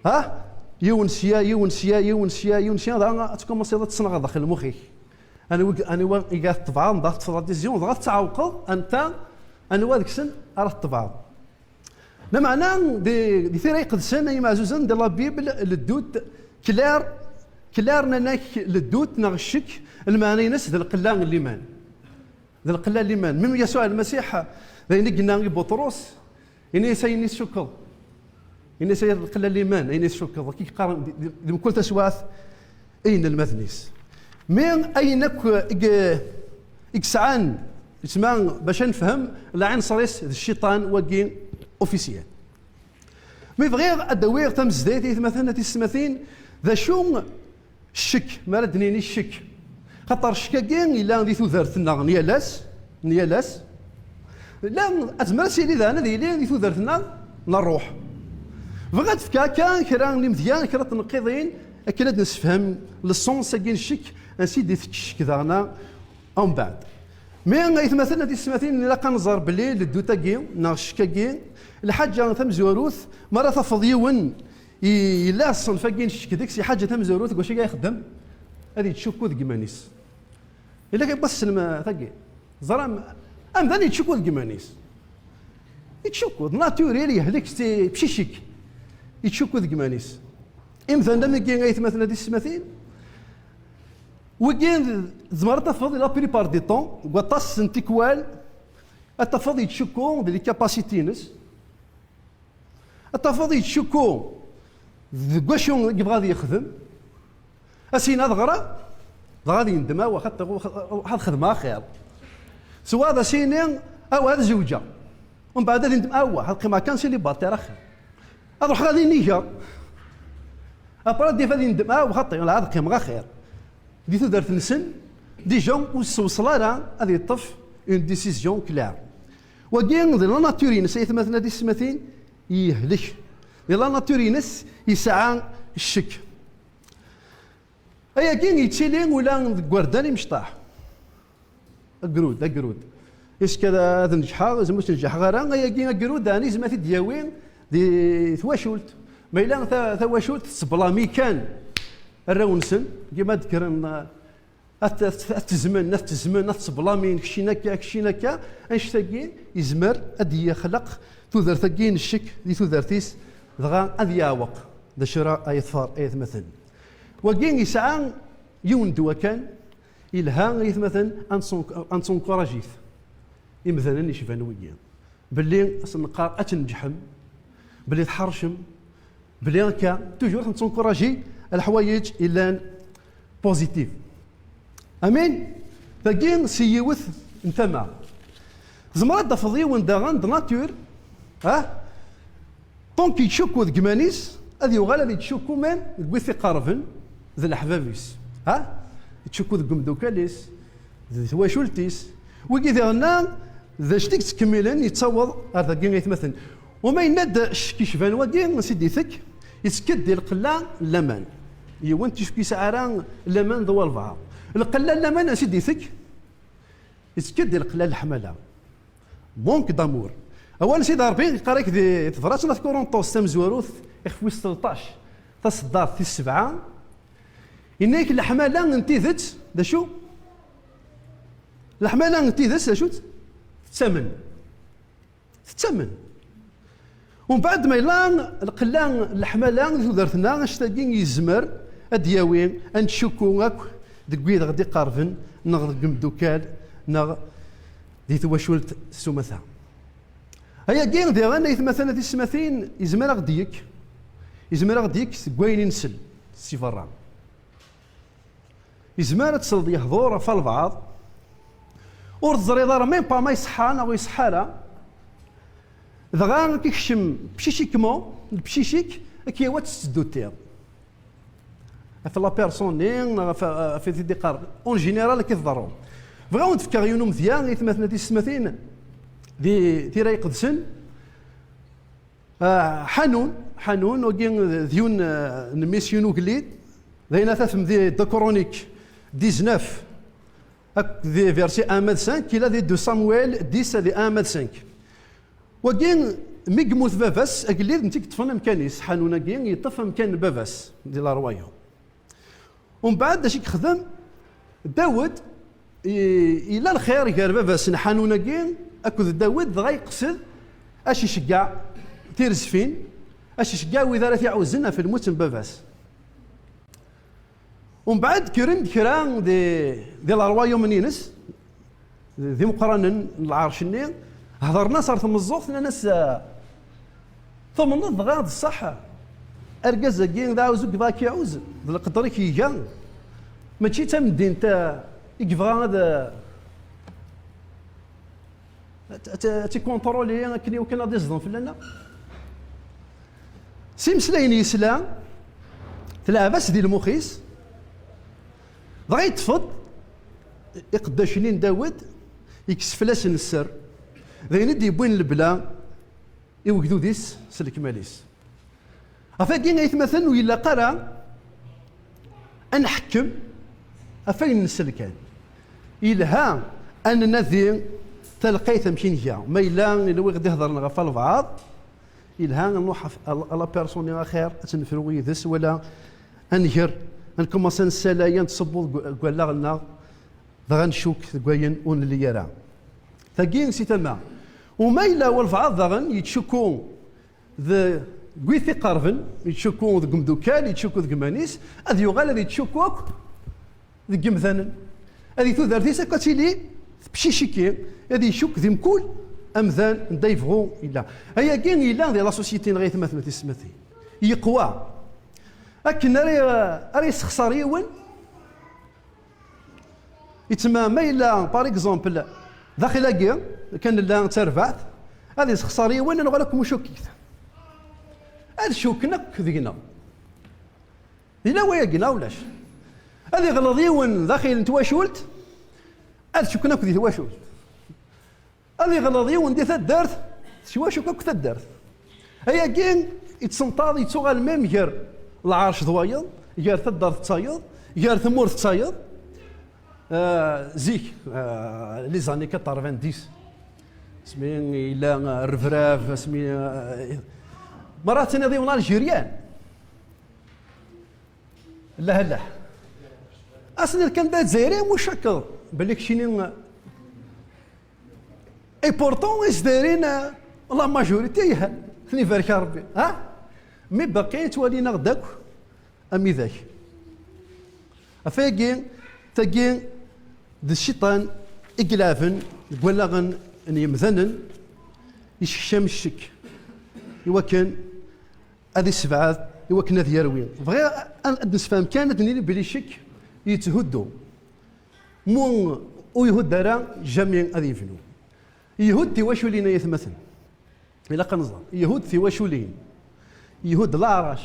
ha? Yiwen sya, yiwen sya, yiwen sya, yiwen sya, dɣa ad tkumaṣiḍ ad tesneɣ daxel lmux-ik. Anwa, anwa i ɣef tebɛeḍ, dɣa teṭṭfeḍ la décision, dɣa tettɛawqeḍ anta, anwa deg-sen ara teṭṭfeḍ. Lameɛna di, di tira iqedsen, ay imeɛzuzen, di la Bible, le doute, clair, clair, nnan-ak le doute neɣ ccek, lmeɛna-ines d lqella n liman. D lqella n liman. Même Yasuɛ Lmasiḥ, d ayen i yenna i Buṭrus, ini-as ayen i tcukkeḍ. Ini-as ay lqella n liman, ayen i tcukkeḍ. Akka i yeqqar di, di, di mkul taswiɛt i inelmaden-is. Mi ayen akk i, i yesɛan, yettma bac ad nefhem, lɛinṣer-is d cciṭan wagi officiel. Mi bɣiɣ ad d-awiɣ tamezdayt i tmatin, a tisetmatin, d acu ccek, mi ara d-nini ccek. Xaṭer ccek-agi yella di tudert-nneɣ n yal ass, n yal ass. La, azmer ad s-yili daɣen ad yili di tudert-nneɣ n ṛṛuḥ. Bɣiɣ ad d-fkeɣ akka kra n limedya, kra n tneqqiḍin, akken ad d-nessefhem le sens-agi n ccek, ansi d-ittekk ccek daɣen. Umbeɛd, mi ay atmaten, a tisetmatin, ilaq ad nẓer belli le doute-agi neɣ ccek-agi, lḥaǧa tamezwarut, mi ara tafeḍ yiwen i-, yella ṣṣenf-agi n ccek deg-s, lḥaǧa tamezwarut deg wacu i ixeddem, ad yettcukku deg iman-is. Yella kan wass-n ma-, tagi, ẓram, amdan yettcukku deg iman-is. Yettcukku, d naturel, yehlek s psichik. Yettcukku deg iman-is. Imdanen am wigi, ay atmaten, a tisetmatin, wigi tzemreḍ ad tafeḍ la plupart du temps, deg waṭas n tikwal, ad tafeḍ yettcukku di les capacités-ines, ad tafeḍ yettcukku deg wacu i yebɣa ad yexdem. Ad s-yini ad ɣreɣ, dɣa ad yendem, awa, xaṭi, ad xedmeɣ axir. Swaɣ ad s-yini, awa, ad zewǧeɣ. Umbeɛd ad yendem, awa, ad qqimeɣ kan célibataire axir. Ad ruḥeɣ ad inigeɣ. Après ad yaf ad yendem, awa, xaṭi, la, ad qqimeɣ axir. Di tudert-nsen, déjà ur s-tewṣel ara ad yeṭṭef une décision claire. Wagi, di la nature-ines, ay atmaten, a tisetmatin, yehlek. Di la nature-ines, yesɛa ccek. Ayagi yettili ula deg igerdan imecṭaḥ. Agrud, agrud. Est-ce que ad, ad neǧḥeɣ, zma ur s-neǧḥeɣ ara, ayagi agrud, ɛni zma t-id-yawi di twacult. Ma yella ta-, tawacult tettblami kan arraw-nsen, dima d-kkren, eh, ad t-, ad t-, ad t-zzmen, ad t-zzmen, ad t-ttblamin, keččin akka, keččin akka, annect-agi yezmer ad d-yexleq tudert-agi n ccek di tudert-is, dɣa ad yeɛweq d acu ara yeḍfer, ay atmaten. Wagi yesɛa yiwen n ddwa kan, yelha, ay atmaten, ad nsen-, ad nettnekkuraǧ-it. Imdanen yecban wigi, belli ad sen-neqqar ad tneǧḥem, belli tḥercem, belli akka, toujours ad nettnekkuraǧi leḥwayeǧ yellan positif. Amin? Tagi si yiwet n tama. Tzemreḍ ad d-tafeḍ yiwen daɣen de nature, ah, tant yettcukku deg iman-is, ad yuɣal ad yettcukku même deg wid t-iqerben d leḥbab-is. Ha? Yettcukku deg umeddukkal-is, di twacult-is. Wigi diɣenna, d acu i yettkemmilen, yettaweḍ ar dagi, ay atmaten. Wama yenna-d ccek yecban wagi, ansi d-itek, yettekk-d di lqella n laman. Yiwen ticki yesɛa ara laman d walbeɛḍ. Lqella n laman, ansi d-itek? Yettekk-d di lqella n leḥmala. Manque d'amour. Awal n Sidi Ṛebbi yeqqar-ak di tebrat n At Kurinṭus tamezwarut, ixef wis tleṭṭac, taṣeddart tis sebɛa, yenna-yak leḥmala n tidet, d acu? Leḥmala n tidet, d acu-tt? Tettamen. Tettamen. Umbeɛd ma yella lqella n leḥmala di tudert-nneɣ, anect-agi yezmer ad d-yawi ad nettcukku akk deg wid ɣ-d-iqerben, neɣ deg umeddukkal, neɣ di twacult s umata. Ayagi diɣen, ay atmaten, a tisetmatin, yezmer ad ɣ-d-yekk, yezmer ad ɣ-d-yekk seg wayen i nsell si berra. Yezmer ad tesleḍ yehḍur ɣef walbeɛḍ, ur teẓriḍ ara même pas ma iṣeḥḥa neɣ ur iṣeḥḥa ara, dɣa ad k-ikcem psychiquement, le psychique, ad k-yawi ad tettduttiḍ ɣef la personne-nni, neɣ ɣef, ɣef i t-id-iqqar. En général, akka i tḍerru. Bɣiɣ ad wen-d-fkeɣ yiwen umedya, aytmaten d tisetmatin, di Tira Iqedsen. Ah, Ḥanun, Ḥanun, wagi d yiwen, ah, n mmi-s, yiwen ugellid. D ayen ara tafem di deux Chroniques dix-neuf, akked di verset un ma d cinq, il a di deux Samuel dix di un ma d cinq. Wagi, mi yemmut baba-s, agellid, netta i yeṭṭfen amkan-is, Ḥanun-agi, yeṭṭef amkan n baba-s, di la royaume. Umbeɛd, d acu i yexdem? Dawed, i-, yella lxir gar baba-s n Ḥanun-agi akked Dawed, dɣa yeqsed ad iceggeɛ tirzfin, ad iceggeɛ wid ara t-iɛuzen ɣef lmut n baba-s. Umbeɛd, kkren-d kra di, di lerwayum-nni-ines, d imeqqranen n lɛerc-nni, hedren-as ɣer tmeẓẓuɣt, nnan-as, "Ah, tumneḍ dɣa d ṣṣeḥ, argaz-agi d aɛuzug dɣa k-iɛuz, d leqder i k-iga, mačči d tamdint, ah, i yebɣa ad, ad, ad, ad tikunṭruli akken iwakken ad iẓḍen fell-aneɣ." S imeslayen yesla, telɛeb-as di lmux-is, dɣa yeṭṭef-d iqeddacen-nni n Dawed, yekkes fell-asen sser. D ayen i d-yewwin lebla i wegdud-is s lekmal-is. Ɣef wagi, aytmaten, ur ilaq ara ad nḥekkem ɣef wayen nsel kan. Yelha ad nnadi talqayt amek i nga. Ma yella, yella wi ɣ-d-ihedren ɣef albaɛḍ, yelha ad nruḥ ɣef, à la personne axir, ad tt-nefru yid-s, wala ad nger, ad nkumaṣi ad nessalay, ad nessewweḍ deg, deg wallaɣ-nneɣ, dɣa ncukk deg wayen ur nelli ara. Tagi si tama. U ma yella walbeɛḍ daɣen yettcukku deg wid t-iqerben, yettcukku deg umdukal, yettcukku deg iman-is, ad yuɣal ad yettcukku akk deg yimdanen. Ad i tudert-is akk ad tili tpciciki, ad icukk di mkul amdan anda yebɣu yella. Ayagi yella di la société neɣ aytmaten d tisetmatin. Yeqwa. Akken ara, ara yessexṣer yiwen, yettma ma yella, par exemple, daxel-agi, kan nella d tarbaɛt, ad yessexṣer yiwen, ad nuɣal akk mucukit. Ad cukken akk deg-neɣ. Yella wayagi, neɣ ulac? Ad iɣleḍ yiwen daxel n twacult, ad cukken akk di twacult. Ad iɣleḍ yiwen di taddart, tecwacuk akk taddart. Ayagi yettsenṭaḍ, yettuɣal même gar lɛerc d wayeḍ, gar taddart d tayeḍ, gar tmurt d tayeḍ. Ah, zik, ah, les années quatre-vingt-dix, asmi yella, ah, rrebrab, asmi, ah, mara ad tiniḍ yiwen Algérien. Lah, lah. Asen kan d Azzayri, mucakkeḍ belli keččini. Et pourtant, Izzayriyen, la majorité, yhan, ten-ibarek Rebbi, ha? Mi baqin ttwalin-aɣ-d akk am widak. Ɣef wagi, tagi d cciṭan i ilɛeben deg wallaɣen n yemdanen, yessekcam ccek i wakken ad issebɛed, i wakken ad yerwi. Bɣiɣ ad, ad d-nessefhem kan, ad d-nini belli ccek yetthuddu. Mu ur ihudd ara, jamais ad yebnu. Ihudd tiwaculin, ay atmaten. Ilaq ad neẓer. Ihudd tiwaculin. Ihudd leɛrac.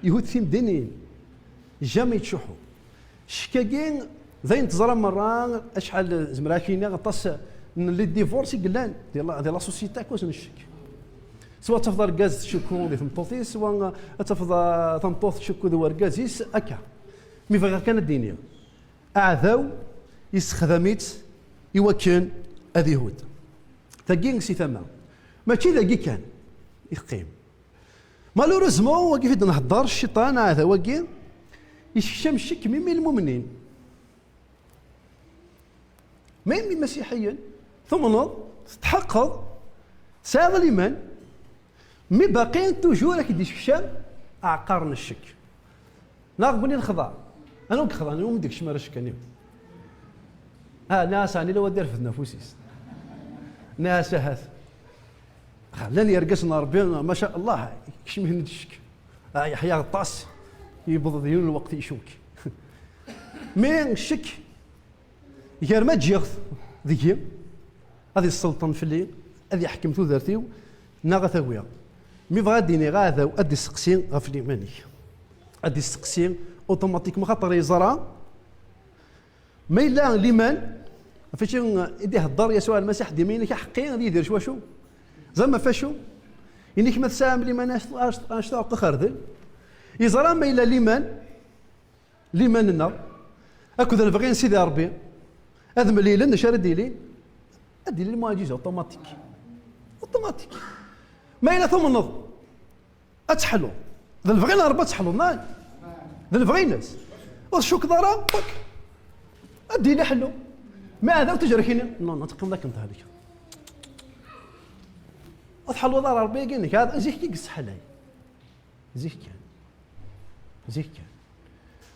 Ihudd timdinin. Jamais yettcuḥḥu. Ccek-agi d ayen teẓra merra, acḥal zemreɣ ad k-iniɣ, aṭas n les divorces i yellan di la, di la société à cause n ccek. Swa ad tafeḍ argaz tcukku di tmeṭṭut-is, swa ad tafeḍ, ah, tameṭṭut tcukku di urgaz-is, akka. Mi bɣiɣ kan ad d-iniɣ, aɛdaw yessexdam-itt i wakken ad ihudd. Tagi si tama. Mačči dagi kan i teqqim. Malheureusement, wagi i d-nhedder, cciṭan, aɛdaw-agi, yessekcam ccek même i lmumnin. Même imasiḥiyen, tumneḍ, tetḥeqqeḍ, tesɛiḍ liman, mi baqi toujours ad k-d-yessekcam aɛeqqar n ccek. Neɣ win i nexḍa, anwa i yexḍan, anwa i d-ikecmen ara ccek-nni? Ah, nniɣ-as, ɛni la wad irefden afus-is? Nniɣ-as, ahat. Llan yergazen n Ṛebbi, ma sha Allah, kecmen-d ccek. Ah, Yeḥya Aɣeṭṭas, yewweḍ-d yiwen lweqt icukk. Mais ccek, gar ma ǧǧiɣ-t deg-i, ad isselṭen fell-i, ad iḥkem tudert-iw, neɣ ad t-awiɣ. Mi bɣiɣ ad d-iniɣ aɛdaw, ad d-isteqsi ɣef liman-ik. Ad d-isteqsi automatiquement, xaṭer yeẓra ma yella liman, Ɣef wacu i d-ihedder Yasuɛ Lmasiḥ dima, inek aḥeqqi ad yidir s wacu? Ẓer ma f acu? Inek ma tesɛam liman anect-, anect-, anect-a uqq axerdel. Yeẓra ma yella liman, liman-nneɣ, akked lebɣi n Sidi Ṛebbi, ad mlilen, d acu ara d-ilin? Ad d-ilin lmuɛǧiza, automatique. Automatique. Ma yella tumneḍ, ad teḥluḍ. D lebɣi n Ṛebbi ad teḥluḍ, neɣ? D lebɣi-ines. Ur tcukkeḍ ara, wakk. Ad d-yili ḥellu. Ma ɛad ur tejrek-ini, non, non, teqqimeḍ akken tehlikeḍ. Ur tḥelluḍ ara Ṛebbi-agi-inek, ɛad zik i yesseḥlay. Zik kan. Zik kan.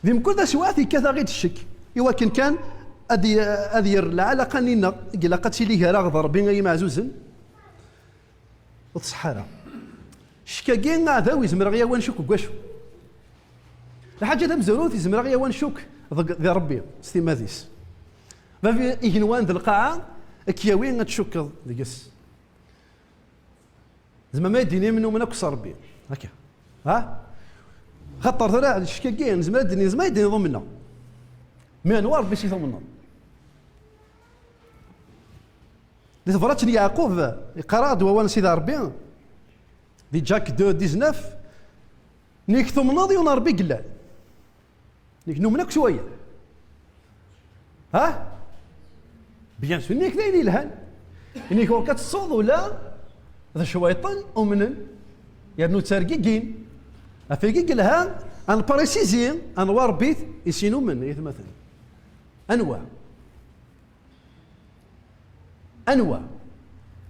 Di mkul taswiɛt yekkat-aɣ-id ccek. Iwakken kan ad y-, ad yerr lɛalaqa-nni-nneɣ, i ilaq ad tili gar-aɣ d Ṛebbi, ay imeɛzuzen. Ur tṣeḥḥa ara. Ccek-agi aɛdaw izmer ad ɣ-yawi ad ncukk deg wacu? Lḥaǧa tamezwarut izmer ad ɣ-yawi ad ncukk deg, di Ṛebbi s timmad-is. Bab igenwan d lqaɛa, ad k-yawi ad tcukkeḍ deg-s. Zemren ma ad d-inin numen akk s Ṛebbi. Akka. Ha? Xaṭer tura ccek-agi, nezmer ad d-inin, nezmer ad d-inin ḍumneɣ. Mi anwa Ṛebbi s i tumneḍ? Di tebrat n Yeɛqub, yeqqar-aɣ-d wawal n Sidi Ṛebbi, di Jacques deux dix-neuf, nek tumneḍ yiwen Ṛebbi yellan. Nek numen akk s waya. Ha? Bien sûr, nek d ayen yelhan. Nek ur ka tessuḍ ula d cwayṭen umnen, yernu ttergigin. Ɣef wagi yelha, ad npréciser anwa Ṛebbi i s-inumen, ay atmaten. Anwa? Anwa?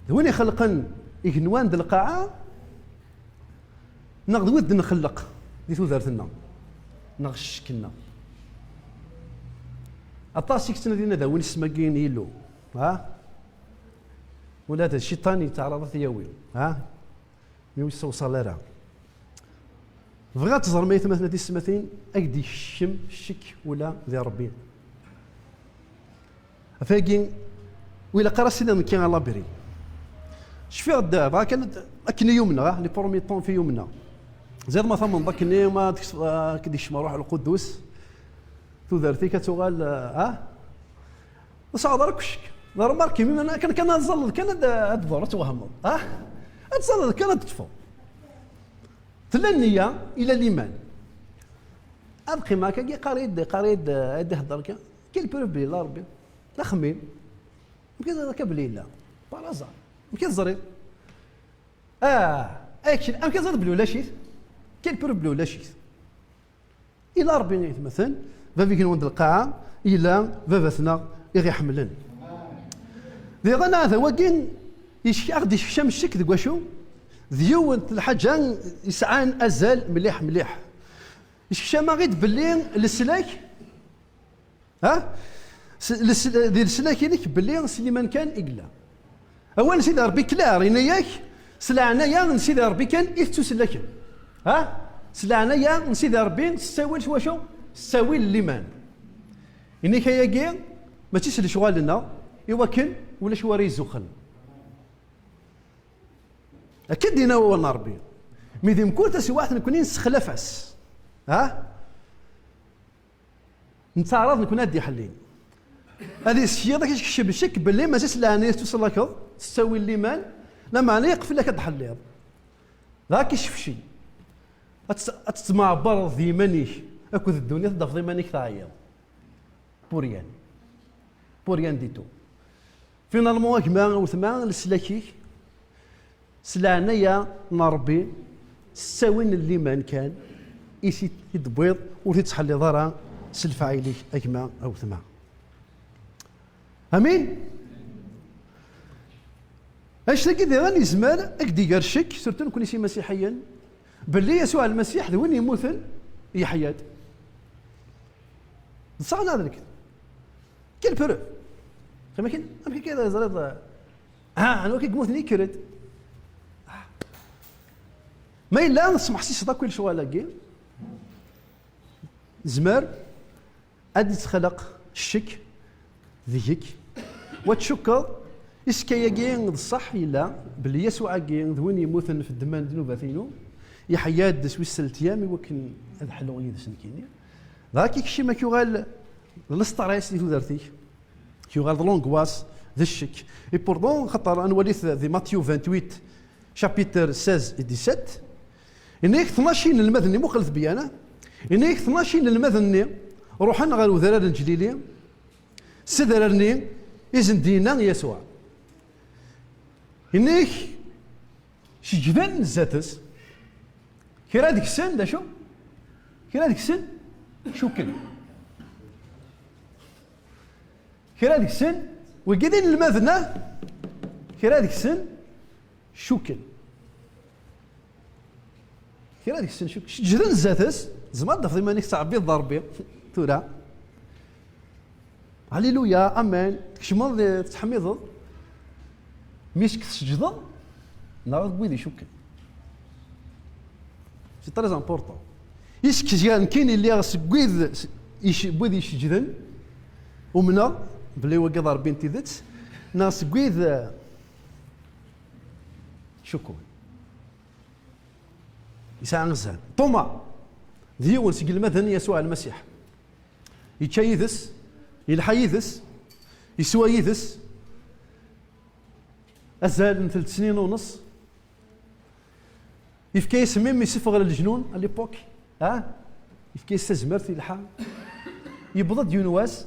D win ixelqen igenwan d lqaɛa, neɣ d wid d-nxelleq di tudert-nneɣ, neɣ ccek-nneɣ? Aṭas i yettnadin ad awin ssem-agi n Yillu, ha? Ula d cciṭan yettɛaraḍ ad t-yawi, ha? Mi ur yessewṣal ara. Bɣiɣ ad teẓrem, ay atmaten, a tisetmatin, ad k-d-yekcem ccek ula di Ṛebbi. Ɣef wagi, ur ilaq ara s-iniɣ nekki a labri. Cfiɣ-d, bɣa kan ad, akken i yumneɣ, ah, les premiers temps i yumneɣ. Ziɣ ma tamneḍ akken i, ma ad k-, ad k-d-yekcem Ṛṛuḥ Lqudus, tudert-ik ad tuɣal, ah, ur sɛuḍ ara akk ccek. D remarque, mi akken kan ad tẓalleḍ kan ad, ad tḍer, ad twehmeḍ. Ah? Ad tẓalleḍ kan ad teṭṭfeḍ. Tella nniya, ila liman. Ad qqimeɣ akka, yeqqar-iyi-d, yeqqar-iyi-d, ad d-ihedder kan. Quelle preuve belli yella Ṛebbi? D axemmem. Amek i teẓriḍ akka belli yella? Par hasard. Amek i teẓriḍ? Ah, action. Amek i teẓriḍ belli ulac-it? Quelle preuve belli ulac-it? Ila Ṛebbi, ay atmaten, bab igenwan d lqaɛa, ila baba-tneɣ i ɣ-iḥemmlen. Diɣen aɛdaw-agi, yecek-, aɣ-d-yeskcam ccek deg wacu? D yiwet n lḥaǧa yesɛan azal mliḥ, mliḥ. Yeskcam-aɣ-id belli leslak, ha? S-, les-, di leslak-inek belli s liman kan i yella. Awal n Sidi Ṛebbi clair, yenna-yak, s leɛnaya n Sidi Ṛebbi kan i tettusellakem. Ha? S leɛnaya n Sidi Ṛebbi, s ttawil s wacu? S ttawil n liman. Inik ayagi, mačči s lecɣal-nneɣ, i wakken ulac wara yezzuxxen. Akka d-yenna wawal n Ṛebbi. Mi di mkul taswiɛt nekni nessexlaf-as. Ha? Nettaɛraḍ nekni ad d-iḥellin. Ad isekkiḍ, ad k-ikcem ccek belli mačči s leɛnaya tettusellakeḍ, s ttawil n liman, lameɛna yeqfel-ak ad d-tḥelliḍ. Dɣa ad k-issefci. Ad tt-, ad tettmeɛbareḍ d yiman-ik akked ddunit, ad d-tafeḍ iman-ik teɛyiḍ. Pour rien. Pour rien du tout. Finalement, a gma, a wetma, leslak-ik, s leɛnaya n Ṛebbi, s ttawil n liman kan, i t-id-tewwiḍ, ur t-id-tettḥelliḍ ara s lefɛayel-ik, a gma, a wetma. Amin? Annect-agi diɣen yezmer ad k-d-iger ccek, surtout nekni s imasiḥiyen, belli Yasuɛ Lmasiḥ d win yemmuten, yeḥya-d. D ṣṣeḥ neɣ d lekdeb? Quelle preuve? Amek, amek akka i teẓriḍ, ah, anwa akka yemmuten yekker-d? Ah. Ma yella tesmeḥsiseḍ akk i lecɣal-agi, zmer ad d-ittxalaq ccek deg-k, wa tcukkeḍ isekka-agi d ṣṣeḥ yella, belli Yasuɛ-agi d win yemmuten f ddemma n ddnubat-inu, yeḥya-d s wis telt ayyam i wakken ad ḥluɣ yid-s nekkini. Dɣa ad k-ikcem, ad k-yuɣal d lestress di tudert-ik. Yuɣal d l'angoisse, d ccek. Et pourtant, xaṭer ad nwalit di Matthieu vingt-huit, chapitre seize et dix-sept, yenna-yak tnac inelmaden-nni, muqlet byan, yenna-yak tnac inelmaden-nni ruḥen ɣer udrar n Ǧlili, s udrar-nni i sen-d-yenna Yasuɛ. Yenna-yak seǧǧden zdat-s. Kra deg-sen, d acu? Kra deg-sen cukken. Kra deg-sen, wigi d inelmaden, ah? Kra deg-sen cukken. Kra deg-sen cukken. Seǧǧden zdat-s. Tzemreḍ ad d-tafeḍ iman-ik tettɛebbiḍ Ṛebbi tura. Alléluia, amen. Tkecmeḍ, eh, tettḥemmideḍ. Mi s-k-tseǧdeḍ, neɣ deg wid icukken. C'est très important. Is-k ziɣ nekkini lliɣ seg wid, s-, ic-, wid iceǧden, umneɣ belli wagi d Ṛebbi n tidet, neɣ seg wid, eh, cukkun. Yesɛa azal. Thomas, d yiwen seg yelmaden n Yasuɛ Lmasiḥ. Yečča yid-s, yelḥa yid-s, yeswa yid-s, azal n telt snin u nneṣ. Yefka-yas mim, yessufeɣ leǧnun à l'époque, ah? Yefka-yas tazmert, yelḥa. Yewweḍ-d yiwen wass,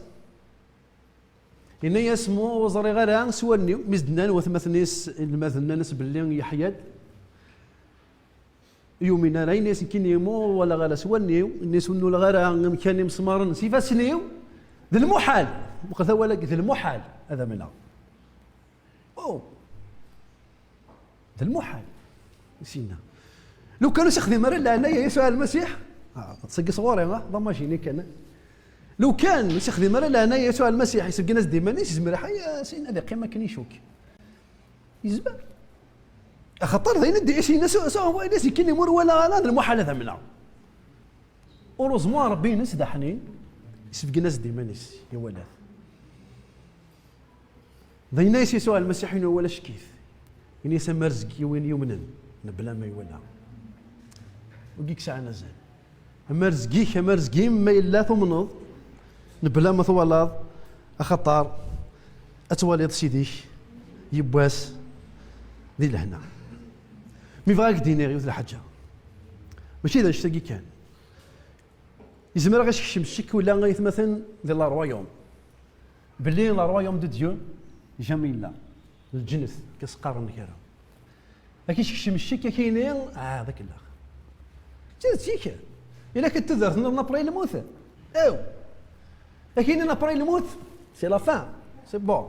yenna-yas: "Ma ur ẓriɣ ara s wallen-iw." Mi s-d-nnan watmaten-is, inelmaden, nnan-as belli yeḥya-d. Yumin ara, yenna-yas: "Nekkini ma ur walaɣ ara s wallen-iw, yenna-yas, ur nnuleɣ ara amkan imesmaren s ifassen-iw, d lmuḥal." Muqel tawal-agi, d lmuḥal ad amneɣ. Oh! D lmuḥal. Sinna. Lukan ur s-ixdim ara leɛnaya Yasuɛ Lmasiḥ, ah, sagi sɣur-i, ah, d amajini kan. Lukan ur s-ixdim ara leɛnaya Yasuɛ Lmasiḥ, isebgen-as-d iman-is, yezmer ḥaya, sin ad iqqim akken icuk. Yezmer. Axaṭer d ayen i d-, i s-yenna s, s, s, nekkini ma ur walaɣ ara, d lmuḥal ad amneɣ. Heureusement, Ṛebbi-ines d aḥnin, isebgen-as-d iman-is, iwala-t. D ayen ay s-Yasuɛ Lmasiḥ, yenna-yas: "Wala ccek-it." Yenna-yas: "Amer zgi win yumnen, mebla ma iwala." Wigi yesɛan azal. Amer zgi-k, amer zgi-m, ma yella tumneḍ, mebla ma twalaḍ, axaṭer ad twaliḍ Sidi-k yiwwas di lehna. Mi bɣiɣ ad k-d-iniɣ yiwet lḥaǧa. Mačči d annect-agi kan. Yezmer ad ɣ-isekcem ccek ula aytmaten di la royaume. Belli la royaume de Dieu, jamais yella. Lǧennet, akken s-qqaren kra. Ad k-isekcem ccek, ad k-yini, ah, d akellax. D tidet-ik. Ila-k tudert-nniḍen après lmut. Aw. Ad k-yini après lmut, c'est la fin. C'est bon.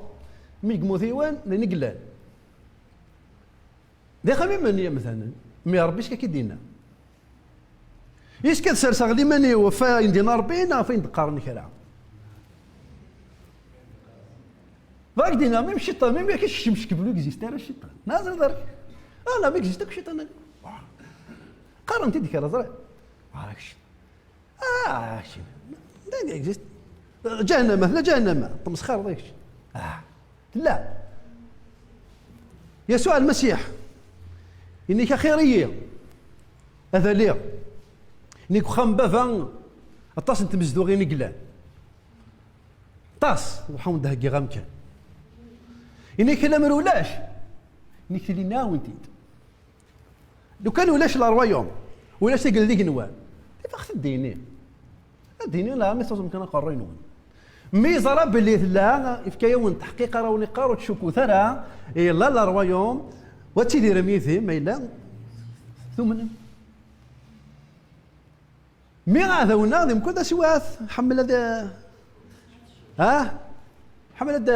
Mi yemmut yiwen, d ayen i yellan. D ixemmimen n yemdanen. Mi Ṛebbi s-k-, ad k-id-yenna. Is-k ad serseɣ liman-iw ɣef wayen d-yenna Ṛebbi neɣ ɣef wayen d-qqaren kra? Bɣiɣ ad k-d-iniɣ, même cciṭan, même yak isekcem ccek belli ur existe ara cciṭan. Neɣ teẓriḍ ara? Ah, la, ma existe akk cciṭan. Qqaren-t-id kra, ẓriɣ. Ah, kečč. Ah, kečč. Da existe. Ǧahennama, tella ǧahennama. Tmesxir, kečč. Ah. Tella. Yasuɛ Lmasiḥ, yenna-k: "Axir-iyi ad aliɣ. Nekk uxxam n Baba, aṭas n tmezduɣin i yellan. Aṭas, ruḥ ad wen-d-heggiɣ amkan." Yenna-k: "Lemmer ulac, nekk tili nɛawen-t-id." Lukan ulac la royaume, ulac tagelda igenwan, ad aɣ-t-id-yini. Ad d-yini: "La, mi teẓẓum kan aqerruy-nwen." Mi yeẓra belli tella, yefka-yawen taḥqiq ara wen-iqqar: "Ur ttcukkut ara, yella la royaume, wa ad tidirem yid-i, ma yella tumnem." Mi aɛdaw-nneɣ di mkul taswiɛt, ḥemmel ad, ha? Ḥemmel ad,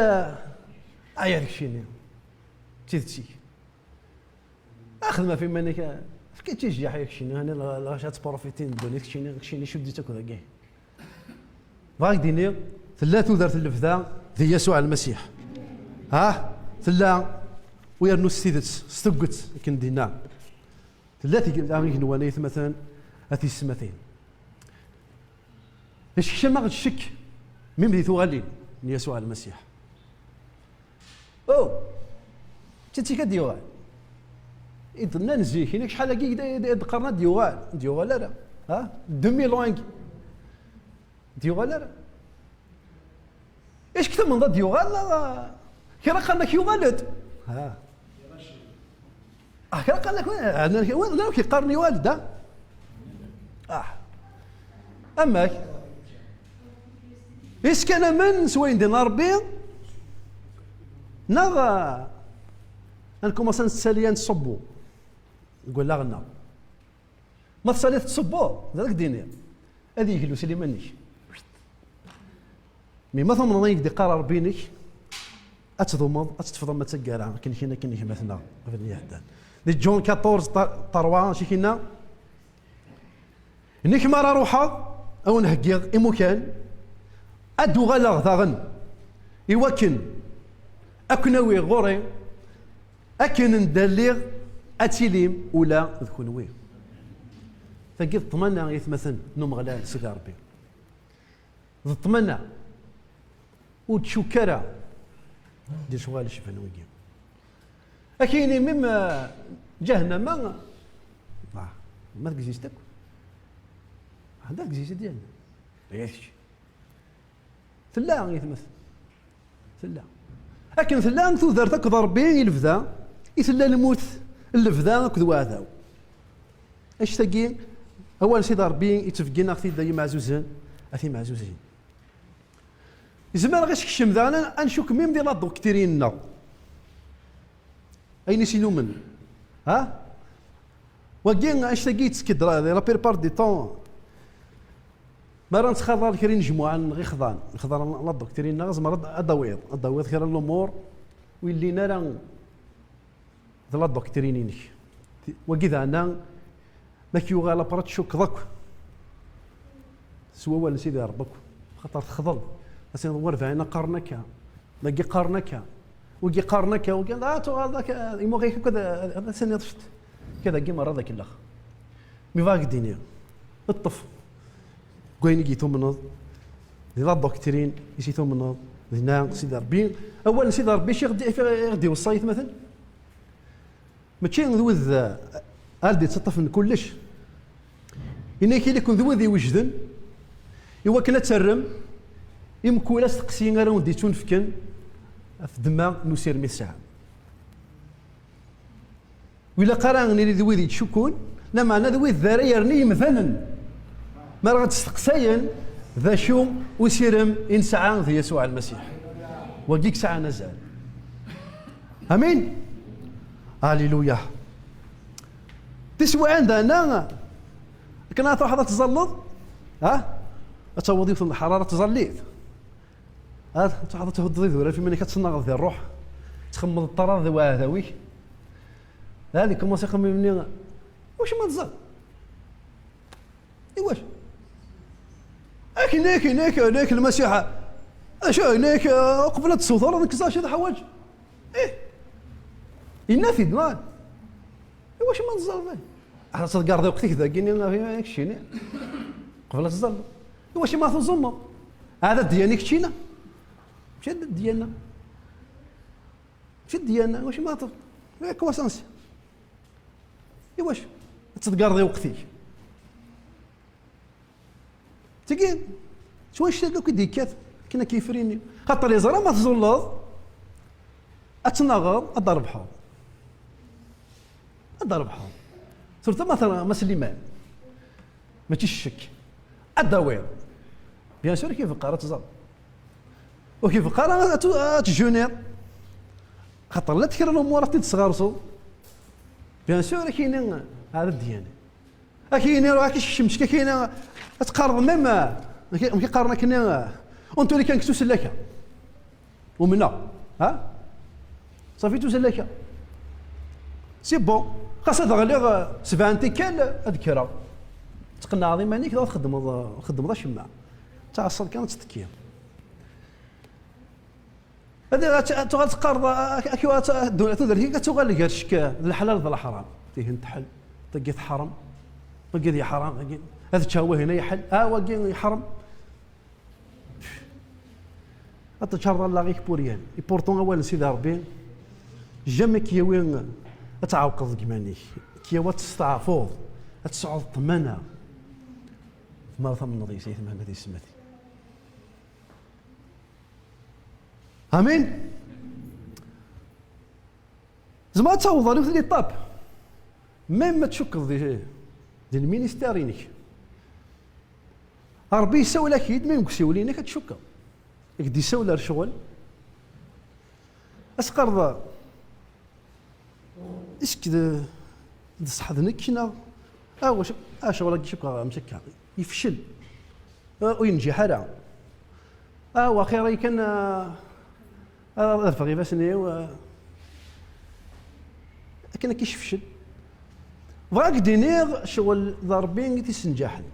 aya d keččini. D tidet-ik. Axdem ɣef iman-ik, efk-itt i jjiḥ, keččini, hani lɣaci ad tprofiti n ddunit, keččini, keččini, cuddi-tt akk dagi. Bɣiɣ ad k-d-iniɣ, tella tudert n lebda di Yasuɛ Lmasiḥ. Ha? Tella, u yernu s tidet, s tuget, akken d-inna. Tella tgelda igenwan, ay atmaten, a tiyessetmatin. Isekcem-aɣ-d ccek, mim di tuɣalin n Yasuɛ Lmasiḥ. Oh! D tidet-ik ad d-yuɣal. I d-nnan zik, inek acḥal-agi i d-, i d-, i d-qqaren ad d-yuɣal? Ur d-yuɣal ara. Ha? Deux mille ans-agi. Ur d-yuɣal ara. Est-ce que tumneḍ ad d-yuɣal, neɣ kra qqaren-ak yuɣal-d? Ha. Ah, kra qqaren-ak, ah, nnan-ak, wa, nnan-ak yeqqaren yuɣal-d, ha? Ah. Amek? Est-ce que ad namen s wayen d-yenna Ṛebbi? Neɣ, ah, ad nkumaṣ ad nettali, ad nettṣubbu deg wallaɣ-nneɣ? Ma tettaliḍ tettṣubbuḍ, d ad k-d-iniɣ, ad yeglu s liman-ik. Mi ma tumneḍ ayen i k-d-iqqar Ṛebbi-inek, ad tdumeḍ, ad teṭṭfeḍ ama d taggara, akken kina, akken gma-tneɣ, abrid iɛeddan. Di John quatorze, ta-, trois, acu i k-yenna? Nek mi ara ruḥeɣ, ad wen-heggiɣ imukan, ad d-uɣaleɣ daɣen, i wakken ad ken-awiɣ ɣur-i, akken anda lliɣ ad tilim ula d kenwi. Tagi d ṭṭmana, ay atmaten n Umeɣlal Sidi Ṛebbi. D ṭṭmana. Ur tcukk ara di lecɣal icban wigi. Ad k-yini mim, eh, ǧahennama, ah, ma tegzist akk. Anda tegzist i d-yanna? Yak. Tella, ay atmaten. Tella. Akken tella tudert akked Ṛebbi i lebda, i tella lmut n lebda akked weɛdaw. Annect-agi, awal n Sidi Ṛebbi yettbeggin-aɣ-t-id, ay imeɛzuzen, a timeɛzuzin. Izmer ad ɣ-isekcem daɣen ad ncukk mim di la doctrine-nneɣ. Ayen i s-inumen. Ha? Wagi, annect-agi yettekk-d la, la plupart du temps. Mi ara nettxaḍar kra n jmuɛa neɣ ixḍan, ixḍan la doctrine-nneɣ, tzemreḍ ad, ad d-tawiḍ, ad d-tawiḍ kra n lumuṛ ur yellin ara d la doctrine-inek. Wagi daɣen, ma k-yuɣal après tcukkeḍ akk s wawal n Sidi Ṛebbi akk, xaṭer texḍel. Ad tiniḍ, warbaɛin qqaren akka, dagi qqaren akka, wigi qqaren akka, wigi, ah, tuɣaleḍ akka, imuɣ-ik akk ad, ad, ad tiniḍ cet. Akka dagi merra d akellex. Mi bɣa ak-d-iniɣ, ṭṭef deg wayen i yi-tumneḍ, di la doctrine i s-i tumneḍ, dinna Sidi Ṛebbi, awal n Sidi Ṛebbi, acu i ɣ-d-, i ɣ-d-iweṣṣa, ay atmaten? Mačči d wid, eh, ara d-yettaṭṭafen kullec. Yenna-k, ili-ken d wid iwejden i wakken ad terrem i mkul asteqsi ara wen-d-yettunefken ɣef ddemma n usirem i tesɛam. Ur ilaq ara ad nili d wid yettcukkun, lameɛna d wid d ara yerren i yemdanen mi ara ɣ-d-steqsayen d acu usirem i nesɛa di Yasuɛ Lmasiḥ. Wagi i yesɛan azal. Amin. Aliluya. Tiswiɛin daɣen, akken ad truḥeḍ ad tẓalleḍ, ha? Ad taweḍ yiwet n lḥarara tẓallit. Ha? Ad truḥeḍ ad thuddeḍ idurar f iman-ik, ad tennaɣeḍ di ṛṛuḥ, txemmeḍ ṭṭrad d uɛdaw-ik. Daɣen ikumaṣ ixemmem-nni, wacu ma tẓall? Iwacu? Akken, akken, akken, akken, Lmasiḥ. Acu, akken, akken, uqbel ad tessutreḍ, nekk ẓer acu d ḥwaǧ. Ih. Yenna-t-id, neɣ? Iwacu ma tẓalleḍ? Ad tḍegreḍ i weqt-ik dagi-nni, keččini. Qbel ad tẓalleḍ. Iwacu ma tuẓumeḍ? Hada ddyan i keččina. Mačči d ddyan-a. Mačči d ddyan-a, iwacu ma tu-, la croissance. Iwacu? Ad tḍegreḍ i weqt-ik. Tigi, s wanect-agi akk i d-yekkat, akken ad k-yefrini. Xaṭer yeẓra ma tẓulleḍ, ad tnaɣeḍ, ad d-trebḥeḍ. Ad d-trebḥeḍ. Surtout ma tra-, ma s liman. Mačči s ccek. Ad d-tawiḍ. Bien sûr, ad k-ibeqqer ad tẓalleḍ. Ur k-ibeqqer ara ad t-, ad tjuniḍ. Xaṭer llant kra n lumuṛ ad t-id-tesɣerseḍ. Bien sûr, ad k-yini, ar ad d-yini. Ad k-yini, ruḥ ad k-iskecmec, ad k-yini, ad teqqareḍ même, amek i qqaren akkenni, on tous les cas nekk tusellak-a. Umneɣ, ha? Safi tusellak-a. C'est bon. Xas ad ɣliɣ, eh, sebɛa n tikkal, ad kkreɣ. Tqennɛeḍ iman-ik, dɣa txeddmeḍ, eh, txeddmeḍ acemma. Ttɛassaḍ kan ad tettekkiḍ. Ad, ad, ad tuɣal teqqareḍ, ah, ak-, ak-, ad, ad, tudert-ik ad tuɣal gar ccek, eh, d leḥlal d leḥram. Tihin teḥl, tagi teḥrem, tagi d yeḥram, tagi ad ččeɣ wahina yeḥl, ah, wagi yeḥrem. Ad teččareḍ allaɣ-ik pour rien. Et pourtant, awal n Sidi Ṛebbi, jamais k-yawi ad tɛewqeḍ deg iman-ik. K-yawi ad testeɛfuḍ, ad tesɛuḍ ṭṭmana. Ma tamneḍ yes, ay tmehna di ssmati. Amin. Zemreḍ ad tawḍeḍ ɣer yiwet n l'étape, même ma tcukkeḍ di, di lministère-inek. Ṛebbi yessawel-ak-id, même deg usiwel-inek ad tcukkeḍ. Ak-d-yessawel ar ccɣel, ad s-qqareḍ: "Isk d, d ṣṣeḥ d nekk neɣ? Ah, wac-, ah, ccɣel-agi cukkeɣ amek akka, yefcel, ah, ur yenǧiḥ ara. Ah, waqila kan, ah, ah, ad rfeɣ ifassen-iw, ah." Akken akka yefcel. Bɣiɣ ad k-d-iniɣ, ccɣel d Ṛebbi i t-issenǧaḥen.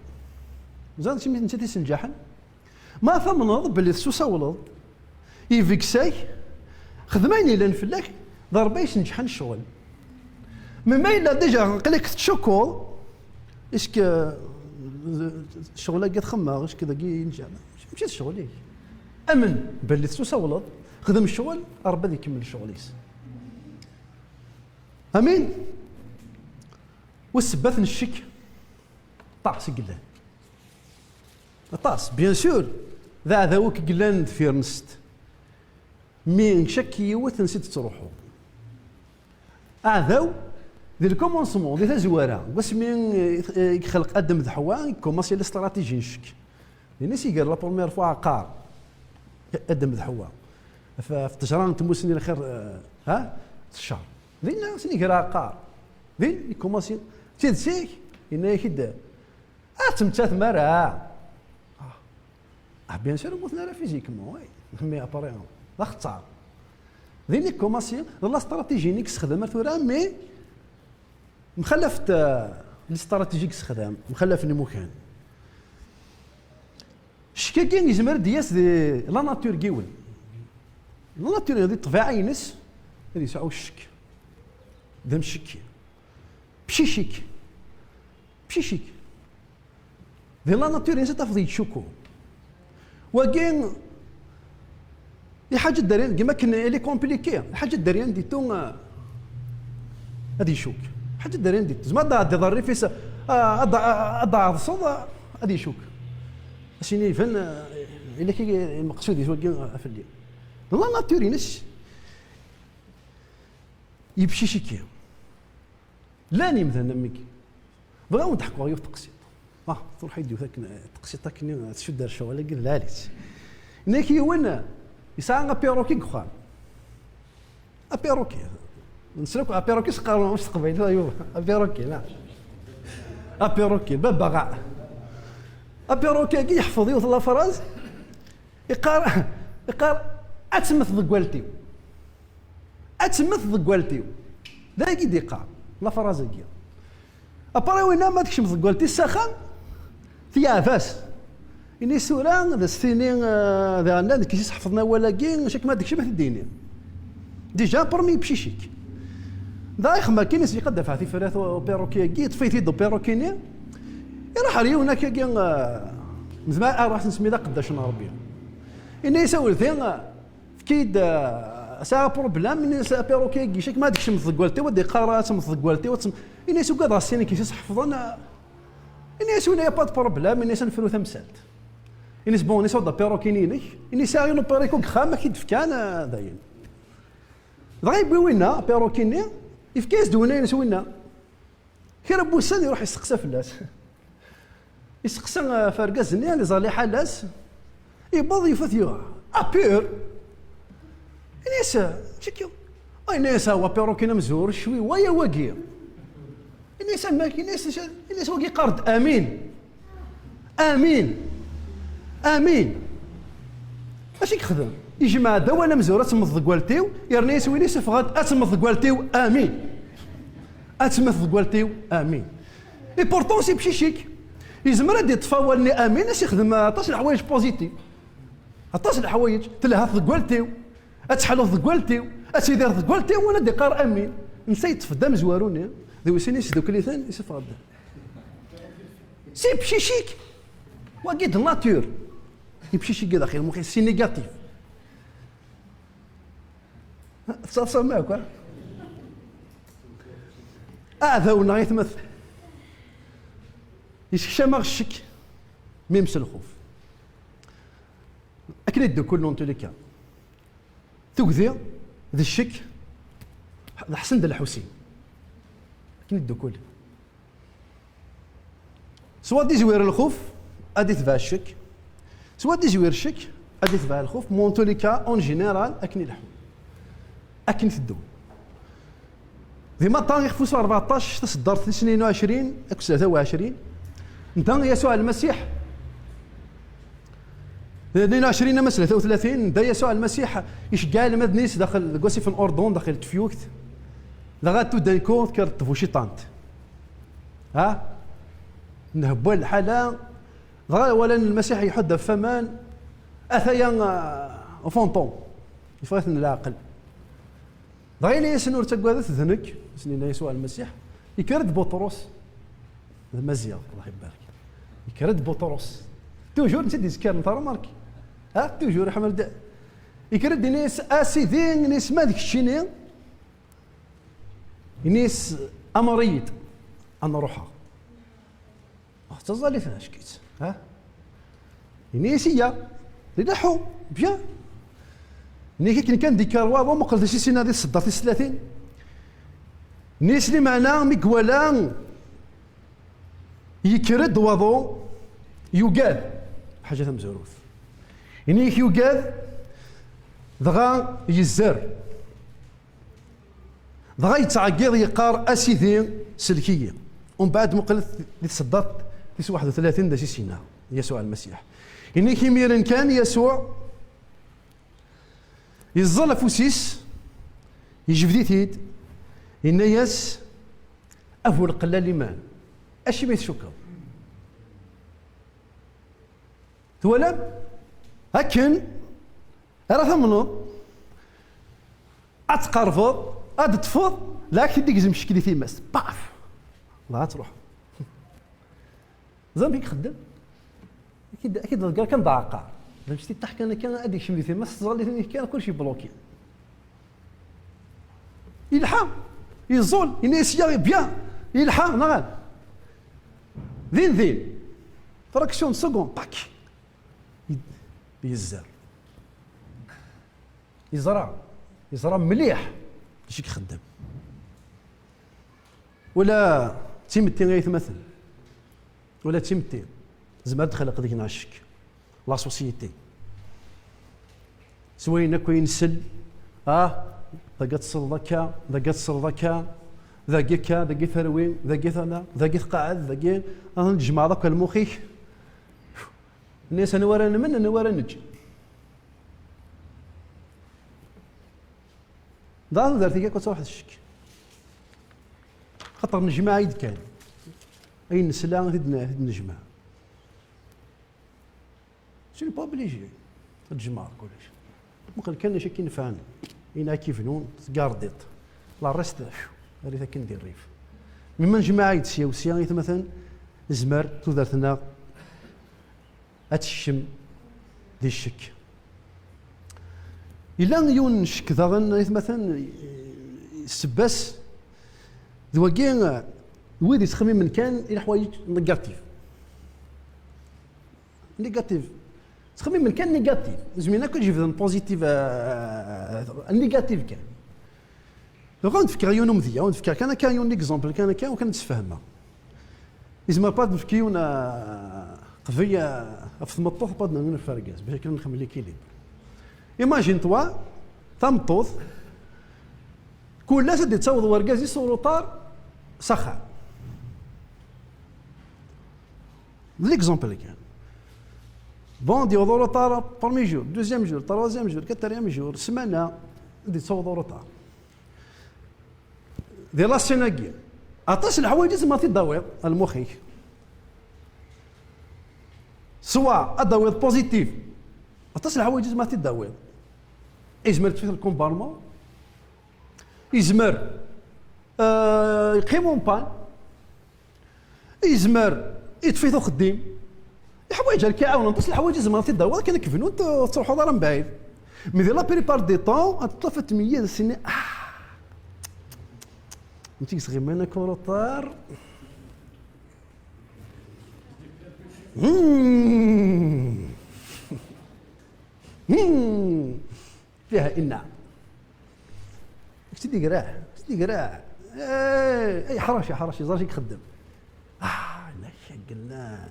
Ẓriɣ d acu i netta i t-issenǧaḥen? Ma tamneḍ belli tessusawleḍ, yebges-ak, xdem ayen yellan fell-ak, d Ṛebbi ay yesneǧḥen ccɣel. Mais ma yella déjà aql-ik tettcukkuḍ, est-ce que, euh, ccɣel-agi txemmeɣ, est-ce que dagi yenǧeḥ? Mačči d ccɣel-ik. Amen belli tessusawleḍ, xdem ccɣel, Ṛebbi ad ikemmel ccɣel-is. Amin. Wa ssebbat n ccek, ṭṭaɣ seg yellan. Aṭas, bien sûr, d aɛdaw i yellan deffir-nsen. Mi ncak yiwet, nsi d-ttruḥu. Aɛdaw, di le commencement, di tazwara, deg wasmi i, i yexleq Adem d Ḥwa, yekkumaṣi la stratégie n ccek. Din i s-iger la première fois aɛqar, Adem d Ḥwa. F-, f ttejra n tmussni lxir, eh, ha? Teccer. Dinna, s-iger aɛqar. Din, yekkumaṣi, d tidet-ik, yenna-yak-id, "Ah, ttmettat mara." Ah. Ah, bien sûr, ur mmuten ara physiquement, oui. Mais après, d axeṭṭar. Din i kkumaṣi, d la stratégie-nni i yessexdam ar tura, mais mxallafet, euh, la stratégie i yessexdam, mxallaf n imukan. Ccek-agi yezmer ad d-yas di la nature n yiwen. La nature, di ṭṭbiɛa-ines, ad yesɛu ccek. D amcekki. Pcicik. Pcicik. Di la nature-ines ad tafeḍ yettcukku. Wagi, lḥaǧa dderya, deg akken elle est compliquée, lḥaǧa dderya n ditu, ah, ad icukk. Lḥaǧa dderya n ditu. Zma ad d-tɛeddiḍ rrif-is, ah, ad d-, ad d-tɛeḍseḍ, ah, ad icukk. Ad s-yini iban, ah, yella kay lmeqsud-is wagi, ah, fell-i. D la nature-ines, yebciciki. Llan yemdanen am wigi. Bɣiɣ ad wen-d-ḥkuɣ yiwet teqsiṭ. Ah, truḥ-iyi-d yiwet akken, teqsiṭ akken, tcudd ar ccɣel-agi, d lɛali-tt. Yenna-k yiwen, yesɛa apiruki deg uxxam. Apiruki. Nesla akk apiruki s qqaren s teqbaylit, a Yuba. Apiruki, la. Apiruki, baba ɣa. Apiruki-agi yeḥfeḍ yiwet la phrase, iqqar, iqqar, "Ad temmet tḍeggalt-iw." "Ad temmet tḍeggalt-iw." D ayagi i d-iqqar, la phrase-agi. Après winna, ma tekcem tḍeggalt-is s axxam, tyeɛɛeb-as. Ini-as tura, ad as-tini, eh, daɣen, nekk i s-ḥefḍen awal-agi, acu akken ma d-tekcem, ad t-id-tini. Déjà, premier pcicik. Da ixemmem akkin, isli qad dafeɛ tifrat u-, upiruki-agi, yeṭṭef-it-id upiruki-nni, iruḥ ar yiwen akkagi, eh, nezmer ad ruḥ nsemmi d aqeddac n Ṛebbi. Ini-as, "A weldi, eh, efk-iyi-d, eh, sɛiɣ problème, ini-as apiruki-agi, acu akken ma d-tekcem tḍeggalt-iw, ad d-iqqar ad temmet tḍeggalt-iw, ad tem-," ini-as, "Ugadeɣ s tin i s-ḥefḍen, eh." Ini-as, "Win, y a pas de problème." Ini-as, "Ad nefru tamsalt." Ini-as, "Bon," ini-as, "Apiruki-nni-inek." Ini-as, "Sɛiɣ yiwen upiruki deg uxxam, ad k-id-fkan, eh, dayen." Dɣa yewwi winna apiruki-nni, yefka-as-d winna, ini-as, "Winna." Kra n wussan iruḥ yesteqsa fell-as. Yesteqsa, eh, f argaz-nni, ad iẓer liḥala-s. Yewweḍ yufa-t yuɣ. "Ah, pur?" Ini-as, "Tchekki." Ah, ini-as, "Ah, wa apiruki-nni amezwaru, ccwi, wa ya wagi." Ini-as, "Amek?" Ini-as, "Ini-as, wagi yeqqar-d amin." Amin. Amin. Acu i yexdem? Yejmeɛ-d awal amezwaru, "Ad temmet tḍeggalt-iw", yerna-yas win-is, "Ffeɣ-d, ad temmet tḍeggalt-iw, amin." "Ad temmet tḍeggalt-iw, amin." Et pourtant, c'est pcicik. Yezmer ad d-iṭṭef awal-nni amin, ad s-ixdem aṭas n leḥwayeǧ positif. Aṭas n leḥwayeǧ, telha tḍeggalt-iw, ad teḥlu tḍeggalt-iw, ad tidir tḍeggalt-iw, wala ad d-iqqar amin. Netta yeṭṭef-d amezwaru-nni, d wis-in yesdukkel-iten, yesseffeɣ-d. C'est pcicik. Wagi d nature. Ipcicik d axir, muxi, c'est négatif. Tettaḍsam akk, ha? Aɛdaw-nneɣ aytma-t. Yessekcam-aɣ ccek, même s lxuf. Akken i ddukkulen, en tous les cas. Tugdi d ccek d Ḥsen d Lḥusin. Akken i ddukul. Swa d-izwir lxuf, ad itbeɛ ccek. Swa d-izwir ccek, ad itbeɛ lxuf. Mais en tous les cas, en général, akken i leḥḥun. Akken teddu. Di Matta, ixef wis rbeɛṭac, taseddart tis tnayen u ɛecrin akked tlata u ɛecrin, nda Yasuɛ Lmasiḥ, tnayen u ɛecrin ama tlata u tlatin, nda Yasuɛ Lmasiḥ iceggeɛ almaden-is daxel deg wasif n Urdun, daxel n tefyukt, dɣa tout d'un coup tekker tbuciṭant. Ha? Nhewwa lḥala, dɣa walan Lmasiḥ iḥudd ɣef waman, ataya, ah, fantôme, yeffeɣ-iten leɛqel. Dɣa yenna-yasen: "Ur ttaggadet, d nekk." Asen-yenna Yasuɛ Lmasiḥ, yekker-d Buṭrus, d Maziɣ, Allah ibarek, yekker-d Buṭrus, toujours netta d-yeskaren, ta remarque, ha, toujours iḥemmel-d, yekker-d, yenna-yas: "A Sidi," yenna-yas, "ma d keččini," yenna-yas, "amer-iyi-d, ad n-ruḥeɣ." Ah, d taẓallit n ack-itt, ha? Ini-as iya, ileḥḥu, bien. Ini-ak akken kan d-yekker waḍu, muqel d acu i s-yenna di tseddart tis tlatin. Ini-as limeɛna mi iwala yekker-d waḍu, yugad. Ḥaǧa tamezwarut. Ini-ak yugad, dɣa yezzer. Dɣa yettɛeggiḍ yeqqar: "A Sidi, sellek-iyi." Umbeɛd muqlet di tseddart tis waḥed u tlatin d acu i s-yenna Yasuɛ Lmasiḥ. Ini-k imiren kan Yasuɛ yeẓẓel afus-is, yejbed-it-id, yenna-yas: "A bu lqella n liman, acimi tcukkeḍ?" Twalam? Akken ara tamneḍ, ad tqerrbeḍ, ad d-teṭṭfeḍ, la ak-t-id-igzem ccek di timas. Paf! Dɣa ad truḥeḍ. Ẓer amek i ixeddem? Ad k-id-, ad k-id-iḍegger kan d aɛeqqar. D amecṭuḥ kan akka, ad ikcem di timas, teẓra-t kan, kullec yebluki. Yelḥa, yeẓẓul, yenna-yas: "Ya, bien." Yelḥa, neɣ ala? Din din. Fraction de seconde, pak. Yezzer. Yeẓra. Yeẓra mliḥ d acu i ixeddem. Ula d timetti, ay atmaten. Ula d timetti tezmer ad txelq deg-neɣ ccek. La société. S wayen akk i nsell, ah, dagi ad tesleḍ akka, dagi ad tesleḍ akka, dagi akka, dagi terwi, dagi tala, dagi tqaɛed, dagi, ah, tjemɛeḍ akk lmux-ik. Nni-as: "Anwa ara nemmen, anwa ara neǧǧ?" Dɣa tudert-ik akk ad truḥ d ccek. Xaṭer nejmaɛ-id kan. Ayen nesla, ad t-id-, ad t-id-nejmeɛ. Tu n'es pas obligé ad tjemɛeḍ kullec. Muqel kan acu akka i nefɛen, ayen akka ibnun, tgardiḍ. La reste, err-it akken di rrif. Mi ma nejmaɛ-id sya u sya, ay atmaten, nezmer tudert-nneɣ ad tekcem di ccek. Yella yiwen n ccek daɣen, ay atmaten, ssebba-s d wagi, wid yettxemmimen kan i leḥwayeǧ négatif. Négatif. Ttxemmimen kan négatif. Ur zmiren akk ad jebden positif, euh, négatif kan. Donc, ad wen-d-fkeɣ yiwen umedya, ad wen-d-fkeɣ kan akka yiwen l'exemple kan akka, akken ad d-sfehmeɣ. Yezmer pas ad d-nefk yiwen, euh, qbel, euh, ɣef tmeṭṭut, pas ad d-nernu ɣef urgaz, bac akken ad nexdem l'équilibre. Imagine-toi, tameṭṭut, kul ass ad d-yettaweḍ urgaz-is en retard s axxam. D l'exemple kan. Bon, d-yaweḍ en retard premier jour, deuxième jour, troisième jour, quatrième jour, ssmana, d-yettaweḍ en retard. Di la semaine-agi, aṭas n leḥwayeǧ i tzemreḍ ad t-id-tawiḍ ar lmux-ik. Soit ad d-tawiḍ positif, aṭas n leḥwayeǧ i tzemreḍ ad t-id-tawiḍ. Yezmer yeṭṭef-it lkumbarma, yezmer, euh, yeqqim en panne, yezmer yeṭṭef-it uxeddim. Leḥwayeǧ ara k-iɛawnen, aṭas n leḥwayeǧ i tzemreḍ ad t-id-tawiḍ akken ad k-bnun, ur tettruḥuḍ ara mebɛid. Mais di la plupart du temps, ad teṭṭef tmeyyez, ad s-tini: "Ah, nekk sɣimen akk en retard." Hmm. Hmm. Fiha inna. Sidi Graɛ, Sidi Graɛ. Ay, ay, ḥrac, ḥrac, yeẓra acu i ixeddem. Ah, la caglan.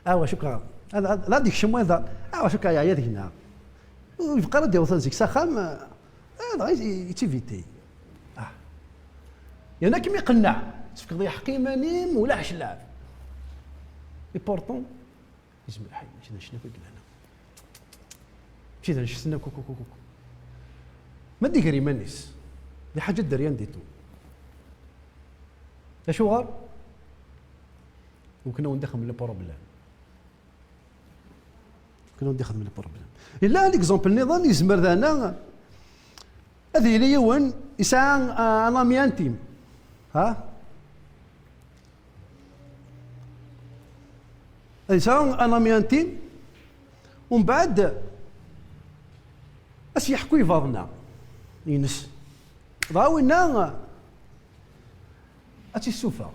Ah, wa cukka. Hada, hada, la dikcem wa da. Ah, wa cukka yeɛya deg-neɣ. Ur yebɣi ara ad yaweḍ zik s axxam. Ah, dɣa yettiviti. Ah. Yerna kem-iqenneɛ. Tefkeḍ i ḥeqq iman-im, ulac lɛeb. Et pourtant, yezmer ḥay, mačči d annect-nni akk i yellan. Mačči d annect-nni akk, akk, akk, akk. Ma d-iger iman-is, d lḥaǧa de rien du tout. Acuɣer? Ur ken-awen-d-ixemmel le problème. Ur ken-awen-d-ixemmel le problème. Yella l'exemple nniḍen, yezmer daɣen ad yili yiwen yesɛa, ah, un ami intime. Ha? Yesɛa un ami intime, umbeɛd ad s-yeḥku ibaḍna-ines. Dɣa winna ad tt-issufeɣ.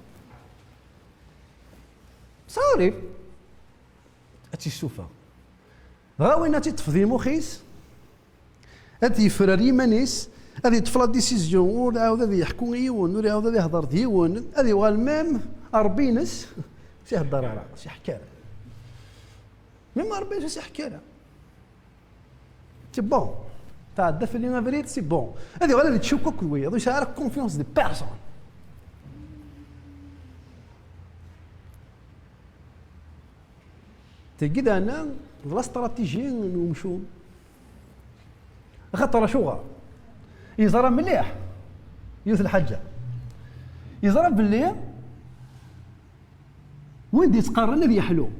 Sorry. Ad tt-issufeɣ. Dɣa winna ad tt-iṭṭef di mux-is, ad yeffer ar yiman-is, ad yeṭṭef la décision, ur iɛawed ad yeḥku i yiwen, ur iɛawed ad ihder d yiwen, ad yuɣal même Ṛebbi-ines, ur s-ihedder ara, ur s-iḥekki ara. Même Ṛebbi-ines ur s-iḥekki ara. C'est bon. Tɛedda fell-i abrid, c'est bon. Ad yuɣal ad yettcukku akked wiyaḍ, ur yesɛi ara confiance de personne. Tagi daɣen d la stratégie n umcum. Axaṭer acuɣer? Yeẓra mliḥ yiwet lḥaǧa. Yeẓra belli win d-yettqarren ad yeḥlu. Ur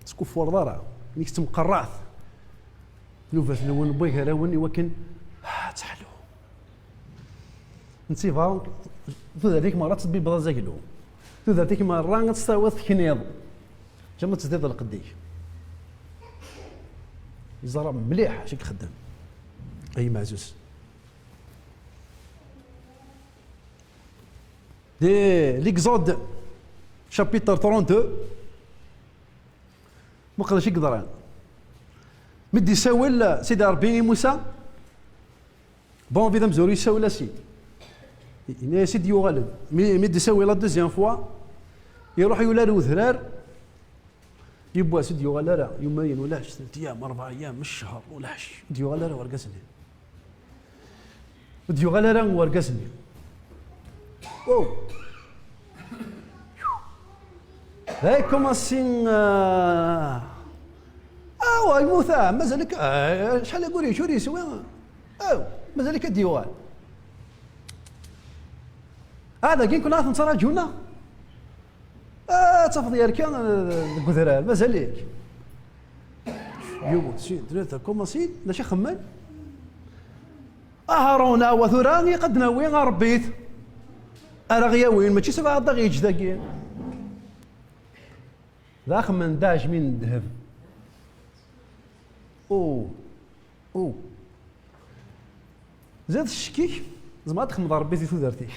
teskuffureḍ ara, nekk d temqerraɛt. Nubat-nwen n wagrawen i wakken, ah, ad teḥlu. Nsiba, tudert-ik merra ad tbibbeḍ azaglu. Tudert-ik merra ad tt-tawiḍ tekniḍ. Ǧam ad tezdiḍ lqedd-ik. Yeẓra mliḥ acu i ixeddem. Ay meɛzuz. Di l'Exode, chapitre trente-deux, muqel acu i yeḍran. Mi d-isawel Sidi Ṛebbi i Musa, bon, bid amezwaru yessawel-as-id. Yenna-yas-id yuɣal-d. Mi, mi d-isawel la deuxième fois, iruḥ yulal wedrar, yiwwas ur d-yuɣal ara, yumayen ulac, telt ayyam, rebɛa ayyam, ccher, ulac, ur d-yuɣal ara wergaz-nni. Ur d-yuɣal ara wergaz-nni. Oh! Day commencing, ah, awa, yemmut, ah, mazal-ik, ah, acḥal aggur yeččur yeswi? Aw, mazal-ik ad d-yuɣal. Ah, dagi kuna ad ten-ttraǧuna. Ah, ad tafeḍ yerka, eh, deg udrar, mazal-ik. Yiwet, sin, tlata, kumasin, d acu xemmen? Aharun, awa tura, iq ad nawi aṛebbit. Ara ɣ-yawin, mačči sebɛa ad ɣ-yeǧǧ dagi. D axemmem d aɛejmi n ddheb. Oh, oh. Zad ccek-ik, tzemreḍ ad txedmeḍ Ṛebbi di tudert-ik.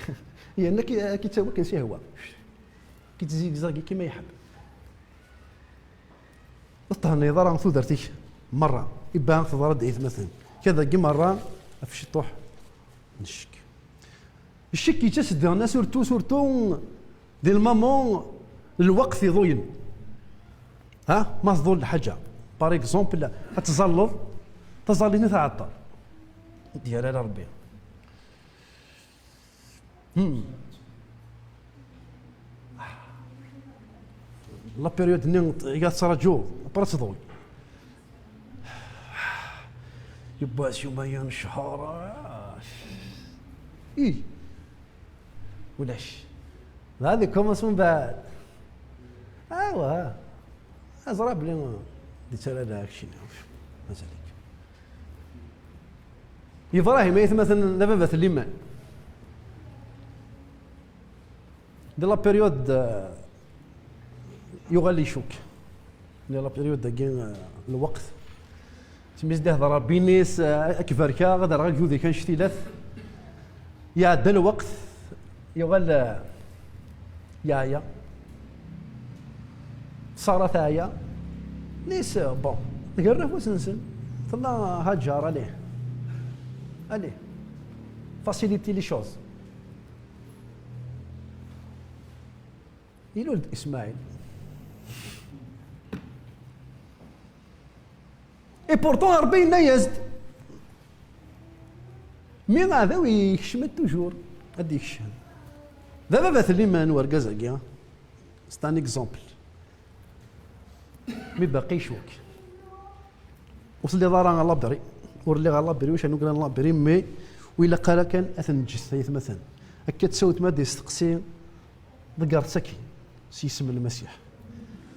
Yerna ad k-ittawi akken s-ihwa. Ad k-ittizigzag kima iḥeb. Ur tetthenniḍ ara tudert-ik merra. Iban teḍra-d aytmaten. Kadagi merra ɣef ciṭuḥ n ccek. Ccek yettas-d daɣen, surtout, surtout di lmamu n lweqt iḍuyen. Ha? Ma tḍul lḥaǧa, par exemple, ad tẓalleḍ, taẓallit-nni tɛeṭṭel. Ur d-yerra ara Ṛebbi. Hmm. La période-nni i ad tettraǧuḍ, après ad tḍul. Yiwwas, yumayen, ccher. Ih. Ulac. Dɣa di commencement mbeɛd. Awa. Aẓra bli d-ittarra da action. Mazal-ik. Ibrahim, aytmaten, d ababat n liman. Di la période, euh, yuɣal icuk. Di la période-agi, euh, lweqt. Smi s-d-ihder Ṛebbi-ines, euh, ad k-barkeɣ, ad rreɣ agdud-ik annect-ilat. Iɛedda lweqt, yuɣal, euh, yeɛya. Ṣara teɛya. Nis, euh, bon, tgerra afus-nsen. Tella Haǧar, alih. Allez, faciliter les choses. Ilul-d Ismaïl. Et pourtant, Rebbi yenna-yas-d, mi aɛdaw yekcem-d toujours, ad d-yekcem. D ababat n liman urgaz-agi. C'est un exemple. Mi baqi icuk. Ur telliḍ ara a l'abri. Ur lliɣ a l'abri, ur canu kra n l'abri, mais ur ilaq ara kan ad ten-neǧǧet, ay atmaten. Akka d tawt ma d-yesteqsi, ḍeggret-tt akkin, s yisem n Lmasiḥ.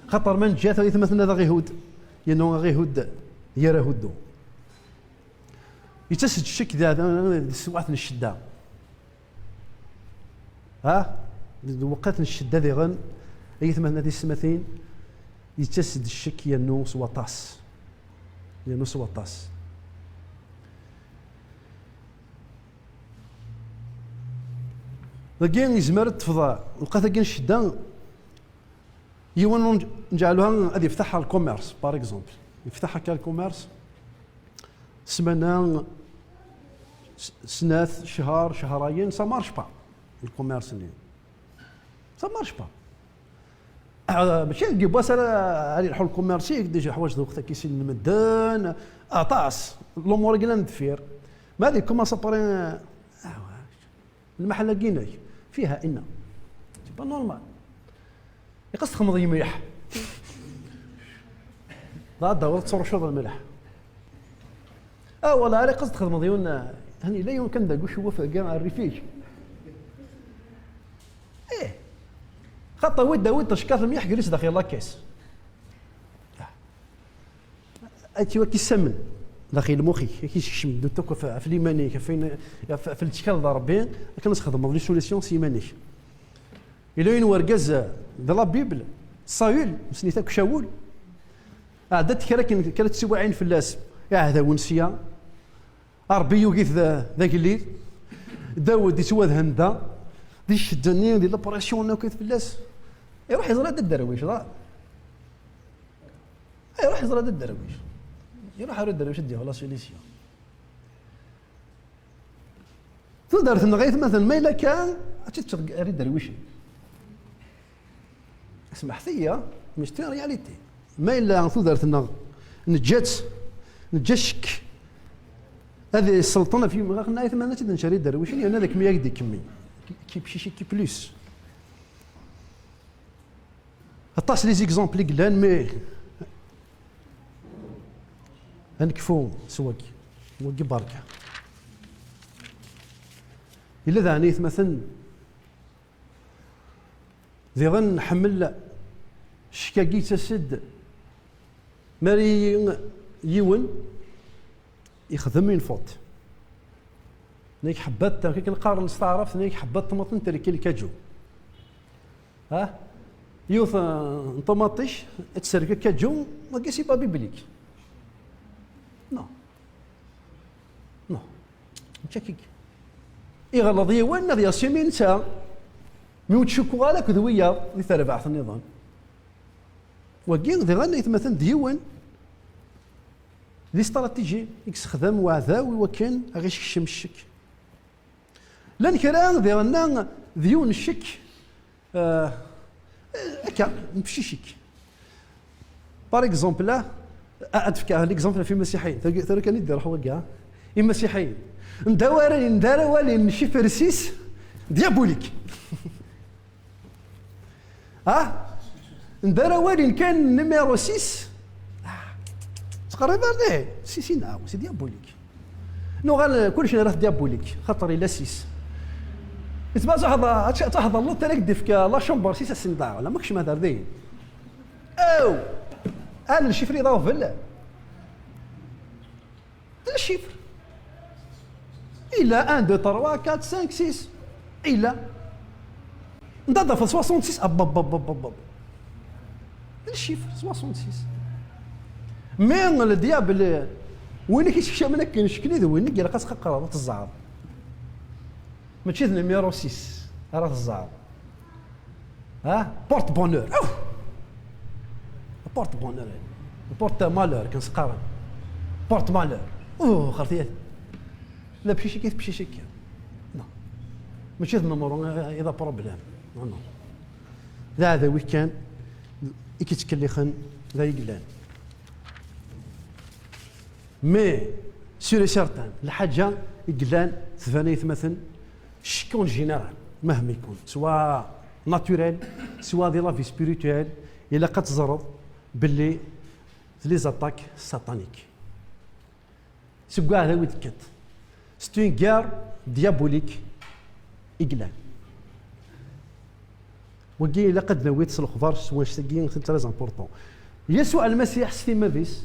Xaṭer ma neǧǧa-t, ay atmaten, ad aɣ-ihudd, yernu aɣ-ihudd gar ahuddu. Yettas-d ccek di, di teswiɛt n ccedda. Ha? Di lweqt n ccedda diɣen, ay atmaten, a tisetmatin, yettas-d ccek yernu s waṭas. Yernu s waṭas. Dagi yezmer ad tefḍ lqat-agi n ccedda, yiwen ur nǧ-, nǧeɛluha ad yeftaḥ lkumirs, par exemple. Yeftaḥ akka lkumirs, ssmana, s-, snat, ccher, cchrayen, ça marche pas, lkumirs-nni. Ça marche pas. Ah, mačči deg yiwwas ara, ara yelḥu lkumirs-ik, déjà ḥwaǧ lweqt ad k-issinen medden, aṭas, lumuṛ-agi llan deffir. Ma ad yekkumaṣ après, ah, lmaḥella-agi-inek, fiha inna. C'est pas normal. Iqas txedmeḍ-iyi mliḥ. Dɣa ad d-tawiḍ ad tṛucuḍ lmelḥ. Ah, wala, ara iqas txedmeḍ yiwen, hani, yella yiwen kan deg ucewwef dagi, rrif-ik. Eh. Xaṭer wi d-tawiḍ teckaḍ mliḥ, gris daxel la caisse. Ad tt-iwak issamen daxel lmux-ik, ad k-isekcem duttuk ɣef, ɣef liman-ik, ɣef wayen, ɣef, ɣef lettkal d Rebbi, akken ad txedmeḍ les solutions s yiman-ik. Yella yiwen wergaz, eh, di la Bible, Saül, nessen-it akk Cawul, ɛeddat kra akken, kra n teswiɛin fell-as, iɛdawen sya, Rebbi yugi-t d, d agellid, Dawed yettwadhen da, di ccedda-nni, di la pression akk fell-as. Iruḥ yeẓra-d dderwic, dɣa. Iruḥ yeẓra-d dderwic. Iruḥ ar dderwic ad d-yaɣ la solution. Tudert-nneɣ ay atmaten, ma yella kan, ad tt-id-teččeḍ ar iderwicen. Smeḥt-iyi, mais c'est une réalité. Ma yella tudert-nneɣ, neǧǧa-tt, neǧǧa ccek ad yesselṭen ɣef yimɣaxen, ay atmaten, ad tt-id-nečč ar iderwicen, yerna d akken mi ak-d-ikemmi. Qui, qui psychique, qui plus. Aṭas les exemples i yellan, mais ad nekfu s wagi. Wagi berka. Yella daɣen ay atmaten, diɣen nḥemmel ccek-agi yettas-d mi ara yiwen ixdem une faute. Nag ḥebbat, akken qqaren s taɛrabt, nag ḥebbat ṭmaṭ n terki lkaǧu. Ha? Yiwet, euh, n ṭmaṭic, ad tserk lkaǧu, wagi c'est pas biblique. Non. Non. Mačči akka. Iɣelḍ yiwen, ad yasimi netta. Mi ur tcukkuɣ ara akked wiyaḍ di terbaɛt nniḍen. Wagi, diɣen, ay atmaten, d yiwen di stratégie i yessexdam weɛdaw i wakken ad ɣ-isekcem ccek. Llan kra diɣen d yiwen ccek, euh, akka, n psychique. Par exemple, ah, ah, ad fkeɣ l'exemple ɣef imasiḥiyen. Tura, tura kan i d-iruḥ wagi, ah. Imasiḥiyen. Ndara walin, ndara walin chiffre six, diabolique. Ah? Ndara walin kan numéro six. Ah. Tqerrib ar dihin. Six, non, c'est diabolique. Nuɣal, eh, kullec nara-t diabolique, xaṭer ila six. Yettbaẓ ad tɛehḍeḍ l'autre ara k-d-ifk la chambre six ass-n daɣ, la ma kecmeɣ ar dihin. Aw! Al chiffre d aɣbel. D le chiffre. Il a un, deux, trois, quatre, cinq, six. Il a. Nda d soixante-six. Ah, bab, bab, bab, bab, bab. D le chiffre, soixante-six. Mais le diable, win i k-isekcamen akken ccekli d win i ilaq ad tqeqqreḍ, ad teẓẓɛeḍ. Mačči d numéro six ara teẓẓɛeḍ. Ha? Porte bonheur. Awf! Porte bonheur. Porte malheur, kan s-qqaren. Porte malheur. Uh, xerti-, La pchichiki, pchichiki. Non. Mačči d numéro i d problème. Non, non. D aɛdaw-ik kan i k-yettkellixen d ay yellan. Mais sûr et certain, lḥaǧa i yellan tban aytmaten, ccek en général, mahma yekun, soit naturel, soit di la vie spirituelle, ilaq ad teẓreḍ belli d les attaques sataniques. Seg uɛdaw i d-tekkat. C'est une guerre diabolique i yellan. Wagi ilaq ad d-nawi-t s lexbar s wanect-agi, c'est très important. Yasuɛ Lmasiḥ s timmad-is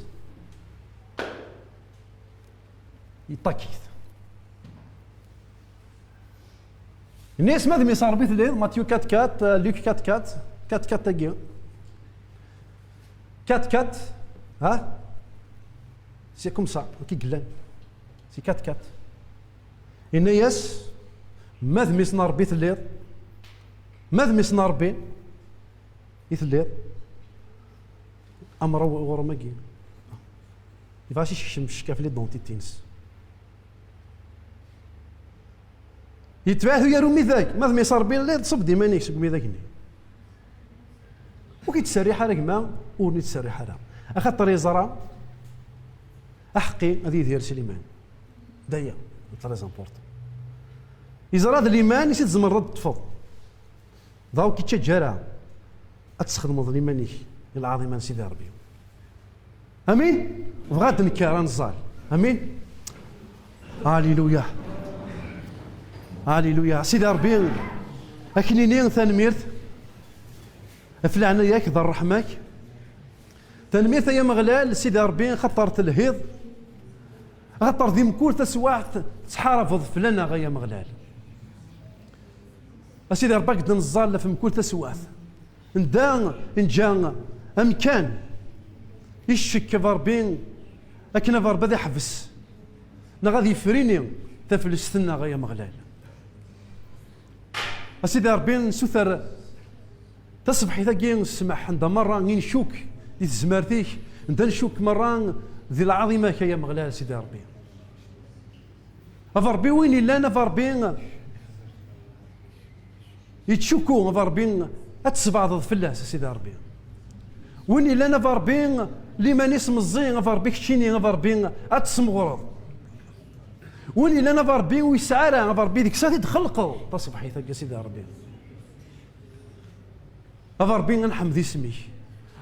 yeṭṭak-it. Ini-as ma d mmi-s n Ṛebbi telliḍ, Matthieu quatre quatre, euh, Luc quatre quatre, quatre quatre-agi. Quatre quatre, ha? C'est comme ça, ok, yellan. C'est quatre quatre. Ini-as, ma d mmi-s n Ṛebbi telliḍ, ma d mmi-s n Ṛebbi i telliḍ, amraw ɣur-m-agi. Yebɣa ad s-yekcem ccek ɣef l'identité-ines. Yetbeɛ-it uyar umidag, ma d mmi-s n Ṛebbi telliḍ, ṣubb-d iman-ik seg umidag-nni. Ur k-yettserriḥ ara gma, ur n-yettserriḥ ara. Axaṭer yeẓra aḥeqqi ad yidir s liman. D aya, très important. Yeẓra d liman i s-tzemreḍ ad d-teṭṭfeḍ. Dɣa ur k-yettaǧǧa ara ad tesxedmeḍ liman-ik i lɛaḍima n Sidi Ṛebbi. Amin? Bɣa ad d-nekker ad neẓẓal. Amin? Aliluya. Aliluya. Sidi Ṛebbi, ad k-nini tanemmirt ɣef leɛnaya-k d ṛṛeḥma-k. Tanemmirt ay Ameɣlal, Sidi Ṛebbi, xaṭer telhiḍ. Xaṭer di mkul taswaɛt tettḥarabeḍ fell-aneɣ ay Ameɣlal. A Sidi Ṛebbi, ad k-d-neẓẓal ɣef mkul taswaɛt. Nda neǧǧa amkan i ccek, a Ṛebbi, akken a Ṛebbi ad iḥbes neɣ ad yefrini taflest-nneɣ ay Ameɣlal. A Sidi Ṛebbi, nsuter taṣebḥit-agi ssmaḥ, anda merra i ncuk di tezmert-ik, anda ncuk merra di lɛaḍima-k ay Ameɣlal, a Sidi Ṛebbi. A Ṛebbi, win illan, a Ṛebbi, yettcukku, a Ṛebbi, ad tesbeɛdeḍ fell-as, a Sidi Ṛebbi. Win illan, a Ṛebbi, liman-is meẓẓi, a Ṛebbi, keččini, a Ṛebbi, ad tesmeɣreḍ. Win illan, a Ṛebbi, ur yesɛi ara, a Ṛebbi, deg-s ad t-id-txelqeḍ taṣebḥit-agi, a Sidi Ṛebbi. A Ṛebbi, ad nḥemd isem-ik.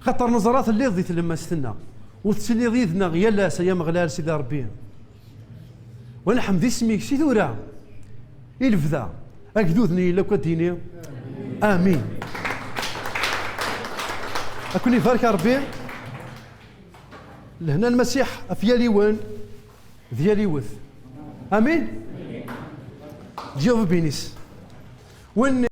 Xaṭer neẓra telliḍ di tlemmast-nneɣ. Ur tettiliḍ yid-neɣ yal ass, ay Ameɣlal, Sidi Ṛebbi. Wa nḥemd isem-ik si tura i lebda. Agdud-nni yella akk ad d-yini amin. Ad ken-ibarek Ṛebbi. Lehna n Lmasiḥ ɣef yal yiwen d yal yiwet. Amin. Dieu vous bénisse. Win